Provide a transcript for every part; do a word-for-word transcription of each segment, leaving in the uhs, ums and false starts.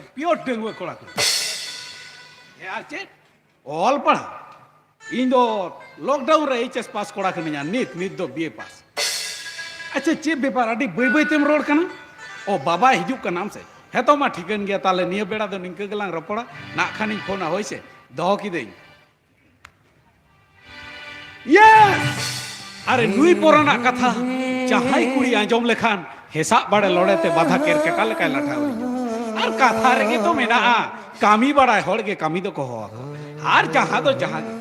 Pure ᱰᱟᱺᱜᱩᱣᱟᱹ ᱠᱚᱲᱟ ᱠᱟᱱᱟ᱾ ᱦᱮᱸ, ᱟᱨ ᱪᱮᱫ? ᱚᱞ ᱯᱟᱲᱦᱟᱣ? ᱤᱧ ᱫᱚ ᱞᱚᱠᱰᱟᱣᱩᱱ ᱨᱮ ᱮᱭᱤᱪ ᱮᱥ ᱯᱟᱥ ᱠᱚᱲᱟ ᱠᱟᱹᱱᱟᱹᱧ, ᱟᱨ ᱱᱤᱛ, ᱱᱤᱛ ᱫᱚ ᱵᱤ ᱮ ᱯᱟᱥ᱾ ᱟᱪᱪᱷᱟ, ᱪᱮᱫ ᱵᱮᱯᱟᱨ? ᱟᱹᱰᱤ ᱵᱟᱹᱭ ᱵᱟᱹᱭ ᱛᱮᱢ ᱨᱚᱲ ᱠᱟᱱᱟ᱾ ᱚ, ᱵᱟᱵᱟᱭ ᱦᱤᱡᱩᱜ ᱠᱟᱱᱟᱢ ᱥᱮ? ᱦᱮᱸ ᱛᱚ, ᱢᱟ ᱴᱷᱤᱠᱟᱹᱱ ᱜᱮᱭᱟ, ᱛᱟᱦᱞᱮ ᱱᱤᱭᱟᱹ ᱵᱮᱲᱟ ᱫᱚ ᱱᱤᱝᱠᱟᱹ ᱜᱮᱞᱟᱝ ᱨᱚᱯᱚᱲᱟ᱾ ᱱᱟᱜ ᱠᱷᱟᱱᱤᱧ ᱯᱷᱳᱱᱟ, ᱦᱳᱭ ᱥᱮ? ᱫᱚᱦᱚ ᱠᱤᱫᱟᱹᱧ᱾ ᱭᱮᱥ! ᱟᱨᱮ, ᱱᱩᱭ ᱯᱚᱨᱟᱱᱟᱜ ᱠᱟᱛᱷᱟ ᱡᱟᱦᱟᱸᱭ ᱠᱩᱲᱤ ᱟᱸᱡᱚᱢ ᱞᱮᱠᱷᱟᱱ, ᱦᱮᱸᱥᱟᱜ ᱵᱟᱲᱮ ᱞᱚᱲᱮ ᱛᱮ ᱵᱟᱫᱷᱟ ᱠᱮᱨᱠᱮᱴᱟ ᱞᱮᱠᱟᱭ ᱞᱟᱴᱷᱟ ᱩᱰᱩᱠᱚᱜᱼᱟ᱾ ᱟᱨ ᱠᱟᱛᱷᱟ ᱨᱮᱜᱮ ᱛᱚ ᱢᱮᱱᱟᱜᱼᱟ, ᱠᱟᱹᱢᱤ ᱵᱟᱲᱟᱭ ᱦᱚᱲ ᱜᱮ ᱠᱟᱹᱢᱤ ᱫᱚᱠᱚ ᱦᱚᱦᱚ ᱟᱠᱚᱣᱟ᱾ ᱟᱨ ᱡᱟᱦᱟᱸ ᱫᱚ ᱡᱟᱦᱟᱸ ᱜᱮ,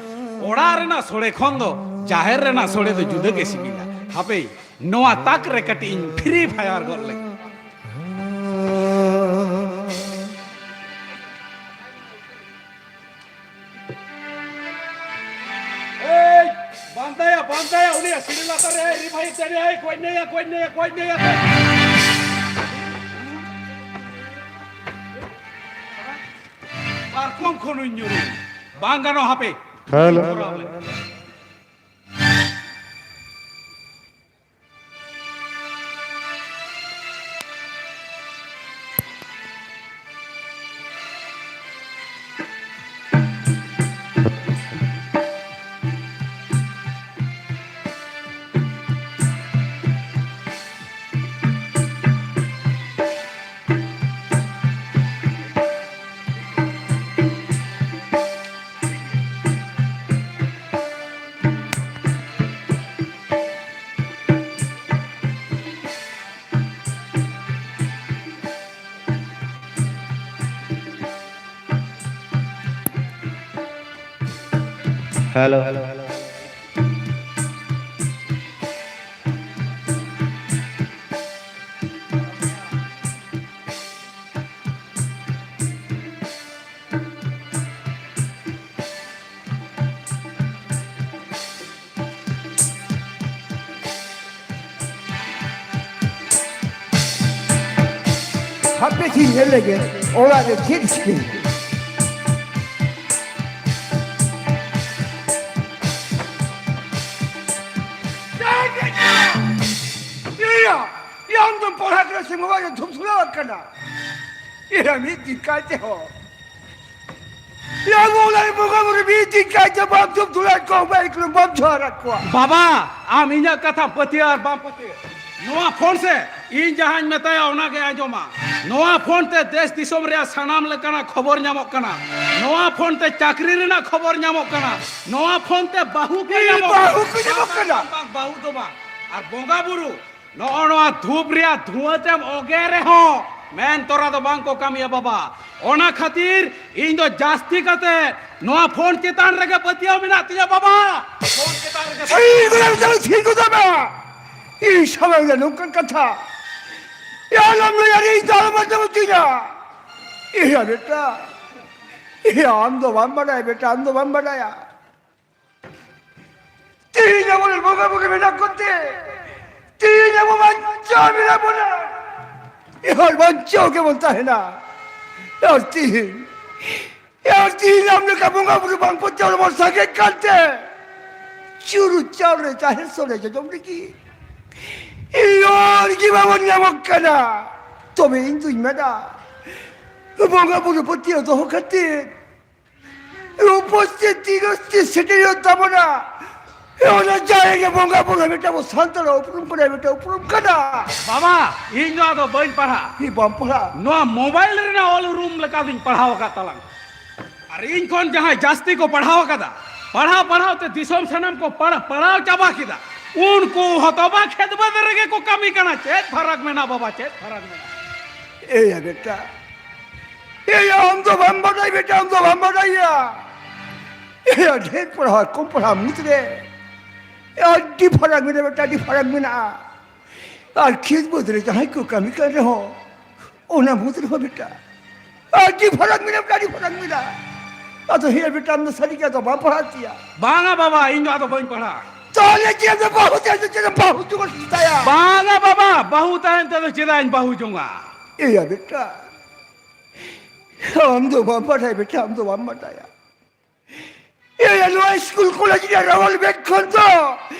ᱚᱲᱟᱜ ᱨᱮᱱᱟᱜ ᱥᱚᱲᱮ ᱠᱷᱚᱱ ᱫᱚ ᱡᱟᱦᱮᱨ ᱨᱮᱱᱟᱜ ᱥᱚᱲᱮ ᱫᱚ ᱡᱩᱫᱟᱹ ᱜᱮ ᱥᱤᱵᱤᱞᱟ᱾ ᱦᱟᱯᱮ, ᱱᱚᱣᱟ ᱛᱟᱠ ᱨᱮ ᱠᱟᱹᱴᱤᱡ ᱤᱧ ᱯᱷᱨᱤ ᱯᱷᱟᱭᱟᱨ ᱜᱚᱫ ᱞᱮᱜᱮ᱾ ᱮᱭ, ᱵᱟᱸᱫᱟᱭᱟ, ᱵᱟᱸᱫᱟᱭᱟ, ᱩᱱᱤᱭᱟᱜ ᱥᱤᱲᱤ ᱞᱟᱛᱟᱨ ᱨᱮ, ᱮᱭ, ᱨᱤᱵᱷᱟᱭᱤᱵᱷ ᱫᱟᱲᱮᱭᱟᱜᱼᱟᱭ, ᱜᱚᱡ ᱱᱟᱭᱟ, ᱜᱚᱡ ᱱᱟᱭᱟ, ᱜᱚᱡ ᱱᱟᱭᱟ᱾ ᱯᱟᱨᱠᱚᱢ ᱠᱷᱚᱱ ᱦᱚᱸᱧ ᱧᱩᱨᱩ᱾ ᱵᱟᱝ ᱜᱟᱱᱚᱜ, ᱦᱟᱯᱮ᱾ ᱦᱮᱞᱳ᱾ ᱠᱚᱨᱟᱣ ᱞᱮ᱾ ᱦᱮᱞᱳ᱾ ᱦᱟᱯᱮ ᱥᱮᱧ ᱧᱮᱞ ᱞᱮᱜᱮ, ᱚᱲᱟᱜ ᱨᱮ ᱪᱮᱫ ᱪᱤᱠᱟᱹᱭᱮᱱᱟ᱾ ᱮᱭᱟ! ᱮᱭᱟ, ᱟᱢ ᱫᱚᱢ ᱯᱟᱲᱦᱟᱜ ᱠᱟᱱᱟ ᱥᱮ ᱢᱳᱵᱟᱭᱤᱞ ᱨᱮ ᱫᱷᱩᱢ ᱥᱩᱲᱟᱹᱣᱟᱜ ᱠᱟᱱᱟ? ᱮᱨᱟ ᱢᱤᱫ ᱫᱤᱱ ᱠᱟᱭᱛᱮ ᱦᱚᱸ, ᱮᱨᱟ ᱢᱚᱞᱟᱭ ᱵᱚᱸᱜᱟ ᱵᱩᱨᱩ ᱢᱤᱫ ᱫᱤᱱ ᱠᱟᱭᱛᱮ ᱵᱟᱢ ᱡᱚᱢ ᱫᱩᱞᱟᱹᱲ ᱠᱚ ᱵᱟᱭ ᱠᱚ ᱵᱟᱢ ᱡᱚᱦᱟᱨ ᱟᱠᱚᱣᱟ᱾ ᱵᱟᱵᱟ, ᱟᱢ ᱤᱧᱟᱹᱜ ᱠᱟᱛᱷᱟ ᱯᱟᱹᱛᱭᱟᱹᱣ ᱟᱨ ᱵᱟᱢ ᱯᱟᱹᱛᱭᱟᱹᱣ, ᱱᱚᱣᱟ ᱯᱷᱳᱱ ᱥᱮ ᱤᱧ ᱡᱟᱦᱟᱸᱧ ᱢᱮᱛᱟᱭᱟ ᱚᱱᱟᱜᱮ ᱟᱸᱡᱚᱢᱟ᱾ ᱱᱚᱣᱟ ᱯᱷᱳᱱ ᱛᱮ ᱫᱮᱥ ᱫᱤᱥᱚᱢ ᱨᱮᱭᱟᱜ ᱥᱟᱱᱟᱢ ᱞᱮᱠᱟᱱᱟᱜ ᱠᱷᱚᱵᱚᱨ ᱧᱟᱢᱚᱜ ᱠᱟᱱᱟ᱾ ᱱᱚᱣᱟ ᱯᱷᱳᱱ ᱛᱮ ᱪᱟᱹᱠᱨᱤ ᱨᱮᱱᱟᱜ ᱠᱷᱚᱵᱚᱨ ᱧᱟᱢᱚᱜ ᱠᱟᱱᱟ᱾ ᱱᱚᱣᱟ ᱯᱷᱳᱱ ᱛᱮ ᱵᱟᱹᱦᱩ ᱠᱚ ᱤᱧ ᱧᱟᱢᱚᱜ ᱵᱟᱹᱦᱩ ᱠᱟᱱᱟ᱾ ᱠᱚ ᱧᱟᱢᱚᱜ ᱵᱟᱝ, ᱠᱟᱱᱟ᱾ ᱵᱟᱝ, ᱵᱟᱝ, ᱵᱟᱹᱦᱩ ᱫᱚ ᱵᱟᱝ᱾ ᱟᱨ ᱵᱚᱸᱜᱟ ᱵᱩᱨᱩ ᱱᱚᱜᱼᱚ ᱱᱚᱣᱟ ᱫᱷᱩᱯ ᱨᱮᱭᱟᱜ ᱫᱷᱩᱣᱟᱹ ᱛᱮᱢ ᱚᱜᱮ ᱨᱮᱦᱚᱸ ᱢᱮᱱ ᱛᱚᱨᱟ ᱫᱚ ᱵᱟᱝ ᱠᱚ ᱠᱟᱹᱢᱤᱭᱟ ᱵᱟᱵᱟ᱾ ᱚᱱᱟ ᱠᱷᱟᱹᱛᱤᱨ ᱤᱧ ᱫᱚ ᱡᱟᱹᱥᱛᱤ ᱠᱟᱛᱮ ᱱᱚᱣᱟ ᱯᱷᱳᱱ ᱪᱮᱛᱟᱱ ᱨᱮᱜᱮ ᱯᱟᱹᱛᱭᱟᱹᱣ ᱢᱮᱱᱟᱜ ᱛᱤᱧᱟ ᱵᱟᱵᱟ᱾ ᱯᱷᱳᱱ ᱪᱮᱛᱟᱱ ᱨᱮᱜᱮ ᱛᱷᱤᱨ ᱜᱚᱫᱚᱜ ᱢᱮ, ᱛᱷᱤᱨ ᱜᱚᱫᱚᱜ ᱢᱮ᱾ ᱤᱧ ᱥᱟᱢᱟᱝ ᱨᱮ ᱱᱚᱝᱠᱟᱱ ᱠᱟᱛᱷᱟ ᱟᱞᱚᱢ ᱞᱟᱹᱭᱟ, ᱤᱧ ᱫᱚ ᱟᱞᱚᱢ ᱟᱸᱡᱚᱢ ᱦᱚᱪᱚᱧᱟ᱾ ᱤᱭᱟᱹ ᱵᱮᱴᱟ, ᱤᱭᱟᱹ ᱟᱢ ᱫᱚ ᱵᱟᱢ ᱵᱟᱰᱟᱭᱟ ᱵᱮᱴᱟ, ᱟᱢ ᱫᱚ ᱵᱟᱢ ᱵᱟᱰᱟᱭᱟ᱾ ᱛᱮᱦᱮᱧ ᱟᱵᱚᱨᱮᱱ ᱵᱚᱸᱜᱟ ᱵᱩᱨᱩ ᱢᱮᱱᱟᱜ ᱠᱚᱛᱮ ᱛᱮᱦᱮᱧ ᱟᱵᱚ ᱵᱟᱧᱪᱟᱣ ᱢᱮᱱᱟᱜ ᱵᱚᱱᱟ᱾ ᱮᱦᱚᱨ ᱵᱟᱧᱪᱟᱣ ᱜᱮᱵᱚᱱ ᱛᱟᱦᱮᱱᱟ᱾ ᱟᱨ ᱛᱮᱦᱮᱧ, ᱟᱨ ᱛᱮᱦᱮᱧ ᱟᱢ ᱞᱮᱠᱟ ᱵᱚᱸᱜᱟ ᱵᱩᱨᱩ ᱵᱟᱝ ᱯᱟᱹᱛᱭᱟᱹᱣ ᱵᱚᱱ ᱥᱟᱸᱜᱮ ᱠᱟᱱᱛᱮ ᱪᱩᱨᱩ ᱪᱟᱣᱞᱮ ᱪᱟᱦᱮ ᱥᱚᱲᱮ ᱡᱚᱡᱚᱢ ᱞᱟᱹᱜᱤᱫ ᱮᱦᱚᱨ ᱜᱮ ᱵᱟᱵᱚᱱ ᱧᱟᱢᱚᱜ ᱠᱟᱱᱟ᱾ ᱛᱚᱵᱮ ᱤᱧ ᱫᱩᱧ ᱢᱮᱱᱟ, ᱵᱚᱸᱜᱟ ᱵᱩᱨᱩ ᱯᱟᱹᱛᱭᱟᱹᱣ ᱫᱚᱦᱚ ᱠᱷᱟᱹᱛᱤᱨ ᱩᱯᱚᱥᱛᱷᱤᱛ ᱛᱤᱨᱚᱥᱛᱷᱤᱛ ᱥᱮᱴᱮᱨᱚᱜ ᱛᱟᱵᱚᱱᱟ᱾ ᱚᱱᱟ ᱡᱟᱭᱜᱟ ᱵᱚᱸᱜᱟ ᱵᱩᱨᱩ ᱢᱤᱫᱴᱟᱝ ᱵᱚ ᱥᱟᱱᱛᱟᱲ ᱩᱯᱨᱩᱢ ᱠᱟᱱᱟ, ᱢᱤᱫᱴᱟᱝ ᱩᱯᱨᱩᱢ ᱠᱟᱱᱟ᱾ ᱵᱟᱵᱟ, ᱤᱧ ᱱᱚᱣᱟ ᱫᱚ ᱵᱟᱹᱧ ᱯᱟᱲᱦᱟᱜ᱾ ᱤᱧ ᱵᱟᱢ ᱯᱟᱲᱦᱟᱜ? ᱱᱚᱣᱟ ᱢᱳᱵᱟᱭᱤᱞ ᱨᱮᱱᱟᱜ ᱚᱞ ᱩᱨᱩᱢ ᱞᱮᱠᱟ ᱫᱚᱧ ᱯᱟᱲᱦᱟᱣ ᱟᱠᱟᱫ ᱛᱟᱞᱟᱝ᱾ ᱟᱨ ᱤᱧ ᱠᱷᱚᱱ ᱡᱟᱦᱟᱸᱭ ᱡᱟᱹᱥᱛᱤ ᱠᱚ ᱯᱟᱲᱦᱟᱣ ᱟᱠᱟᱫᱟ, ᱯᱟᱲᱦᱟᱣ ᱯᱟᱲᱦᱟᱣ ᱛᱮ ᱫᱤᱥᱚᱢ ᱥᱟᱱᱟᱢ ᱠᱚ ᱯᱟᱲ-, ᱯᱟᱲᱦᱟᱣ ᱪᱟᱵᱟ ᱠᱮᱫᱟ, ᱩᱱᱠᱩ ᱦᱚᱸ ᱛᱚᱵᱟ ᱠᱷᱮᱛ ᱵᱟᱹᱫᱽ ᱨᱮᱜᱮ ᱠᱚ ᱠᱟᱹᱢᱤ ᱠᱟᱱᱟ᱾ ᱪᱮᱫ ᱯᱷᱟᱨᱟᱠ ᱢᱮᱱᱟᱜᱼᱟ ᱵᱟᱵᱟ, ᱪᱮᱫ ᱯᱷᱟᱨᱟᱠ ᱢᱮᱱᱟᱜᱼᱟ? ᱮᱭᱟ ᱵᱮᱴᱟ, ᱮᱭᱟ ᱟᱢ ᱫᱚ ᱵᱟᱢ ᱵᱟᱰᱟᱭ ᱵᱮᱴᱟ, ᱟᱢ ᱫᱚ ᱵᱟᱢ ᱵᱟᱰᱟᱭᱟ᱾ ᱮᱭᱟ ᱰᱷᱮᱨ ᱯᱟᱲᱦᱟᱣ ᱠᱚᱢ ᱯᱟᱲᱦᱟᱣ ᱢᱩᱫᱽ ᱨᱮ ᱟᱹᱰᱤ ᱯᱷᱟᱨᱟᱠ ᱢᱮᱱᱟᱜᱼᱟ ᱵᱮᱴᱟ, ᱟᱹᱰᱤ ᱯᱷᱟᱨᱟᱠ ᱢᱮᱱᱟᱜᱼᱟ᱾ ᱟᱨ ᱠᱷᱮᱛ ᱵᱟᱹᱫᱽ ᱨᱮ ᱡᱟᱦᱟᱸᱭ ᱠᱚ ᱠᱟᱹᱢᱤ ᱠᱟᱱ ᱨᱮᱦᱚᱸ ᱚᱱᱟ ᱢᱩᱫᱽ ᱨᱮᱦᱚᱸ ᱵᱮᱴᱟ ᱟᱹᱰᱤ ᱯᱷᱟᱨᱟᱠ ᱢᱮᱱᱟᱜᱼᱟ ᱵᱮᱴᱟ, ᱟᱹᱰᱤ ᱯᱷᱟᱨᱟᱠ ᱢᱮᱱᱟᱜᱼᱟ᱾ ᱟᱫᱚ ᱦᱮᱸ ᱵᱮᱴᱟ, ᱟᱢ ᱫᱚ ᱥᱟᱹᱨᱤ ᱜᱮ ᱟᱫᱚ ᱵᱟᱢ ᱯᱟᱲᱦᱟᱜ ᱛᱤᱧᱟ᱾ ᱵᱟᱝᱟ ᱵᱟᱵᱟ, ᱤᱧ ᱫᱚ ᱟᱫᱚ ᱵᱟᱹᱧ ᱯᱟᱲᱦᱟᱜᱼᱟ᱾ ᱛᱟᱦᱞᱮ ᱪᱮᱫ ᱮᱢ ᱵᱟᱹᱦᱩ ᱛᱮ ᱪᱮᱫ ᱮᱢ ᱵᱟᱹᱦᱩ ᱡᱚᱝᱟ ᱛᱟᱭᱟ? ᱵᱟᱝᱟ ᱵᱟᱵᱟ, ᱵᱟᱹᱦᱩ ᱛᱟᱦᱮᱱ ᱛᱮᱫᱚ ᱪᱮᱫᱟᱜ ᱤᱧ ᱵᱟᱹᱦᱩ ᱡᱚᱝᱟ? ᱮᱭᱟ ᱵᱮᱴᱟ, ᱟᱢ ᱫᱚ ᱵᱟᱢ ᱵᱟᱰᱟᱭᱟ ᱵᱮᱴᱟ, ᱟᱢ ᱫᱚ ᱵᱟᱢ ᱵᱟᱰᱟᱭᱟ᱾ ᱮᱭᱟ ᱱᱚᱣᱟ ᱥᱠᱩᱞ ᱠᱚᱞᱮᱡᱽ ᱨᱮᱭᱟᱜ ᱨᱟᱣᱟᱞ ᱵᱮᱜᱽ ᱠᱷᱚᱱ ᱫᱚ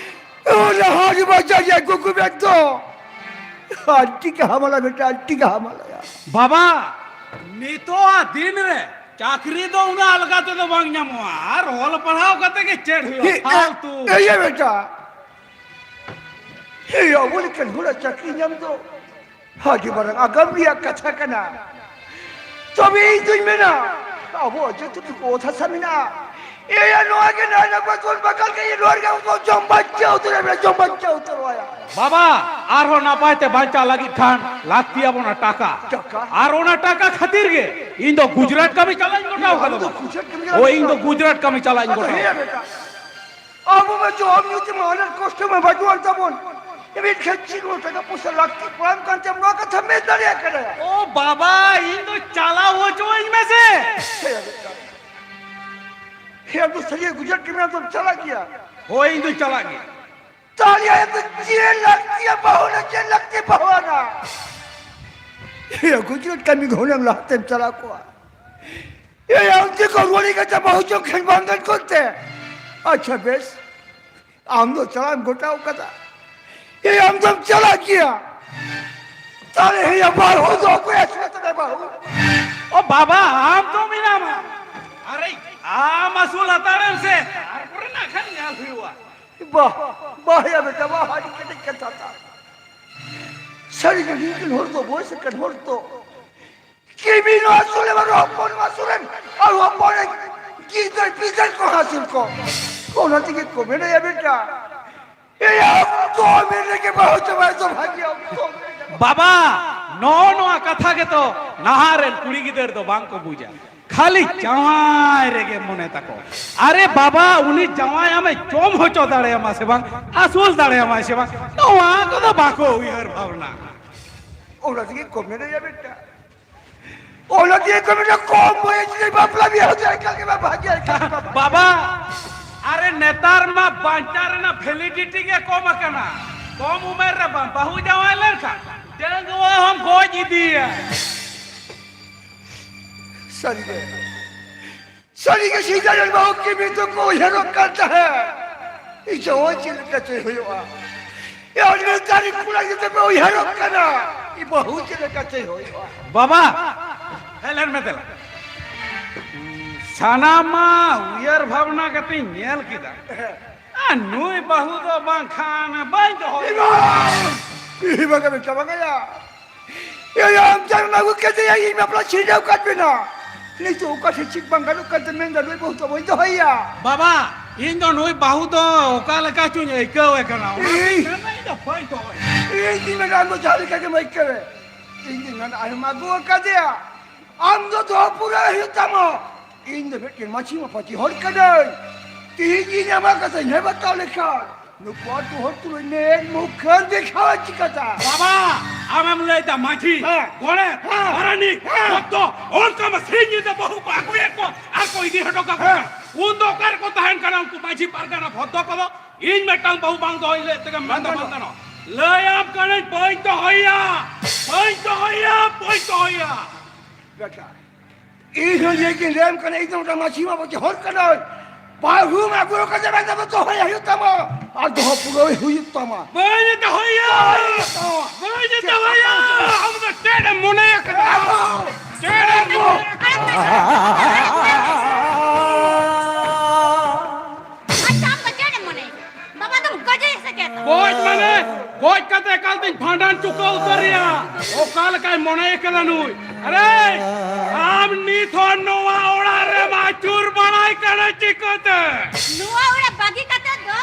ᱚᱱᱟ ᱦᱟᱴ ᱵᱟᱡᱟᱨ ᱨᱮᱭᱟᱜ ᱜᱩᱜᱩ ᱵᱮᱜᱽ ᱫᱚ ᱟᱹᱰᱤ ᱜᱮ ᱦᱟᱢᱟᱞᱟ ᱵᱮᱴᱟ, ᱟᱹᱰᱤ ᱜᱮ ᱦᱟᱢᱟᱞᱟᱭᱟ᱾ ᱵᱟᱵᱟ, ᱱᱤᱛᱚᱜᱟᱜ ᱫᱤᱱ ᱨᱮ ᱪᱟᱹᱠᱨᱤ ᱫᱚ ᱩᱱᱟᱹᱜ ᱟᱞᱜᱟ ᱛᱮᱫᱚ ᱵᱟᱝ ᱧᱟᱢᱚᱜᱼᱟ, ᱟᱨ ᱚᱞ ᱯᱟᱲᱦᱟᱣ ᱠᱟᱛᱮ ᱜᱮ ᱪᱮᱫ ᱦᱩᱭᱩᱜᱼᱟ? ᱦᱮ, ᱯᱷᱟᱞᱛᱩ᱾ ᱮ, ᱮᱭᱟ ᱵᱮᱴᱟ, ᱦᱮ, ᱟᱵᱚ ᱞᱮᱠᱟᱱ ᱦᱚᱲᱟᱜ ᱪᱟᱹᱠᱨᱤ ᱧᱟᱢ ᱫᱚ ᱟᱹᱰᱤ ᱢᱟᱨᱟᱝ ᱟᱜᱟᱢ ᱨᱮᱭᱟᱜ ᱠᱟᱛᱷᱟ ᱠᱟᱱᱟ᱾ ᱛᱚᱵᱮ ᱤᱧ ᱫᱩᱧ ᱢᱮᱱᱟ, ᱟᱵᱚᱣᱟᱜ ᱡᱚᱛᱚ ᱴᱩᱠᱩ ᱚᱛ ᱦᱟᱥᱟ ᱢᱮᱱᱟᱜᱼᱟ, ᱮᱭᱟ, ᱱᱚᱣᱟ ᱜᱮ ᱱᱟᱭ ᱱᱟᱯᱟᱭ ᱛᱮᱵᱚᱱ ᱵᱟᱠᱷᱟᱞ ᱠᱮᱫ, ᱱᱚᱣᱟ ᱨᱮᱜᱮ ᱟᱵᱚ ᱵᱚᱱ ᱡᱚᱢ ᱵᱟᱧᱪᱟᱣ ᱩᱛᱟᱹᱨᱚᱜᱼᱟ, ᱡᱚᱢ ᱵᱟᱧᱪᱟᱣ ᱩᱛᱟᱹᱨᱚᱜᱼᱟ᱾ ᱵᱟᱵᱟ, ᱟᱨᱦᱚᱸ ᱱᱟᱯᱟᱭ ᱛᱮ ᱵᱟᱧᱪᱟᱣ ᱞᱟᱹᱜᱤᱫ ᱠᱷᱟᱱ ᱞᱟᱹᱠᱛᱤ ᱟᱵᱚᱱᱟ ᱴᱟᱠᱟ᱾ ᱴᱟᱠᱟ? ᱟᱨ ᱚᱱᱟ ᱴᱟᱠᱟ ᱠᱷᱟᱹᱛᱤᱨ ᱜᱮ ᱤᱧ ᱫᱚ ᱜᱩᱡᱽᱨᱟᱴ ᱠᱟᱹᱢᱤ ᱪᱟᱞᱟᱜ ᱤᱧ ᱜᱚᱴᱟᱣ ᱟᱢ ᱠᱟᱫᱟ, ᱫᱚ ᱵᱟᱵᱟ᱾ ᱜᱩᱡᱽᱨᱟᱴ ᱠᱟᱹᱢᱤ ᱪᱟᱞᱟᱜ ᱦᱳᱭ, ᱤᱧ ᱫᱚ ᱜᱩᱡᱽᱨᱟᱴ ᱠᱟᱹᱢᱤ ᱪᱟᱞᱟᱜ ᱤᱧ ᱟᱫᱚ ᱜᱚᱴᱟᱣ ᱦᱮᱸᱭᱟ ᱠᱟᱫᱟ᱾ ᱵᱮᱴᱟ, ᱟᱵᱚ ᱢᱟ ᱡᱚᱢ ᱧᱩ ᱛᱮᱢᱟ ᱟᱱᱟᱴ ᱠᱚᱥᱴᱚ ᱢᱟ ᱵᱟᱹᱪᱩᱜ ᱟᱱ ᱛᱟᱵᱚᱱ᱾ ᱢᱤᱫ ᱠᱷᱮᱪᱪᱤ ᱜᱚᱲ ᱴᱟᱠᱟ ᱯᱚᱭᱥᱟ ᱞᱟᱹᱠᱛᱤ ᱯᱟᱲᱟᱣ ᱠᱟᱱ ᱛᱮᱢ ᱱᱚᱣᱟ ᱠᱟᱛᱷᱟ ᱢᱮᱱ ᱫᱟᱲᱮᱭᱟᱜ ᱠᱟᱱᱟ᱾ ᱳ ᱵᱟᱵᱟ, ᱤᱧ ᱫᱚ ᱪᱟᱞᱟᱣ ᱦᱚᱪᱚᱣᱟᱹᱧ ᱢᱮᱥᱮ᱾ ᱦᱮᱸᱭᱟ ᱵᱮᱴᱟ, ᱦᱮᱸ, ᱟᱢ ᱫᱚ ᱥᱟᱹᱨᱤ ᱜᱩᱡᱽᱨᱟᱴ ᱠᱟᱹᱢᱤ ᱫᱚᱢ ᱪᱟᱞᱟᱜ ᱜᱮᱭᱟ? ᱦᱳᱭ, ᱤᱧ ᱫᱚᱧ ᱪᱟᱞᱟᱜ ᱜᱮᱭᱟ᱾ ᱛᱟᱦᱞᱮ ᱟᱭᱟᱜ ᱫᱚ ᱪᱮᱫ ᱞᱟᱹᱠᱛᱤᱭᱟ ᱵᱟᱹᱦᱩ ᱨᱮ, ᱪᱮᱫ ᱞᱟᱹᱠᱛᱤ ᱵᱟᱹᱦᱩ ᱟᱱᱟ? ᱤᱭᱟᱹ, ᱜᱩᱡᱽᱨᱟᱴ ᱠᱟᱹᱢᱤ ᱜᱮ ᱦᱩᱱᱟᱹᱝ ᱞᱟᱦᱟᱛᱮᱢ ᱪᱟᱞᱟᱣ ᱠᱚᱜᱼᱟ᱾ ᱤᱭᱟᱹ, ᱚᱱᱛᱮ ᱠᱚ ᱨᱩᱣᱟᱹᱲ ᱠᱟᱛᱮ ᱵᱟᱹᱦᱩ ᱪᱚᱝ ᱠᱷᱮᱞ ᱵᱟᱝ ᱜᱟᱱ ᱠᱚᱛᱮ᱾ ᱟᱪᱪᱷᱟ, ᱵᱮᱥ, ᱟᱢ ᱫᱚ ᱪᱟᱞᱟᱣ ᱮᱢ ᱜᱚᱴᱟᱣ ᱠᱟᱫᱟ᱾ ᱤᱭᱟᱹ, ᱟᱢ ᱫᱚᱢ ᱪᱟᱞᱟᱜ ᱜᱮᱭᱟ᱾ ᱛᱟᱦᱞᱮ ᱤᱭᱟᱹ, ᱵᱟᱹᱦᱩ ᱫᱚ ᱚᱠᱚᱭ ᱟᱹᱥᱩᱞ ᱛᱟᱞᱮ ᱵᱟᱹᱦᱩ? ᱳ ᱵᱟᱵᱟ, ᱟᱢ ᱫᱚ ᱢᱮᱱᱟᱢᱟ᱾ ᱟᱨᱮ, ᱟᱢ ᱟᱹᱥᱩᱞ ᱦᱟᱛᱟᱲᱮᱢ ᱥᱮ, ᱛᱟᱨᱯᱚᱨᱮ ᱱᱟᱜ ᱠᱷᱟᱱ ᱧᱮᱞ ᱦᱩᱭᱩᱜᱼᱟ᱾ ᱵᱟᱦ, ᱵᱟᱦ ᱭᱟ ᱵᱮᱴᱟ, ᱵᱟᱦ, ᱟᱹᱰᱤ ᱠᱮᱴᱮᱡ ᱠᱟᱛᱷᱟ ᱛᱟᱢ᱾ ᱥᱟᱹᱨᱤ ᱜᱮ ᱱᱤᱝᱠᱟᱹᱱ ᱦᱚᱲ ᱫᱚ, ᱵᱚᱭᱮᱥ ᱟᱠᱟᱱ ᱦᱚᱲ ᱫᱚ, ᱠᱤᱢᱤᱱ ᱦᱚᱸ ᱟᱹᱥᱩᱞᱮᱢ, ᱟᱨ ᱦᱚᱯᱚᱱ ᱦᱚᱸ ᱟᱹᱥᱩᱞᱮᱢ, ᱟᱨ ᱦᱚᱯᱚᱱ ᱨᱮ ᱜᱤᱫᱟᱹᱨ ᱯᱤᱫᱟᱹᱨ ᱠᱚ ᱟᱹᱥᱩᱞ ᱠᱚ᱾ ᱚᱱᱟ ᱛᱮᱜᱮ ᱠᱚ ᱢᱮᱱᱟ ᱭᱟ ᱵᱮᱴᱟ, ᱮᱭᱟ ᱚᱠᱛᱚ ᱩᱢᱮᱨ ᱨᱮᱜᱮ ᱵᱟᱹᱦᱩ ᱡᱟᱶᱟᱭ ᱫᱚ ᱵᱷᱟᱜᱮᱭᱟ, ᱚᱠᱛᱚ ᱩᱢᱮᱨ ᱨᱮᱜᱮ᱾ ᱵᱟᱵᱟ, ᱱᱚᱜᱼᱚ ᱱᱚᱣᱟ ᱠᱟᱛᱷᱟ ᱜᱮᱛᱚ ᱱᱟᱦᱟᱜ ᱨᱮᱱ ᱠᱩᱲᱤ ᱜᱤᱫᱟᱹᱨ ᱫᱚ ᱵᱟᱝ ᱠᱚ ᱵᱩᱡᱟ᱾ ᱠᱷᱟᱹᱞᱤ ᱡᱟᱶᱟᱭ ᱨᱮᱜᱮ ᱢᱚᱱᱮ ᱛᱟᱠᱚ᱾ ᱟᱨᱮ ᱵᱟᱵᱟ, ᱩᱱᱤ ᱡᱟᱶᱟᱭ ᱟᱢᱮ ᱡᱚᱢ ᱦᱚᱪᱚ ᱫᱟᱲᱮᱭᱟᱢᱟ ᱥᱮ ᱵᱟᱝ, ᱟᱹᱥᱩᱞ ᱫᱟᱲᱮᱭᱟᱢᱟᱭ ᱥᱮ ᱵᱟᱝ, ᱱᱚᱣᱟ ᱠᱚᱫᱚ ᱵᱟᱠᱚ ᱩᱭᱦᱟᱹᱨ ᱵᱷᱟᱵᱽᱱᱟ᱾ ᱚᱱᱟ ᱛᱮᱜᱮ ᱠᱚ ᱢᱮᱱᱟ ᱭᱟ ᱵᱮᱴᱟ, ᱚᱱᱟ ᱛᱮᱜᱮ ᱠᱚ ᱢᱮᱱᱟ ᱠᱚᱢ ᱵᱚᱭᱮᱥ ᱨᱮ ᱵᱟᱯᱞᱟ ᱵᱤᱦᱟᱹ ᱫᱚ ᱮᱠᱟᱞ ᱜᱮ ᱵᱟᱝ ᱵᱷᱟᱜᱮᱭᱟ, ᱮᱠᱟᱞ ᱜᱮ ᱵᱟᱝ ᱵᱷᱟᱜᱮᱭᱟ᱾ ᱵᱟᱵᱟ, ᱟᱨᱮ ᱱᱮᱛᱟᱨ ᱢᱟ ᱵᱟᱧᱪᱟᱣ ᱨᱮᱱᱟᱜ validity ᱜᱮ ᱠᱚᱢ ᱟᱠᱟᱱᱟ᱾ ᱠᱚᱢ ᱩᱢᱮᱨ ᱨᱮ ᱵᱟᱝ ᱵᱟᱹᱦᱩ ᱡᱟᱶᱟᱭ ᱞᱮᱱᱠᱷᱟᱱ ᱰᱟᱺᱜᱩᱣᱟᱹ ᱦᱚᱸᱢ ᱜᱚᱡ ᱤᱫᱤᱭᱟ᱾ ᱥᱟᱹᱨᱤ ᱜᱮ, ᱥᱟᱹᱨᱤ ᱜᱮ ᱥᱮᱫᱟᱭ ᱨᱮᱱ ᱵᱟᱹᱦᱩ ᱠᱤᱢᱤᱱ ᱫᱚᱠᱚ ᱩᱭᱦᱟᱹᱨᱚᱜ ᱠᱟᱱ ᱛᱟᱦᱮᱸᱫ, ᱤᱧ ᱡᱟᱶᱟᱭ ᱪᱮᱫ ᱞᱮᱠᱟ ᱪᱚᱭ ᱦᱩᱭᱩᱜᱼᱟ᱾ ᱮ, ᱟᱨ ᱱᱮᱛᱟᱨ ᱨᱮᱱ ᱠᱚᱲᱟ ᱜᱤᱫᱽᱨᱟᱹ ᱠᱚ ᱩᱭᱦᱟᱹᱨᱚᱜ ᱠᱟᱱᱟ, ᱤᱧ ᱵᱟᱹᱦᱩ ᱪᱮᱫ ᱞᱮᱠᱟ ᱪᱚᱭ ᱦᱩᱭᱩᱜᱼᱟ᱾ ᱵᱟᱵᱟ, ᱢᱮ ᱫᱮᱞᱟ᱾ ᱥᱟᱱᱟᱢ ᱢᱟ ᱩᱭᱦᱟᱹᱨ ᱵᱷᱟᱵᱽᱱᱟ ᱠᱟᱛᱮᱧ ᱧᱮᱞ ᱠᱮᱫᱟ᱾ ᱟᱨ ᱱᱩᱭ ᱵᱟᱹᱦᱩ ᱫᱚ ᱵᱟᱝᱠᱷᱟᱱ ᱵᱟᱹᱧ ᱫᱚᱦᱚᱭᱮᱭᱟ᱾ ᱤᱧ ᱵᱟᱝ ᱜᱟᱱᱚᱜ ᱛᱟᱢᱟ ᱜᱟᱭᱟ᱾ ᱮᱭ ᱟᱢ ᱡᱟᱝ ᱟᱹᱜᱩ ᱠᱮᱫᱮᱭᱟ, ᱤᱧ ᱵᱟᱯᱞᱟ ᱪᱷᱤᱰᱟᱹᱣ ᱠᱟᱫ ᱵᱮᱱᱟ᱾ ᱱᱤᱛᱚᱜ ᱚᱠᱟ ᱴᱷᱮᱱ ᱪᱮᱫ ᱵᱟᱝ ᱜᱟᱱᱚᱜ ᱠᱟᱱ ᱛᱮ ᱢᱮᱱᱫᱟ ᱱᱩᱭ ᱵᱟᱹᱦᱩ ᱫᱚ ᱵᱟᱹᱧ ᱫᱚᱦᱚᱭᱮᱭᱟ᱾ ᱵᱟᱵᱟ, ᱤᱧ ᱫᱚ ᱱᱩᱭ ᱵᱟᱹᱦᱩ ᱫᱚ ᱚᱠᱟ ᱞᱮᱠᱟ ᱪᱚᱧ ᱟᱹᱭᱠᱟᱹᱣᱮ ᱠᱟᱱᱟ᱾ ᱚᱱᱟ ᱤᱧ ᱛᱮᱧ ᱢᱮᱱᱟ ᱤᱧ ᱫᱚ ᱵᱟᱹᱧ ᱫᱚᱦᱚᱭᱮᱭᱟ᱾ ᱤᱧ ᱫᱚᱧ ᱢᱮᱱᱟ ᱟᱢ ᱫᱚ ᱡᱟᱦᱟᱸ ᱞᱮᱠᱟ ᱜᱮᱢ ᱟᱹᱭᱠᱟᱹᱣᱮ᱾ ᱤᱧ ᱫᱚᱧ ᱢᱮᱱᱟ ᱟᱢᱮᱢ ᱟᱹᱜᱩ ᱟᱠᱟᱫᱮᱭᱟ᱾ ᱟᱢ ᱫᱚ ᱫᱚᱦᱚ ᱯᱩᱨᱟᱹ ᱦᱩᱭᱩᱜ ᱛᱟᱢᱟ᱾ ᱤᱧ ᱫᱚ ᱢᱤᱫᱴᱮᱱ ᱢᱟᱹᱡᱷᱤ ᱢᱟᱯᱟᱡᱤ ᱦᱚᱲ ᱠᱟᱹᱱᱟᱹᱧ᱾ ᱛᱤᱦᱤᱧ ᱤᱧ ᱟᱢᱟᱜ ᱠᱟᱛᱷᱟᱧ ᱦᱮᱸ ᱵᱟᱛᱟᱣ ᱞᱮᱠᱷᱟᱱ ᱱᱩᱠᱩ ᱟᱹᱛᱩ ᱦᱚᱲ ᱛᱩᱞᱩᱡ ᱢᱮᱫ ᱢᱩᱠᱷᱟᱹᱱ ᱫᱮᱠᱷᱟᱣ ᱪᱤᱠᱟᱹᱛᱟ? ᱵᱟᱵᱟ, ᱟᱢᱮᱢ ᱞᱟᱹᱭᱫᱟ ᱢᱟᱹᱡᱷᱤ, ᱦᱮᱸ᱾ ᱜᱚᱰᱮᱛ, ᱦᱮᱸ᱾ ᱯᱟᱨᱟᱱᱤᱠ, ᱦᱮᱸ᱾ ᱡᱚᱛᱚ ᱚᱱᱠᱟ ᱢᱟ ᱥᱤᱧ ᱧᱤᱫᱟᱹ ᱵᱟᱹᱦᱩ ᱠᱚ ᱟᱹᱜᱩᱭᱮᱫ ᱠᱚᱣᱟ ᱟᱨ ᱠᱚ ᱤᱫᱤ ᱦᱚᱴᱚ ᱠᱟᱠᱚ ᱠᱟᱱᱟ᱾ ᱦᱮᱸ᱾ ᱩᱱ ᱫᱚ ᱚᱠᱟ ᱨᱮᱠᱚ ᱛᱟᱦᱮᱱ ᱠᱟᱱᱟ ᱩᱱᱠᱩ ᱢᱟᱹᱡᱷᱤ ᱯᱟᱨᱜᱟᱱᱟ ᱵᱷᱚᱫᱫᱚ ᱠᱚᱫᱚ? ᱤᱧ ᱢᱤᱫᱴᱟᱝ ᱵᱟᱹᱦᱩ ᱵᱟᱝ ᱫᱚᱦᱚᱧ ᱞᱟᱹᱭᱮᱫ ᱛᱮᱜᱮᱢ ᱢᱮᱱᱫᱟ ᱵᱟᱝ ᱵᱟᱝ ᱜᱟᱱᱚᱜ᱾ ᱜᱟᱱᱚᱜ᱾ ᱞᱟᱹᱭᱟᱢ ᱠᱟᱹᱱᱟᱹᱧ ᱵᱟᱹᱧ ᱫᱚᱦᱚᱭᱟ, ᱵᱟᱹᱧ ᱫᱚᱦᱚᱭᱟ, ᱵᱟᱹᱧ ᱫᱚᱦᱚᱭᱟ᱾ ᱵᱮᱴᱟ, ᱤᱧ ᱦᱚᱸ ᱡᱮ ᱠᱤᱱ ᱞᱟᱹᱭᱟᱢ ᱠᱟᱱᱟ, ᱤᱧ ᱫᱚ ᱢᱤᱫᱴᱟᱝ ᱢᱟᱹᱡᱷᱤ ᱵᱟᱵᱟ ᱡᱮ ᱦᱚᱲ ᱠᱟᱱᱟᱹᱧ᱾ ᱵᱟᱹᱦᱩᱢ ᱟᱹᱜᱩ ᱠᱟᱛᱮ ᱢᱮᱱ ᱫᱚ ᱫᱚᱦᱚᱭ ᱦᱩᱭᱩᱜ ᱛᱟᱢᱟ ᱟᱨ ᱫᱚᱦᱚ ᱯᱩᱨᱟᱹᱣ ᱦᱩᱭᱩᱜ ᱛᱟᱢᱟ᱾ ᱵᱟᱹᱧ ᱫᱚᱦᱚᱭᱟ᱾ ᱵᱟᱹᱧ ᱫᱚᱦᱚᱭᱟ᱾ ᱟᱢ ᱫᱚ ᱪᱮᱫ ᱮᱢ ᱢᱚᱱᱮ ᱟᱠᱟᱫᱟ? ᱪᱮᱫ ᱮᱢ ᱢᱚᱱᱮ ᱟᱠᱟᱫᱟ? ᱟᱪᱪᱷᱟ, ᱟᱢ ᱫᱚ ᱪᱮᱫ ᱮᱢ ᱢᱚᱱᱮ ᱟᱠᱟᱫᱟ? ᱵᱟᱵᱟ ᱫᱚᱢ ᱜᱚᱡᱮ ᱥᱮ ᱪᱮᱫ? ᱜᱚᱡ ᱢᱟᱱᱮ, ᱜᱚᱡ ᱠᱟᱛᱮ ᱮᱠᱟᱞ ᱛᱮᱧ ᱵᱷᱟᱸᱰᱟᱱ ᱪᱩᱠᱟᱹᱣ ᱩᱛᱟᱹᱨᱮᱭᱟ᱾ ᱚᱠᱟ ᱞᱮᱠᱟᱭ ᱢᱚᱱᱮ ᱠᱟᱫᱟ ᱱᱩᱭ? ᱟᱨᱮ, ᱟᱢ ᱱᱤᱛ ᱦᱚᱸ ᱱᱚᱣᱟ ᱚᱲᱟᱜ ᱨᱮᱢ ᱟᱹᱪᱩᱨ ᱵᱟᱲᱟᱭ ᱠᱟᱱᱟ ᱪᱤᱠᱟᱹᱛᱮ? ᱱᱚᱣᱟ ᱚᱲᱟᱜ ᱵᱟᱹᱜᱤ ᱠᱟᱛᱮ ᱫᱚ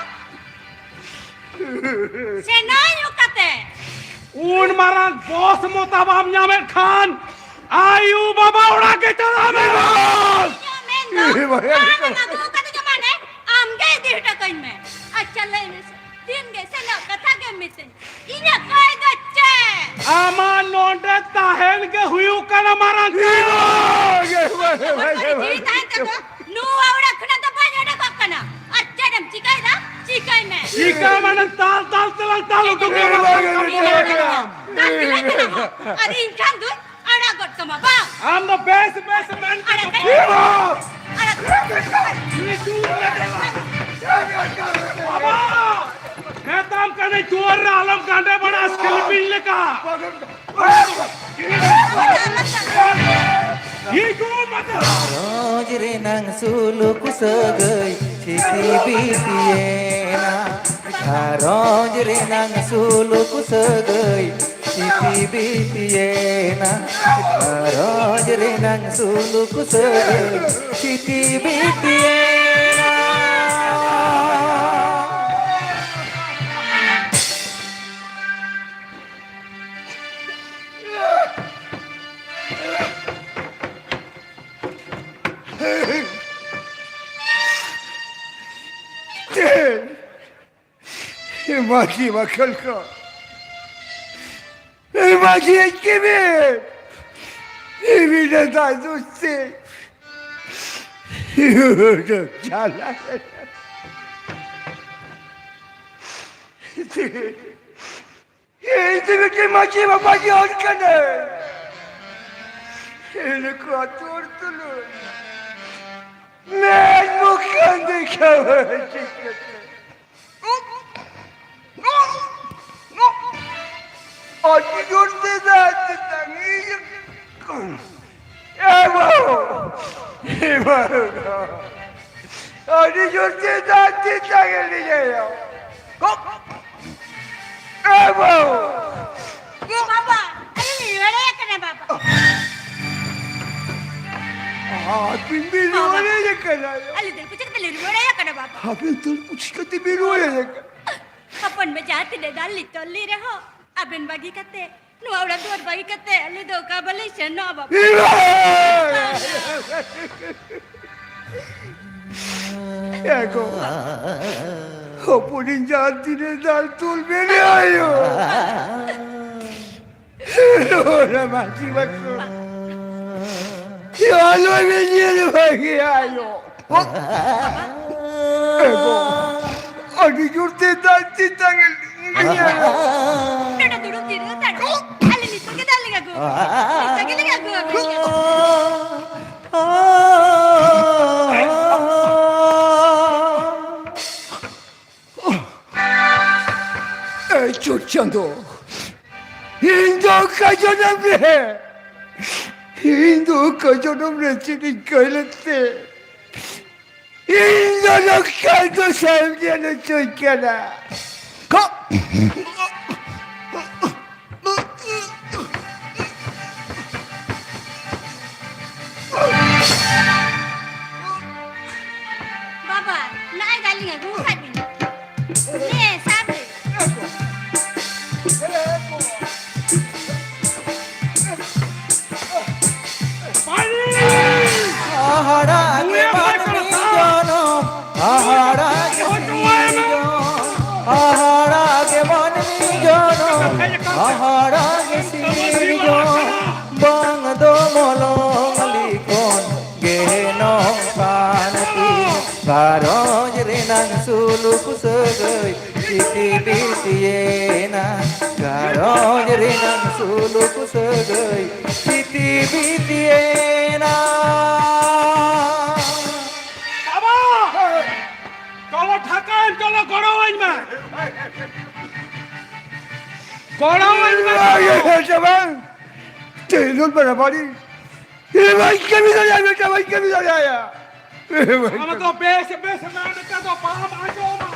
ᱥᱮᱱᱚᱜ ᱟᱹᱧ ᱚᱠᱟᱛᱮ? ᱩᱱ ᱢᱟᱨᱟᱝ ᱵᱚᱥ ᱢᱚᱛᱟ ᱵᱟᱢ ᱧᱟᱢᱮᱫ ᱠᱷᱟᱱ ᱟᱭᱩ ᱵᱟᱵᱟ ᱚᱲᱟᱜ ᱜᱮ ᱪᱟᱞᱟᱜ ᱢᱮ᱾ ᱤᱧᱟᱹᱜ ᱢᱮᱱ ᱫᱚ ᱤᱭᱟᱹ, ᱵᱟᱵᱟ᱾ ᱟᱢᱮᱢ ᱟᱹᱜᱩ ᱟᱠᱟᱫᱤᱧᱟ ᱢᱟᱱᱮ ᱟᱢ ᱜᱮ ᱤᱫᱤ ᱦᱚᱴᱚ ᱠᱟᱹᱧ ᱢᱮ᱾ ᱟᱪᱪᱷᱟ, ᱞᱟᱹᱭ ᱢᱮᱥᱮ, ᱫᱤᱱ ᱜᱮ ᱥᱮᱱᱚᱜ ᱠᱟᱛᱷᱟ ᱜᱮᱢ ᱢᱤᱛᱟᱹᱧᱟ᱾ ᱤᱧᱟᱹᱜ ᱠᱚᱭ ᱫᱚ ᱪᱮᱫ? ᱟᱢᱟᱜ ᱱᱚᱰᱮ ᱛᱟᱦᱮᱱ ᱜᱮ ᱦᱩᱭᱩᱜ ᱠᱟᱱᱟ ᱢᱟᱨᱟᱝ ᱠᱟᱹᱢᱤ᱾ ᱤᱭᱟᱹ, ᱵᱟᱵᱟ, ᱵᱟᱵᱟ, ᱵᱟᱵᱟ᱾ ᱡᱤᱣᱤ ᱛᱟᱦᱮᱱ ᱛᱟᱠᱚ, ᱱᱚᱣᱟ ᱚᱲᱟᱜ ᱠᱷᱚᱱᱟᱜ ᱫᱚ ᱵᱟᱹᱧ ᱚᱰᱚᱠᱚᱜ ᱠᱟᱱᱟ᱾ ᱟᱨ ᱪᱮᱫ ᱮᱢ ᱪᱤᱠᱟᱹᱭᱮᱫᱟ? ᱪᱤᱠᱟᱹᱭ ᱢᱮ᱾ ᱪᱤᱠᱟᱹ ᱢᱟᱱᱮ ᱛᱟᱞ ᱛᱟᱞ ᱛᱮᱞᱟᱝ ᱛᱟᱞ ᱩᱰᱩᱠ ᱮᱢᱟ᱾ ᱟᱨ ᱤᱧ ᱠᱷᱟᱱ ᱫᱚ ᱟᱲᱟᱜ ᱜᱚᱫ ᱠᱟᱢᱟ, ᱵᱟᱝ? ᱟᱢ ᱫᱚ ᱵᱮᱥ, ᱵᱮᱥ ᱢᱮᱱ ᱟᱲᱟᱜ ᱠᱟᱹᱧ ᱢᱮ᱾ ᱟᱲᱟᱜ ᱠᱟᱹᱧ ᱢᱮ᱾ ᱵᱟᱵᱟ! ᱢᱮᱛᱟᱢ ᱠᱟᱹᱱᱟᱹᱧ, ᱫᱩᱣᱟᱹᱨ ᱨᱮ ᱟᱞᱚᱢ ᱜᱟᱸᱰᱮ ᱵᱟᱲᱟᱜᱼᱟ, ᱥᱤᱞᱯᱤᱧ ᱞᱮᱠᱟ᱾ ᱟᱲᱟᱜ ᱠᱟᱹᱧ ᱢᱮ᱾ ᱜᱷᱟᱨᱚᱸᱡᱽ ᱨᱮᱱᱟᱝ ᱥᱩᱞᱩᱠ ᱥᱟᱹᱜᱟᱹᱭ ᱥᱤᱛᱤ ᱵᱤᱛᱤᱭᱮᱱᱟ᱾ ᱜᱷᱟᱨᱚᱸᱡᱽ ᱨᱮᱱᱟᱝ ᱥᱩᱞᱩᱠ ᱥᱟᱹᱜᱟᱹᱭ ᱥᱤᱛᱤ ᱵᱤᱛᱤᱭᱮᱱᱟ᱾ ᱜᱷᱟᱨᱚᱸᱡᱽ ᱨᱮᱱᱟᱝ ᱥᱩᱞᱩᱠ ᱥᱟᱹᱜᱟᱹᱭ ᱥᱤᱛᱤ ᱵᱤᱛᱤᱭᱮᱱᱟ᱾ ᱢᱟᱹᱡᱷᱤ ᱵᱟᱠᱷᱳᱞ ᱠᱚ, ᱢᱟᱹᱡᱷᱤ ᱠᱤᱢᱤᱱ, ᱠᱤᱢᱤᱱ ᱫᱟᱭ ᱫᱩᱥᱛᱤ᱾ ᱪᱟᱞᱟᱜ᱾ ᱤᱧ ᱫᱚ ᱢᱤᱫᱴᱮᱱ ᱢᱟᱹᱡᱷᱤ ᱵᱟᱵᱟ ᱜᱮ ᱦᱚᱲ ᱠᱟᱹᱱᱟᱹᱧ᱾ ᱤᱧ ᱠᱚ ᱟᱹᱛᱩ ᱦᱚᱲ ᱛᱩᱞᱩᱡ ᱢᱮᱫ ᱢᱩᱠᱷᱟᱹᱱ ᱫᱮᱠᱷᱟᱣ ᱦᱚᱪᱚ ᱠᱟᱛᱮ᱾ ᱟᱹᱰᱤ ᱡᱳᱨ ᱛᱮ ᱫᱟᱜ ᱛᱮᱛᱟᱝ ᱤᱧ᱾ ᱮ ᱵᱟᱹᱵᱩ! ᱮ ᱵᱟᱹᱵᱩ! ᱟᱹᱰᱤ ᱡᱳᱨ ᱛᱮ ᱫᱟᱜ ᱛᱮᱛᱟᱝ ᱮ ᱞᱟᱹᱭᱟ᱾ ᱮ ᱵᱟᱹᱵᱩ! ᱮ ᱵᱟᱵᱟ! ᱟᱞᱮ ᱞᱮ ᱨᱩᱣᱟᱹᱲ ᱦᱮᱡ ᱟᱠᱟᱱᱟ, ᱵᱟᱵᱟ᱾ ᱟᱹᱵᱤᱱ ᱵᱤᱱ ᱵᱟᱵᱟ! ᱨᱩᱣᱟᱹᱲ ᱦᱮᱡ ᱟᱠᱟᱱᱟ? ᱟᱞᱮ ᱫᱟᱹᱲ ᱯᱩᱪᱩᱡ ᱠᱟᱛᱮ ᱞᱮ ᱨᱩᱣᱟᱹᱲ ᱦᱮᱡ ᱟᱠᱟᱱᱟ, ᱵᱟᱵᱟ᱾ ᱟᱹᱵᱤᱱ ᱫᱟᱹᱲ ᱯᱩᱪᱩᱡ ᱠᱟᱛᱮ ᱵᱤᱱ ᱨᱩᱣᱟᱹᱲ ᱦᱮᱡ ᱟᱠᱟᱱᱟ? ᱦᱚᱯᱚᱱ ᱵᱟ ᱡᱟᱦᱟᱸ ᱛᱤᱱᱟᱹᱜ ᱫᱟᱞ ᱞᱮ ᱛᱚᱞ ᱞᱮ ᱨᱮᱦᱚᱸ, ᱟᱵᱮᱱ ᱵᱟᱹᱜᱤ ᱠᱟᱛᱮ, ᱱᱚᱣᱟ ᱚᱲᱟᱜ ᱫᱩᱣᱟᱹᱨ ᱵᱟᱹᱜᱤ ᱠᱟᱛᱮ ᱟᱞᱮ ᱫᱚ ᱚᱠᱟ ᱵᱟᱞᱮ ᱥᱮᱱᱚᱜᱼᱟ, ᱵᱟᱵᱟ᱾ ᱮ ᱜᱚ, ᱦᱚᱯᱚᱱᱤᱧ ᱡᱟᱦᱟᱸ ᱛᱤᱱᱟᱹᱜ ᱫᱟᱞ ᱛᱚᱞ ᱢᱮᱱᱮ ᱟᱭᱳ᱾ ᱚᱱᱟ ᱢᱟᱹᱡᱷᱤ ᱵᱟᱠᱷᱳᱞ᱾ ᱟᱞᱚ ᱵᱮᱱ ᱧᱮᱞ ᱵᱷᱟᱹᱜᱤᱭᱟ ᱟᱭᱳ᱾ ᱮ ᱜᱚ, ᱟᱹᱰᱤ ᱡᱳᱨ ᱛᱮ ᱫᱟᱜ ᱛᱮᱛᱟᱝ ᱮ ᱞᱤᱧᱟ᱾ ᱱᱚᱰᱮ ᱫᱩᱲᱩᱵ ᱡᱤᱨᱟᱹᱣ ᱦᱟᱛᱟᱲ ᱢᱮ᱾ ᱟᱞᱮ ᱱᱤᱛᱚᱜ ᱜᱮ ᱫᱟᱜ ᱞᱮ ᱟᱹᱜᱩ ᱟᱯᱮᱭᱟ᱾ ᱱᱤᱛᱚᱜ ᱜᱮᱞᱮ ᱟᱹᱜᱩ ᱟᱯᱮᱭᱟ᱾ ᱮ ᱪᱩᱴ ᱪᱟᱸᱫᱚ, ᱤᱧ ᱫᱚ ᱚᱠᱟ ᱡᱚᱱᱚᱢ ᱨᱮ ᱤᱧ ᱫᱚ ᱚᱠᱟ ᱡᱚᱱᱚᱢ ᱨᱮ ᱪᱮᱫ ᱤᱧ ᱠᱟᱹᱭ ᱞᱮᱫ ᱛᱮ ᱤᱧ ᱫᱚ ᱱᱚᱝᱠᱟ ᱫᱚ ᱥᱟᱨᱡᱟᱱ ᱦᱚᱪᱚᱭ ᱠᱟᱱᱟ? ᱠᱚ- ᱵᱟᱵᱟ, ᱱᱚᱜᱼᱚᱭ ᱫᱟᱞᱤᱧ ᱟᱹᱜᱩ ᱟᱠᱟᱫ ᱵᱤᱱᱟ᱾ ᱱᱮ, ᱥᱟᱵ ᱨᱮ᱾ ᱦᱟᱦᱟᱲᱟ ᱜᱮ ᱢᱟᱹᱱᱢᱤ ᱡᱚᱱᱚᱢ, ᱦᱟᱦᱟᱲᱟ ᱜᱮ ᱥᱤᱨᱡᱚᱱ, ᱦᱟᱦᱟᱲᱟ ᱜᱮ ᱢᱟᱹᱱᱢᱤ ᱡᱚᱱᱚᱢ, ᱦᱟᱦᱟᱲᱟ ᱜᱮ ᱥᱤᱨᱡᱚᱱ, ᱵᱟᱝ ᱫᱚ ᱢᱚᱞᱚᱝ ᱞᱤᱠᱷᱚᱱ ᱜᱮ ᱱᱚᱝᱠᱟᱱ ᱛᱤᱧ ᱜᱷᱟᱨᱚᱸᱡᱽ ᱨᱮᱱᱟᱝ ᱥᱩᱞᱩᱠ ᱥᱟᱹᱜᱟᱹᱭ ᱥᱤᱛᱤ ᱵᱤᱛᱤᱭᱮᱱᱟ, ᱜᱷᱟᱨᱚᱸᱡᱽ ᱨᱮᱱᱟᱝ ᱥᱩᱞᱩᱠ ᱥᱟᱹᱜᱟᱹᱭ ᱥᱤᱛᱤ ᱵᱤᱛᱤᱭᱮᱱᱟ᱾ ᱵᱟᱵᱟ! ᱪᱚᱞᱚ ᱴᱷᱟᱠᱟᱭᱮᱢ, ᱪᱚᱞᱚ ᱜᱚᱲᱚᱣᱟᱹᱧ ᱢᱮ᱾ ᱜᱚᱲᱚᱣᱟᱹᱧ ᱢᱮ᱾ ᱟᱭ, ᱟᱭ, ᱟᱭ, ᱪᱟᱵᱟ᱾ ᱪᱮᱫ ᱵᱟᱲᱟᱵᱟᱲᱤ? ᱤᱧ ᱵᱟᱹᱧ ᱠᱟᱹᱢᱤ ᱫᱟᱲᱮᱭᱟᱜᱼᱟ, ᱵᱮᱴᱟ, ᱵᱟᱹᱧ ᱠᱟᱹᱢᱤ ᱫᱟᱲᱮᱭᱟᱜᱼᱟ᱾ ᱟᱢ ᱫᱚ ᱵᱮᱥ, ᱵᱮᱥ ᱢᱮ, ᱱᱮᱛᱟᱨ ᱫᱚ ᱵᱟᱢ ᱟᱸᱡᱚᱢᱟ᱾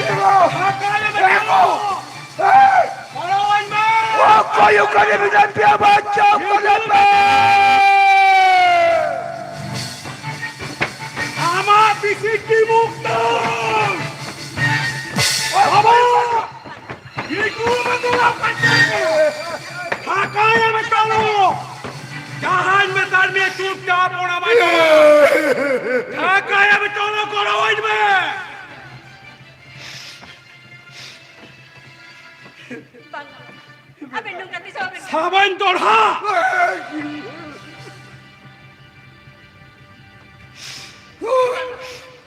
ᱮᱜᱳ! ᱵᱟᱠᱷᱟᱡ ᱫᱚ ᱮᱜᱳ! ᱮᱭ! ᱜᱚᱲᱚᱣᱟᱹᱧ ᱢᱮ! ᱚᱠᱚᱭ ᱚᱠᱟᱨᱮ ᱢᱮᱱᱟᱜ ᱯᱮᱭᱟ, ᱵᱟᱧᱪᱟᱣ ᱠᱟᱱᱟ ᱯᱮ? ᱟᱢᱟᱜ ᱵᱤᱥᱤ ᱠᱤ ᱢᱩᱠᱛᱚ! ᱵᱟᱵᱟ! ᱤᱧ ᱠᱩᱲᱤ ᱢᱮᱱᱫᱚ ᱯᱟᱪᱮ! ᱯᱷᱟᱸᱠᱟᱭᱟ ᱢᱮ ᱪᱚᱞᱚ! ᱡᱟᱦᱟᱸᱧ ᱢᱮᱛᱟᱫ ᱢᱮᱭᱟ ᱪᱩᱯᱪᱟᱯ ᱚᱱᱟ ᱢᱟ ᱟᱸᱡᱚᱢ ᱢᱮ! ᱯᱷᱟᱸᱠᱟᱭᱟ ᱢᱮ ᱪᱚᱞᱚ ᱜᱚᱲᱚᱣᱟᱹᱧ ᱢᱮ! ᱵᱟᱝ, ᱟᱵᱮᱱ ᱱᱚᱝᱠᱟ ᱛᱤᱥ ᱦᱚᱸ ᱵᱟᱵᱮᱱ ᱥᱟᱵᱟᱹᱧ ᱫᱚᱲᱦᱟ!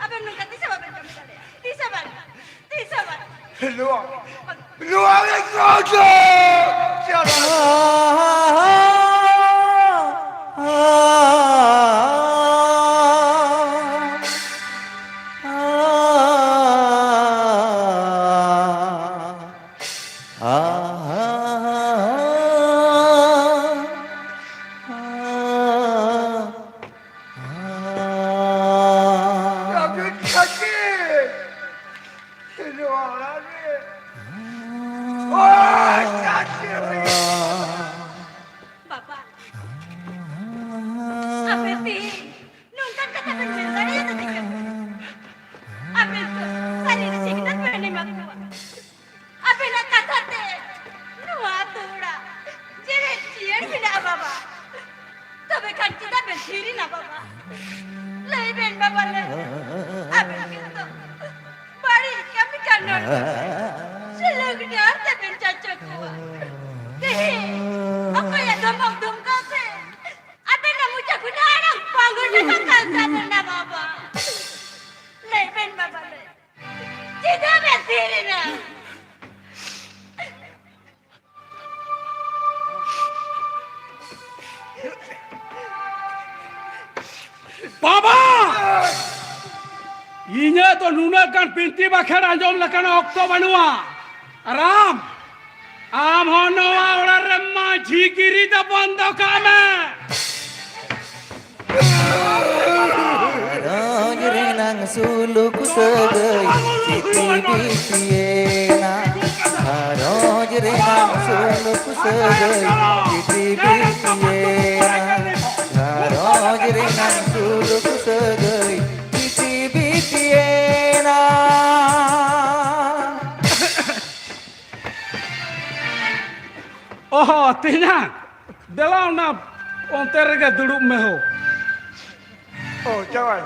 ᱟᱵᱮᱱ ᱱᱚᱝᱠᱟ ᱛᱤᱥ ᱦᱚᱸ ᱵᱟᱵᱮᱱ ᱠᱟᱹᱢᱤ ᱫᱟᱲᱮᱭᱟᱜᱼᱟ, ᱛᱤᱥ ᱦᱚᱸ ᱵᱟᱝ᱾ ᱛᱤᱥ ᱦᱚᱸ ᱵᱟᱝ᱾ ᱱᱚᱣᱟ, ᱱᱚᱣᱟ ᱜᱮ ᱜᱚᱡᱚ! ᱟᱯᱮ ᱛᱤᱦᱤᱧ ᱱᱚᱝᱠᱟᱱ ᱠᱟᱛᱷᱟ ᱵᱮᱱ ᱢᱮᱱ ᱫᱟᱲᱮᱭᱟᱫᱟ ᱪᱤᱠᱟᱹᱛᱮ? ᱟᱵᱮᱱ ᱫᱚ ᱥᱟᱹᱨᱤ ᱥᱤᱠᱷᱱᱟᱹᱛ ᱵᱮᱱ ᱮᱢᱟ ᱠᱚᱣᱟ᱾ ᱟᱵᱮᱱᱟᱜ ᱠᱟᱛᱷᱟ ᱛᱮ ᱱᱚᱣᱟ ᱟᱹᱛᱩ ᱚᱲᱟᱜ ᱡᱮᱨᱮᱫ ᱡᱤᱭᱟᱹᱲ ᱢᱮᱱᱟᱜᱼᱟ ᱵᱟᱵᱟ᱾ ᱛᱚᱵᱮ ᱠᱷᱟᱱ ᱪᱮᱫᱟᱜ ᱵᱮᱱ ᱛᱷᱤᱨ ᱮᱱᱟ ᱵᱟᱵᱟ? ᱞᱟᱹᱭ ᱵᱮᱱ ᱵᱟᱵᱟ, ᱞᱟᱹᱭ ᱵᱮᱱ᱾ ᱟᱵᱮᱱ ᱜᱮ ᱛᱚ ᱵᱟᱹᱲᱤᱡ ᱠᱟᱹᱢᱤ ᱠᱟᱱ ᱦᱚᱲ ᱫᱚ ᱥᱩᱞᱩᱠ ᱰᱟᱦᱟᱨ ᱛᱮᱵᱮᱱ ᱪᱟᱪᱚ ᱠᱚᱣᱟ᱾ ᱛᱮᱦᱮᱧ ᱚᱠᱚᱭᱟᱜ ᱫᱷᱚᱢᱚᱠ ᱫᱷᱚᱢᱠᱟᱣ ᱛᱮ ᱟᱵᱮᱱᱟᱜ ᱢᱚᱪᱟ ᱠᱷᱚᱱᱟᱜ ᱟᱲᱟᱝ ᱵᱟᱝ ᱩᱰᱩᱠ ᱟᱠᱟᱱ ᱛᱟᱵᱮᱱᱟ ᱵᱟᱵᱟ? ᱞᱟᱹᱭ ᱵᱮᱱ ᱵᱟᱵᱟ, ᱞᱟᱹᱭ᱾ ᱪᱮᱫᱟᱜ ᱵᱮᱱ ᱛᱷᱤᱨ ᱮᱱᱟ? ᱵᱟᱵᱟ! ᱤᱧᱟᱹᱜ ᱫᱚ ᱱᱩᱱᱟᱹᱜ ᱜᱟᱱ ᱵᱤᱱᱛᱤ ᱵᱟᱠᱷᱮᱲ ᱟᱸᱡᱚᱢ ᱞᱮᱠᱟᱱᱟᱜ ᱚᱠᱛᱚ ᱵᱟᱹᱱᱩᱜᱼᱟ᱾ ᱟᱨ ᱟᱢ, ᱟᱢ ᱦᱚᱸ ᱱᱚᱣᱟ ᱚᱲᱟᱜ ᱨᱮ ᱢᱟᱹᱡᱷᱤ ᱜᱤᱨᱤ ᱫᱚ ᱵᱚᱱᱫᱚ ᱠᱟᱜ ᱢᱮ᱾ ᱜᱷᱟᱨᱚᱸᱡᱽ ᱨᱮᱱᱟᱝ ᱥᱩᱞᱩᱠ ᱥᱟᱹᱜᱟᱹᱭ ᱪᱤᱴᱤ ᱵᱤᱴᱤᱭᱮᱱᱟ᱾ ᱜᱷᱟᱨᱚᱸᱡᱽ ᱨᱮᱱᱟᱝ ᱥᱩᱞᱩᱠ ᱥᱟᱹᱜᱟᱹᱭ ᱪᱤᱴᱤ ᱵᱤᱴᱤᱭᱮᱱᱟ᱾ ᱜᱷᱟᱨᱚᱸᱡᱽ ᱨᱮᱱᱟᱝ ᱥᱩᱞᱩᱠ ᱥᱟᱹᱜᱟᱹᱭ ᱪᱤᱴᱤ ᱵᱤᱴᱤᱭᱮᱱᱟ᱾ ᱚᱦᱚ, ᱛᱮᱧᱟᱝ, ᱫᱮᱞᱟ ᱚᱱᱟ ᱚᱱᱛᱮ ᱨᱮᱜᱮ ᱫᱩᱲᱩᱵ ᱢᱮ ᱦᱳ᱾ ᱚ, ᱡᱟᱶᱟᱭ,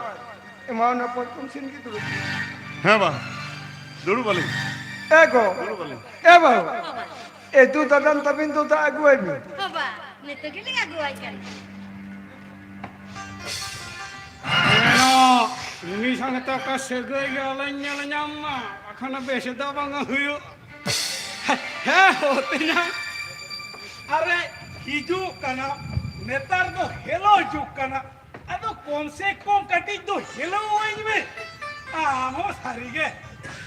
ᱮᱢᱟ ᱚᱱᱟ ᱯᱚᱧᱪᱚᱢ ᱥᱤᱢ ᱜᱮ ᱫᱩᱲᱩᱵ᱾ ᱦᱮᱸ ᱵᱟ, ᱫᱩᱲᱩᱵ ᱟᱹᱞᱤᱧ᱾ ᱮ ᱜᱚ, ᱫᱩᱲᱩᱵ ᱟᱹᱞᱤᱧ᱾ ᱮ ᱵᱟᱹᱦᱩ, ᱮ ᱫᱩ ᱫᱟᱫᱟᱱ ᱛᱟᱵᱤᱱ ᱫᱚ ᱫᱟᱜ ᱟᱹᱜᱩᱣᱟᱭ ᱵᱤᱱ᱾ ᱦᱚᱸ ᱵᱟ, ᱱᱤᱛᱚᱜ ᱜᱮᱞᱤᱧ ᱟᱹᱜᱩᱣᱟᱭ ᱠᱟᱱᱟ᱾ ᱮᱱᱚ, ᱩᱱᱤ ᱥᱟᱶ ᱱᱤᱛᱚᱜ ᱚᱠᱟ ᱥᱟᱹᱜᱟᱹᱭ ᱜᱮ ᱟᱞᱚᱧ ᱧᱮᱞ ᱧᱟᱢ ᱢᱟ, ᱵᱟᱠᱷᱟᱱ ᱵᱮᱥ ᱫᱚ ᱵᱟᱝ ᱦᱩᱭᱩᱜ᱾ ᱦᱮᱸ ᱦᱳ ᱛᱮᱧᱟᱝ, ᱟᱨᱮ ᱦᱤᱡᱩᱜ ᱠᱟᱱᱟ, ᱱᱮᱛᱟᱨ ᱫᱚ ᱦᱮᱞᱳ ᱦᱤᱡᱩᱜ ᱠᱟᱱᱟ, ᱟᱫᱚ ᱠᱚᱢ ᱥᱮ ᱠᱚᱢ ᱠᱟᱹᱴᱤᱡ ᱫᱚ ᱦᱮᱞᱳ ᱟᱹᱧ ᱢᱮ᱾ ᱟᱢ ᱦᱚᱸ ᱥᱟᱹᱨᱤ ᱜᱮ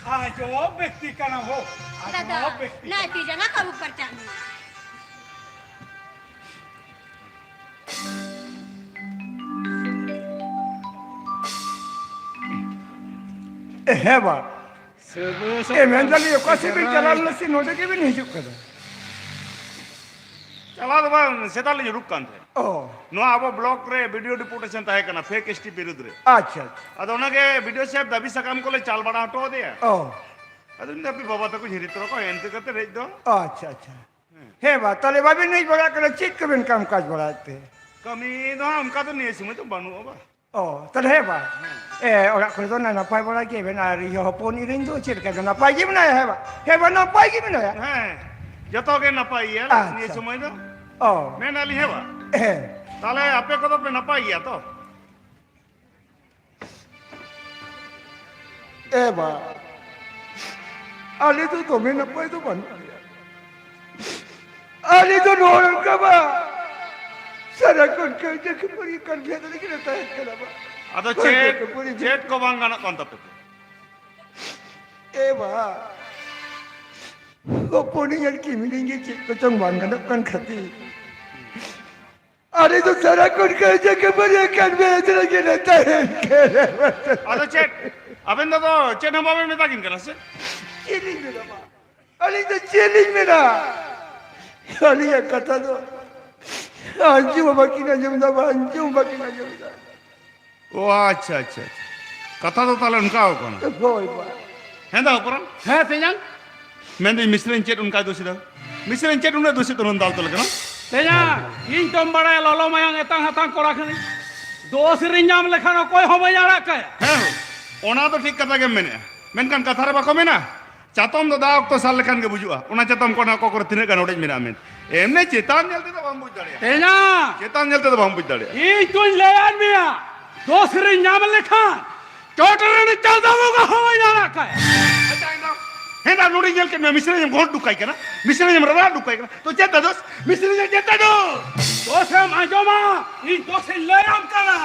ᱟᱡᱚᱵ ᱵᱮᱠᱛᱤ ᱠᱟᱱᱟᱢ ᱦᱳ, ᱫᱟᱫᱟ, ᱟᱡᱚᱵ ᱵᱮᱠᱛᱤ ᱱᱟ ᱠᱟᱱᱟᱢ᱾ ᱛᱤ ᱡᱟᱸᱜᱟ ᱠᱚ ᱟᱹᱨᱩᱵ ᱯᱟᱨᱪᱟᱜ ᱢᱮ᱾ ᱦᱮᱸ ᱵᱟ᱾ ᱥᱟᱹᱜᱟᱹᱭ ᱮ, ᱢᱮᱱᱫᱟᱞᱤᱧ, ᱚᱠᱟ ᱥᱮᱫ ᱵᱤᱱ ᱪᱟᱞᱟᱣ ᱞᱮᱱᱟ ᱥᱮ ᱱᱚᱰᱮ ᱜᱮᱵᱤᱱ ᱦᱤᱡᱩᱜ ᱠᱟᱱᱟ? ᱱᱚᱣᱟ ᱫᱚ ᱵᱟᱝ, ᱥᱮᱛᱟᱜ ᱞᱤᱧ ᱩᱰᱩᱠ ᱠᱟᱱ ᱛᱟᱦᱮᱸᱫ᱾ ᱚ᱾ ᱱᱚᱣᱟ ᱟᱵᱚ ᱵᱞᱚᱠ ᱨᱮ ᱵᱤ ᱰᱤ ᱳ ᱰᱮᱯᱩᱴᱮᱥᱚᱱ ᱛᱟᱦᱮᱸ ᱠᱟᱱᱟ ᱯᱷᱮᱠ ᱮᱥ ᱴᱤ ᱵᱤᱨᱩᱫᱽ ᱨᱮ᱾ ᱟᱪᱪᱷᱟ, ᱟᱪᱪᱷᱟ᱾ ᱟᱫᱚ ᱚᱱᱟᱜᱮ ᱵᱤ ᱰᱤ ᱳ ᱥᱟᱦᱮᱵᱽ ᱫᱟᱹᱵᱤ ᱥᱟᱠᱟᱢ ᱠᱚᱞᱮ ᱪᱟᱞ ᱵᱟᱲᱟ ᱦᱚᱴᱚ ᱟᱫᱮᱭᱟ᱾ ᱚ᱾ ᱟᱫᱚ ᱤᱧ ᱫᱚ ᱦᱟᱯᱮ ᱵᱟᱵᱟ ᱛᱟᱠᱚᱧ ᱦᱤᱨᱤ ᱛᱚᱨᱟ ᱠᱚᱣᱟ, ᱮᱱᱛᱮ ᱠᱟᱛᱮ ᱦᱮᱡ ᱫᱚ᱾ ᱟᱪᱪᱷᱟ, ᱟᱪᱪᱷᱟ᱾ ᱦᱮᱸ᱾ ᱦᱮᱸ ᱵᱟ, ᱛᱟᱦᱞᱮ ᱵᱟᱵᱤᱱ ᱦᱮᱡ ᱵᱟᱲᱟᱜ ᱠᱟᱱᱟ, ᱪᱮᱫ ᱠᱚᱵᱤᱱ ᱠᱟᱢ ᱠᱟᱡᱽ ᱵᱟᱲᱟᱭᱮᱫ ᱛᱮ? ᱠᱟᱹᱢᱤ ᱫᱚ ᱦᱟᱸᱜ ᱚᱱᱠᱟ ᱫᱚ ᱱᱤᱭᱟᱹ ᱥᱚᱢᱚᱭ ᱫᱚ ᱵᱟᱹᱱᱩᱜᱼᱟ ᱵᱟ᱾ ᱚ, ᱛᱟᱦᱞᱮ ᱦᱮᱸ ᱵᱟ᱾ ᱦᱮᱸ᱾ ᱮ, ᱚᱲᱟᱜ ᱠᱚᱨᱮ ᱫᱚ ᱱᱟ-, ᱱᱟᱯᱟᱭ ᱵᱟᱲᱟ ᱜᱮᱭᱟᱵᱮᱱ? ᱟᱨ ᱤᱭᱟᱹ ᱦᱚᱯᱚᱱ ᱤᱧ ᱨᱮᱱ ᱫᱚ ᱪᱮᱫ ᱞᱮᱠᱟ ᱫᱚ ᱱᱟᱯᱟᱭ ᱜᱮ ᱢᱮᱱᱟᱭᱟ? ᱦᱮᱸ ᱵᱟ? ᱦᱮᱸ ᱵᱟ, ᱱᱟᱯᱟᱭ ᱜᱮ ᱢᱮᱱᱟᱭᱟ᱾ ᱦᱮᱸ, ᱡᱚᱛᱚ ᱜᱮ ᱱᱟᱯᱟᱭ ᱜᱮᱭᱟ ᱱᱤᱭᱟᱹ ᱟᱪᱪᱷᱟ᱾ ᱥᱚᱢᱚᱭ ᱫᱚ᱾ ᱚ᱾ ᱢᱮᱱᱟᱞᱤᱧ ᱦᱮᱸ ᱵᱟ? ᱦᱮᱸ᱾ ᱛᱟᱦᱞᱮ ᱟᱯᱮ ᱠᱚᱫᱚ ᱯᱮ ᱱᱟᱯᱟᱭ ᱜᱮᱭᱟ ᱛᱚ? ᱮ ᱵᱟ, ᱟᱞᱮ ᱫᱚ ᱫᱚᱢᱮ ᱱᱟᱯᱟᱭ ᱫᱚ ᱵᱟᱹᱱᱩᱜ ᱞᱮᱭᱟ᱾ ᱟᱞᱮ ᱫᱚ ᱱᱚᱜᱼᱚ ᱱᱚᱝᱠᱟ ᱵᱟ, ᱥᱟᱨᱟ ᱠᱷᱚᱱ ᱠᱟᱹᱭᱡᱟᱹ ᱠᱷᱟᱹᱯᱟᱹᱨᱤ ᱠᱟᱱ ᱜᱮ ᱟᱞᱮ ᱜᱮᱞᱮ ᱛᱟᱦᱮᱱ ᱠᱟᱱᱟ ᱵᱟ᱾ ᱟᱫᱚ ᱠᱟᱹᱭᱡᱟᱹ ᱪᱮᱫ, ᱠᱷᱟᱹᱯᱟᱹᱨᱤ ᱜᱮ᱾ ᱪᱮᱫ ᱠᱚ ᱵᱟᱝ ᱜᱟᱱᱚᱜ ᱠᱟᱱ ᱛᱟᱯᱮ ᱛᱮ? ᱮ ᱵᱟ, ᱦᱚᱯᱚᱱᱤᱧ ᱟᱨ ᱠᱤᱢᱤᱱᱤᱧ ᱜᱮ ᱪᱮᱫ ᱠᱚᱪᱚᱝ ᱵᱟᱝ ᱜᱟᱱᱚᱜ ᱠᱟᱱ ᱠᱷᱟᱹᱛᱤᱨ ᱟᱞᱮ ᱫᱚ ᱥᱟᱨᱟ ᱠᱷᱚᱱ ᱠᱟᱹᱭᱡᱟᱹ ᱠᱷᱟᱹᱯᱟᱹᱨᱤ ᱟᱠᱟᱱ ᱢᱮ ᱨᱮᱜᱮ ᱞᱮ ᱛᱟᱦᱮᱱ ᱠᱟᱱᱟ᱾ ᱟᱫᱚ ᱪᱮᱫ? ᱟᱵᱮᱱ ᱫᱚ, ᱫᱚ ᱪᱮᱫ ᱦᱚᱸ ᱵᱟᱵᱮᱱ ᱢᱮᱛᱟ ᱠᱤᱱ ᱠᱟᱱᱟ ᱥᱮ? ᱪᱮᱫ ᱞᱤᱧ ᱢᱮᱱᱟ ᱢᱟ? ᱟᱹᱞᱤᱧ ᱫᱚ ᱪᱮᱫ ᱞᱤᱧ ᱢᱮᱱᱟ? ᱟᱹᱞᱤᱧᱟᱜ ᱠᱟᱛᱷᱟ ᱫᱚ ᱟᱸᱡᱚᱢ ᱦᱚᱸ ᱵᱟᱹᱠᱤᱱ ᱟᱸᱡᱚᱢ ᱮᱫᱟ, ᱟᱸᱡᱚᱢ ᱦᱚᱸ ᱵᱟᱹᱠᱤᱱ ᱟᱸᱡᱚᱢ ᱮᱫᱟ᱾ ᱚ, ᱟᱪᱪᱷᱟ, ᱟᱪᱪᱷᱟ, ᱟᱪᱪᱷᱟ᱾ ᱠᱟᱛᱷᱟ ᱫᱚ ᱛᱟᱦᱞᱮ ᱚᱱᱠᱟ ᱠᱟᱱᱟ᱾ ᱦᱳᱭ ᱵᱟ᱾ ᱦᱮᱸ ᱫᱟ ᱦᱚᱯᱚᱱ? ᱦᱮᱸ ᱛᱮᱧᱟᱝ᱾ ᱢᱮᱱᱫᱟᱹᱧ ᱢᱤᱥᱨᱟᱧ ᱪᱮᱫ ᱚᱱᱠᱟᱭ ᱫᱩᱥᱤᱫᱟ? ᱢᱤᱥᱨᱟᱧ ᱪᱮᱫ ᱩᱱᱟᱹᱜ ᱫᱩᱥᱤ ᱛᱮᱢ ᱫᱟᱞ ᱛᱚᱞᱮ ᱠᱟᱱᱟ? ᱛᱮᱧᱟᱝ, ᱤᱧ ᱛᱚᱢ ᱵᱟᱲᱟᱭᱟ ᱞᱚᱞᱚ ᱢᱟᱭᱟᱝ ᱮᱛᱟᱝ ᱦᱟᱛᱟᱝ ᱠᱚᱲᱟ ᱠᱟᱹᱱᱟᱹᱧ᱾ ᱫᱳᱥ ᱨᱤᱧ ᱧᱟᱢ ᱞᱮᱠᱷᱟᱱ ᱚᱠᱚᱭ ᱦᱚᱸ ᱵᱟᱹᱧ ᱟᱲᱟᱜ ᱠᱟᱭᱟ᱾ ᱦᱮᱸ ᱦᱳ, ᱚᱱᱟ ᱫᱚ ᱴᱷᱤᱠ ᱠᱟᱛᱷᱟ ᱜᱮᱢ ᱢᱮᱱᱮᱜᱼᱟ᱾ ᱢᱮᱱᱠᱷᱟᱱ ᱠᱟᱛᱷᱟ ᱨᱮ ᱵᱟᱠᱚ ᱢᱮᱱᱟ, ᱪᱟᱛᱚᱢ ᱫᱚ ᱫᱟᱜ ᱚᱠᱛᱚ ᱥᱟᱨ ᱞᱮᱠᱷᱟᱱ ᱜᱮ ᱵᱩᱡᱩᱜᱼᱟ᱾ ᱚᱱᱟ ᱪᱟᱛᱚᱢ ᱠᱚ ᱚᱠᱟ ᱠᱚᱨᱮ ᱛᱤᱱᱟᱹᱜ ᱜᱟᱱ ᱚᱲᱮᱡ ᱢᱮᱱᱟᱜᱼᱟ ᱢᱮᱱᱛᱮ᱾ ᱮᱢᱱᱤ ᱪᱮᱛᱟᱱ ᱧᱮᱞ ᱛᱮᱫᱚ ᱵᱟᱢ ᱵᱩᱡᱽ ᱫᱟᱲᱮᱭᱟᱜᱼᱟ᱾ ᱛᱮᱧᱟᱝ! ᱪᱮᱛᱟᱱ ᱧᱮᱞ ᱛᱮᱫᱚ ᱵᱟᱢ ᱵᱩᱡᱽ ᱫᱟᱲᱮᱭᱟᱜᱼᱟ᱾ ᱤᱧ ᱛᱚᱧ ᱞᱟᱹᱭᱟᱫ ᱢᱮᱭᱟ, ᱫᱳᱥ ᱨᱮ ᱧᱟᱢ ᱞᱮᱠᱷᱟᱱ ᱪᱚᱴ ᱨᱮᱱ ᱪᱟᱸᱫᱟ ᱵᱚᱸᱜᱟ ᱦᱚᱸ ᱵᱟᱹᱧ ᱟᱲᱟᱜ ᱠᱟᱭᱟ᱾ ᱟᱪᱪᱷᱟ, ᱮᱱᱫᱚ, ᱦᱮᱸ, ᱫᱟ, ᱱᱚᱰᱮ ᱧᱮᱞ ᱠᱮᱫ ᱢᱮᱭᱟ, ᱢᱤᱥᱨᱟᱧ ᱮᱢ ᱜᱚᱦᱚᱲ ᱰᱩᱠᱟᱭ ᱠᱟᱱᱟ, ᱢᱤᱥᱨᱟᱧ ᱮᱢ ᱨᱟᱲᱟ ᱰᱩᱠᱟᱭ ᱠᱟᱱᱟ, ᱛᱚ ᱪᱮᱫ ᱫᱟ ᱫᱳᱥ? ᱢᱤᱥᱨᱟᱧ ᱮᱢ ᱪᱮᱫ ᱫᱟ ᱫᱳᱥ? ᱫᱳᱥ ᱮᱢ ᱟᱸᱡᱚᱢᱟ, ᱤᱧ ᱫᱳᱥ ᱤᱧ ᱞᱟᱹᱭᱟᱢ ᱠᱟᱱᱟ᱾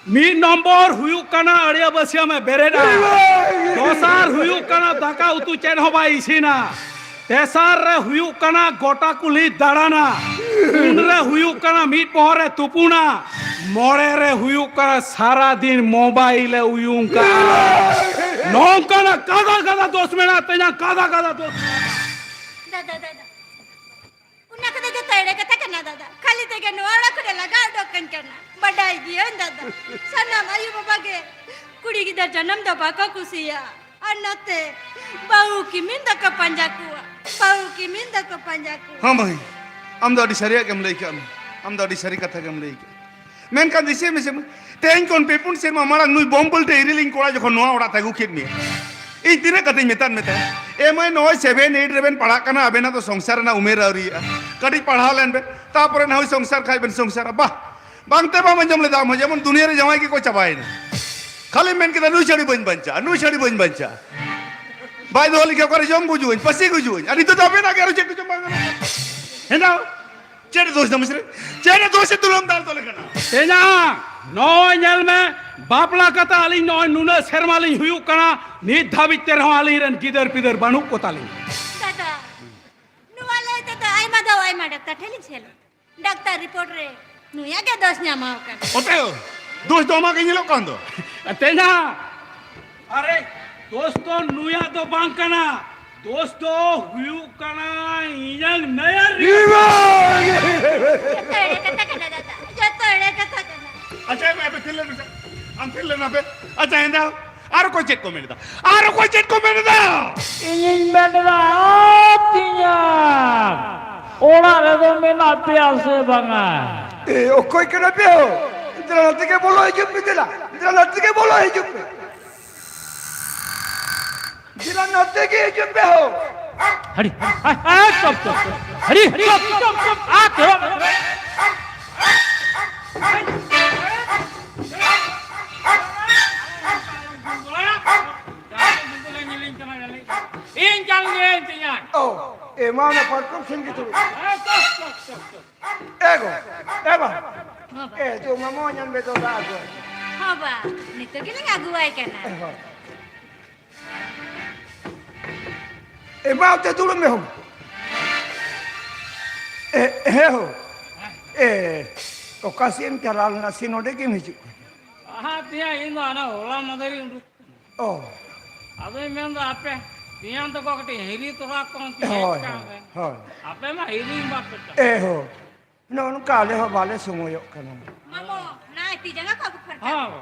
ᱢᱤᱫ ᱱᱚᱢᱵᱚᱨ ᱦᱩᱭᱩᱜ ᱠᱟᱱᱟ ᱟᱹᱲᱤᱭᱟᱹ ᱵᱟᱹᱥᱭᱟᱹᱢ ᱮ ᱵᱮᱨᱮᱫᱼᱟ᱾ ᱫᱚᱥᱟᱨ ᱦᱩᱭᱩᱜ ᱠᱟᱱᱟ ᱫᱟᱠᱟ ᱩᱛᱩ ᱪᱮᱫ ᱦᱚᱸ ᱵᱟᱭ ᱤᱥᱤᱱᱟ᱾ ᱛᱮᱥᱟᱨ ᱨᱮ ᱦᱩᱭᱩᱜ ᱠᱟᱱᱟ ᱜᱚᱴᱟ ᱠᱩᱞᱦᱤ ᱫᱟᱬᱟᱱᱟ᱾ ᱯᱩᱱ ᱨᱮ ᱦᱩᱭᱩᱜ ᱠᱟᱱᱟ ᱢᱤᱫ ᱵᱚᱦᱚᱜ ᱨᱮ ᱛᱩᱯᱩᱱᱟ᱾ ᱢᱚᱬᱮ ᱨᱮ ᱦᱩᱭᱩᱜ ᱠᱟᱱᱟ ᱥᱟᱨᱟ ᱫᱤᱱ ᱢᱳᱵᱟᱭᱤᱞ ᱮ ᱩᱭᱩᱝ ᱠᱟᱜᱼᱟ᱾ ᱱᱚᱝᱠᱟᱱᱟᱜ ᱠᱟᱫᱟ ᱠᱟᱫᱟ ᱫᱳᱥ ᱢᱮᱱᱟᱜ ᱛᱤᱧᱟ, ᱠᱟᱫᱟ ᱠᱟᱫᱟ ᱫᱳᱥ᱾ ᱫᱟᱫᱟ, ᱫᱟᱫᱟ, ᱚᱱᱟ ᱠᱚᱫᱚ ᱡᱚᱛᱚ ᱮᱲᱮ ᱠᱟᱛᱷᱟ ᱠᱟᱱᱟ᱾ ᱫᱟᱫᱟ, ᱠᱷᱟᱹᱞᱤ ᱛᱮᱜᱮ ᱱᱚᱣᱟ ᱚᱲᱟᱜ ᱠᱷᱚᱱᱮ ᱞᱟᱜᱟ ᱩᱰᱩᱠ ᱠᱟᱹᱧ ᱠᱟᱱᱟ᱾ ᱵᱟᱰᱟᱭ ᱜᱤᱭᱟᱹᱧ ᱫᱟᱫᱟ, ᱥᱟᱱᱟᱢ ᱟᱭᱳ ᱵᱟᱵᱟ ᱜᱮ ᱠᱩᱲᱤ ᱜᱤᱫᱟᱹᱨ ᱡᱟᱱᱟᱢ ᱫᱚ ᱵᱟᱠᱚ ᱠᱩᱥᱤᱭᱟᱜᱼᱟ᱾ ᱟᱨ ᱱᱚᱛᱮ ᱵᱟᱹᱦᱩ ᱠᱤᱢᱤᱱ ᱫᱚᱠᱚ ᱯᱟᱸᱡᱟ ᱠᱚᱣᱟ, ᱵᱟᱹᱦᱩ ᱠᱤᱢᱤᱱ ᱫᱚᱠᱚ ᱯᱟᱸᱡᱟ ᱠᱚᱣᱟ᱾ ᱦᱚᱸ ᱵᱷᱟᱹᱭ, ᱟᱢ ᱫᱚ ᱟᱹᱰᱤ ᱥᱟᱹᱨᱤᱭᱟᱜ ᱜᱮᱢ ᱞᱟᱹᱭ ᱠᱟᱜᱼᱟ, ᱟᱢ ᱫᱚ ᱟᱹᱰᱤ ᱥᱟᱹᱨᱤ ᱠᱟᱛᱷᱟ ᱜᱮᱢ ᱞᱟᱹᱭ ᱠᱟᱜᱼᱟ᱾ ᱢᱮᱱᱠᱷᱟᱱ ᱫᱤᱥᱟᱹᱭ ᱢᱮᱥᱮ, ᱛᱮᱦᱮᱧ ᱠᱷᱚᱱ ᱯᱮ ᱯᱩᱱ ᱥᱮᱨᱢᱟ ᱢᱟᱲᱟᱝ ᱱᱩᱭ ᱵᱚᱢ ᱵᱚᱞᱴᱮ ᱤᱨᱤᱞᱤᱧ ᱠᱚᱲᱟ ᱡᱚᱠᱷᱚᱱ ᱱᱚᱣᱟ ᱚᱲᱟᱜ ᱛᱮ ᱟᱹᱜᱩ ᱠᱮᱫ ᱢᱮᱭᱟ, ᱤᱧ ᱛᱤᱱᱟᱹᱜ ᱠᱟᱛᱮᱧ ᱢᱮᱛᱟᱫ ᱢᱮ ᱛᱟᱦᱮᱸᱫ, "ᱮ ᱢᱟᱹᱭ, ᱱᱚᱜᱼᱚᱭ ᱥᱮᱵᱷᱮᱱ ᱮᱭᱤᱴ ᱨᱮᱵᱮᱱ ᱯᱟᱲᱦᱟᱜ ᱠᱟᱱᱟ, ᱟᱵᱮᱱᱟᱜ ᱫᱚ ᱥᱚᱝᱥᱟᱨ ᱨᱮᱱᱟᱜ ᱩᱢᱮᱨ ᱟᱹᱣᱨᱤᱭᱟᱜᱼᱟ, ᱠᱟᱹᱴᱤᱡ ᱯᱟᱲᱦᱟᱣ ᱞᱮᱱ ᱵᱮᱱ, ᱛᱟᱯᱚᱨᱮ ᱱᱟᱦᱚᱭ ᱥᱚᱝᱥᱟᱨ ᱠᱷᱟᱡ ᱵᱮᱱ ᱥᱚᱝᱥᱟᱨᱟ"? ᱵᱟᱦ, ᱵᱟᱝ ᱛᱮ ᱵᱟᱢ ᱟᱸᱡᱚᱢ ᱞᱮᱫᱟ ᱟᱢ ᱦᱚᱸ, ᱡᱮᱢᱚᱱ ᱫᱩᱱᱤᱭᱟᱹ ᱨᱮ ᱡᱟᱶᱟᱭ ᱜᱮᱠᱚ ᱪᱟᱵᱟᱭᱮᱱᱟ᱾ ᱠᱷᱟᱹᱞᱤᱢ ᱢᱮᱱ ᱠᱮᱫᱟ, "ᱱᱩᱭ ᱪᱷᱟᱹᱲᱤ ᱵᱟᱹᱧ ᱵᱟᱧᱪᱟᱜᱼᱟ, ᱱᱩᱭ ᱪᱷᱟᱹᱲᱤ ᱵᱟᱹᱧ ᱵᱟᱧᱪᱟᱜᱼᱟ"᱾ ᱵᱟᱭ ᱫᱚᱦᱚ ᱞᱮᱠᱷᱟᱱ ᱚᱠᱟᱨᱮ ᱡᱚᱢ ᱜᱩᱡᱩᱜ ᱟᱹᱧ, ᱯᱟᱹᱥᱤ ᱜᱩᱡᱩᱜ ᱟᱹᱧ᱾ ᱟᱨ ᱱᱤᱛᱚᱜ ᱫᱚ ᱟᱵᱮᱱᱟᱜ ᱜᱮ ᱟᱨᱚ ᱪᱮᱫ ᱠᱚᱪᱚᱝ ᱵᱟᱝ ᱜᱟᱱᱚᱜ ᱠᱟᱱᱟ᱾ ᱦᱮᱸ ᱫᱟ? ᱪᱮᱫ ᱫᱳᱥ ᱫᱚ ᱢᱤᱥᱨᱤ? ᱪᱮᱫ ᱫᱳᱥ ᱮ ᱛᱩᱞᱟᱹᱢ ᱫᱟᱞ ᱛᱚᱞᱮ ᱠᱟᱱᱟ? ᱛᱮᱧᱟ, ᱱᱚᱜᱼᱚᱭ ᱧᱮᱞ ᱢᱮ, ᱵᱟᱯᱞᱟ ᱠᱟᱛᱮ ᱟᱹᱞᱤᱧ ᱱᱚᱜᱼᱚᱭ ᱱᱩᱱᱟᱹᱜ ᱥᱮᱨᱢᱟ ᱞᱤᱧ ᱦᱩᱭᱩᱜ ᱠᱟᱱᱟ, ᱱᱤᱛ ᱫᱷᱟᱹᱵᱤᱡ ᱛᱮ ᱨᱮᱦᱚᱸ ᱟᱹᱞᱤᱧ ᱨᱮᱱ ᱜᱤᱫᱟᱹᱨ ᱯᱤᱫᱟᱹᱨ ᱵᱟᱹᱱᱩᱜ ᱠᱚ ᱛᱟᱹᱞᱤᱧᱟ᱾ ᱫᱟᱫᱟ, ᱱᱚᱣᱟ ᱞᱟᱹᱭ ᱛᱮᱫᱚ ᱟᱭᱢᱟ ᱫᱚ ᱟᱭᱢᱟ ᱰᱟᱠᱛᱟᱨ ᱴᱷᱮᱱ ᱞᱤᱧ ᱥᱮᱱ ᱞᱮᱱᱟ᱾ ᱰᱟᱠᱛᱟᱨ ᱨᱤᱯᱳᱨᱴ ᱨᱮ ᱱᱩᱭᱟᱜ ᱜᱮ ᱫᱳᱥ ᱧᱟᱢᱟᱣ ᱠᱟᱱᱟ᱾ ᱚᱛᱮ, ᱫᱳᱥ ᱫᱚ ᱟᱢᱟᱜ ᱜᱮ ᱧᱮᱞᱚᱜ ᱠᱟᱱ ᱫᱚ᱾ ᱛᱮᱧᱟ, ᱟᱨᱮ, ᱫᱳᱥ ᱫᱚ ᱱᱩᱭᱟᱜ ᱫᱚ ᱵᱟᱝ ᱠᱟᱱᱟ, ᱫᱳᱥ ᱫᱚ ᱦᱩᱭᱩᱜ ᱠᱟᱱᱟ ᱤᱧᱟᱝ ᱱᱟᱭᱟᱨ ᱨᱮ᱾ ᱡᱚᱛᱚ ᱮᱲᱮ ᱠᱟᱛᱷᱟ ᱠᱟᱱᱟ ᱫᱟᱫᱟ, ᱡᱚᱛᱚ ᱮᱲᱮ ᱠᱟᱛᱷᱟ ᱠᱟᱱᱟ᱾ ᱟᱪᱪᱷᱟ, ᱟᱯᱮ ᱛᱷᱤᱨ ᱞᱮᱱ ᱢᱮᱥᱮ, ᱟᱢ ᱛᱷᱤᱨ ᱞᱮᱱ ᱢᱮ᱾ ᱟᱪᱪᱷᱟ, ᱦᱮᱸ ᱫᱟ, ᱟᱨ ᱚᱠᱚᱭ ᱪᱮᱫ ᱠᱚ ᱢᱮᱱ ᱮᱫᱟ? ᱟᱨ ᱚᱠᱚᱭ ᱪᱮᱫ ᱠᱚ ᱢᱮᱱ ᱮᱫᱟ? ᱤᱧᱤᱧ ᱢᱮᱱ ᱮᱫᱟ, ᱛᱤᱧᱟ, ᱚᱲᱟᱜ ᱨᱮᱫᱚ ᱢᱮᱱᱟᱜ ᱯᱮᱭᱟ ᱥᱮ ᱵᱟᱝᱟ? ᱮ, ᱚᱠᱚᱭ ᱠᱟᱱᱟ ᱯᱮ ᱦᱳ? ᱫᱮᱞᱟ ᱱᱚᱛᱮ ᱜᱮ ᱵᱚᱞᱚ ᱦᱤᱡᱩᱜ ᱯᱮ, ᱫᱮᱞᱟ, ᱫᱮᱞᱟ ᱱᱚᱛᱮ ᱜᱮ ᱵᱚᱞᱚ ᱦᱤᱡᱩᱜ ᱯᱮ᱾ ᱫᱮᱞᱟ ᱱᱚᱛᱮ ᱜᱮ ᱦᱤᱡᱩᱜ ᱯᱮ ᱦᱳ᱾ ᱦᱟᱹᱲᱤ, ᱦᱟᱹᱲᱤ, ᱦᱟᱹᱲᱤ, ᱪᱚᱯ, ᱪᱚᱯ, ᱦᱟᱹᱲᱤ, ᱪᱚᱯ, ᱪᱚᱯ, ᱪᱚᱯ, ᱟ, ᱛᱮ ᱦᱚᱸ᱾ ᱤᱧ ᱪᱟᱞᱟᱜ ᱟᱹᱧ ᱛᱤᱧᱟ᱾ ᱚ, ᱮ ᱢᱟ ᱚᱱᱟ ᱯᱟᱨᱠᱚᱢ ᱥᱮᱱ ᱜᱮ ᱫᱩᱲᱩᱵ᱾ ᱦᱮᱸ, ᱪᱚᱯ, ᱪᱚᱯ, ᱪᱚᱯ, ᱪᱚᱯ᱾ ᱮ ᱜᱚ, ᱮ ᱵᱟ᱾ ᱦᱚᱸ ᱵᱟ᱾ ᱮ, ᱛᱚ ᱢᱟᱢᱚ ᱧᱟᱢ ᱵᱮ ᱛᱚ ᱫᱟᱜ ᱟᱹᱜᱩ᱾ ᱦᱚᱸ ᱵᱟ, ᱱᱤᱛᱚᱜ ᱜᱮᱞᱤᱧ ᱟᱹᱜᱩᱣᱟᱭ ᱠᱟᱱᱟ᱾ ᱦᱳᱭ᱾ ᱮ, ᱢᱟ ᱚᱱᱛᱮ ᱫᱩᱲᱩᱵ ᱢᱮ ᱦᱳ᱾ ᱮ, ᱦᱮᱸ ᱦᱳ᱾ ᱮ, ᱚᱠᱟ ᱥᱮᱫ ᱮᱢ ᱪᱟᱞᱟᱣ ᱞᱮᱱᱟ ᱥᱮ ᱱᱚᱰᱮ ᱜᱮᱢ ᱦᱤᱡᱩᱜ ᱠᱟᱱᱟ? ᱟᱦᱟ, ᱛᱮᱭᱟ, ᱤᱧ ᱫᱚ ᱦᱟᱱᱟ ᱦᱚᱞᱟ ᱢᱟᱫᱷᱮᱨ ᱤᱧ ᱩᱰᱩᱠ ᱠᱟᱱᱟ᱾ ᱚ᱾ ᱟᱫᱚᱧ ᱢᱮᱱᱫᱟ, ᱟᱯᱮ ᱛᱮᱭᱟᱝ ᱛᱟᱠᱚ ᱠᱟᱹᱴᱤᱡ ᱦᱤᱨᱤ ᱛᱚᱨᱟ ᱠᱚᱢ, ᱛᱮᱭᱟᱝ ᱦᱳᱭ, ᱠᱟᱱ ᱦᱳᱭ, ᱨᱮ᱾ ᱦᱳᱭ᱾ ᱟᱯᱮ ᱢᱟ ᱦᱤᱨᱤ ᱵᱟᱯᱮ ᱪᱟᱞᱟᱜ᱾ ᱮ ᱦᱳ᱾ ᱱᱚᱜᱼᱚ ᱱᱚᱝᱠᱟ ᱟᱞᱮ ᱦᱚᱸ ᱵᱟᱞᱮ ᱥᱚᱢᱚᱭᱚᱜ ᱠᱟᱱᱟ᱾ ᱢᱟᱢᱚ, ᱱᱟᱭ ᱛᱤ ᱡᱟᱸᱜᱟ ᱠᱚ ᱟᱹᱵᱩᱠ ᱯᱷᱟᱨᱪᱟ᱾ ᱦᱚᱸ᱾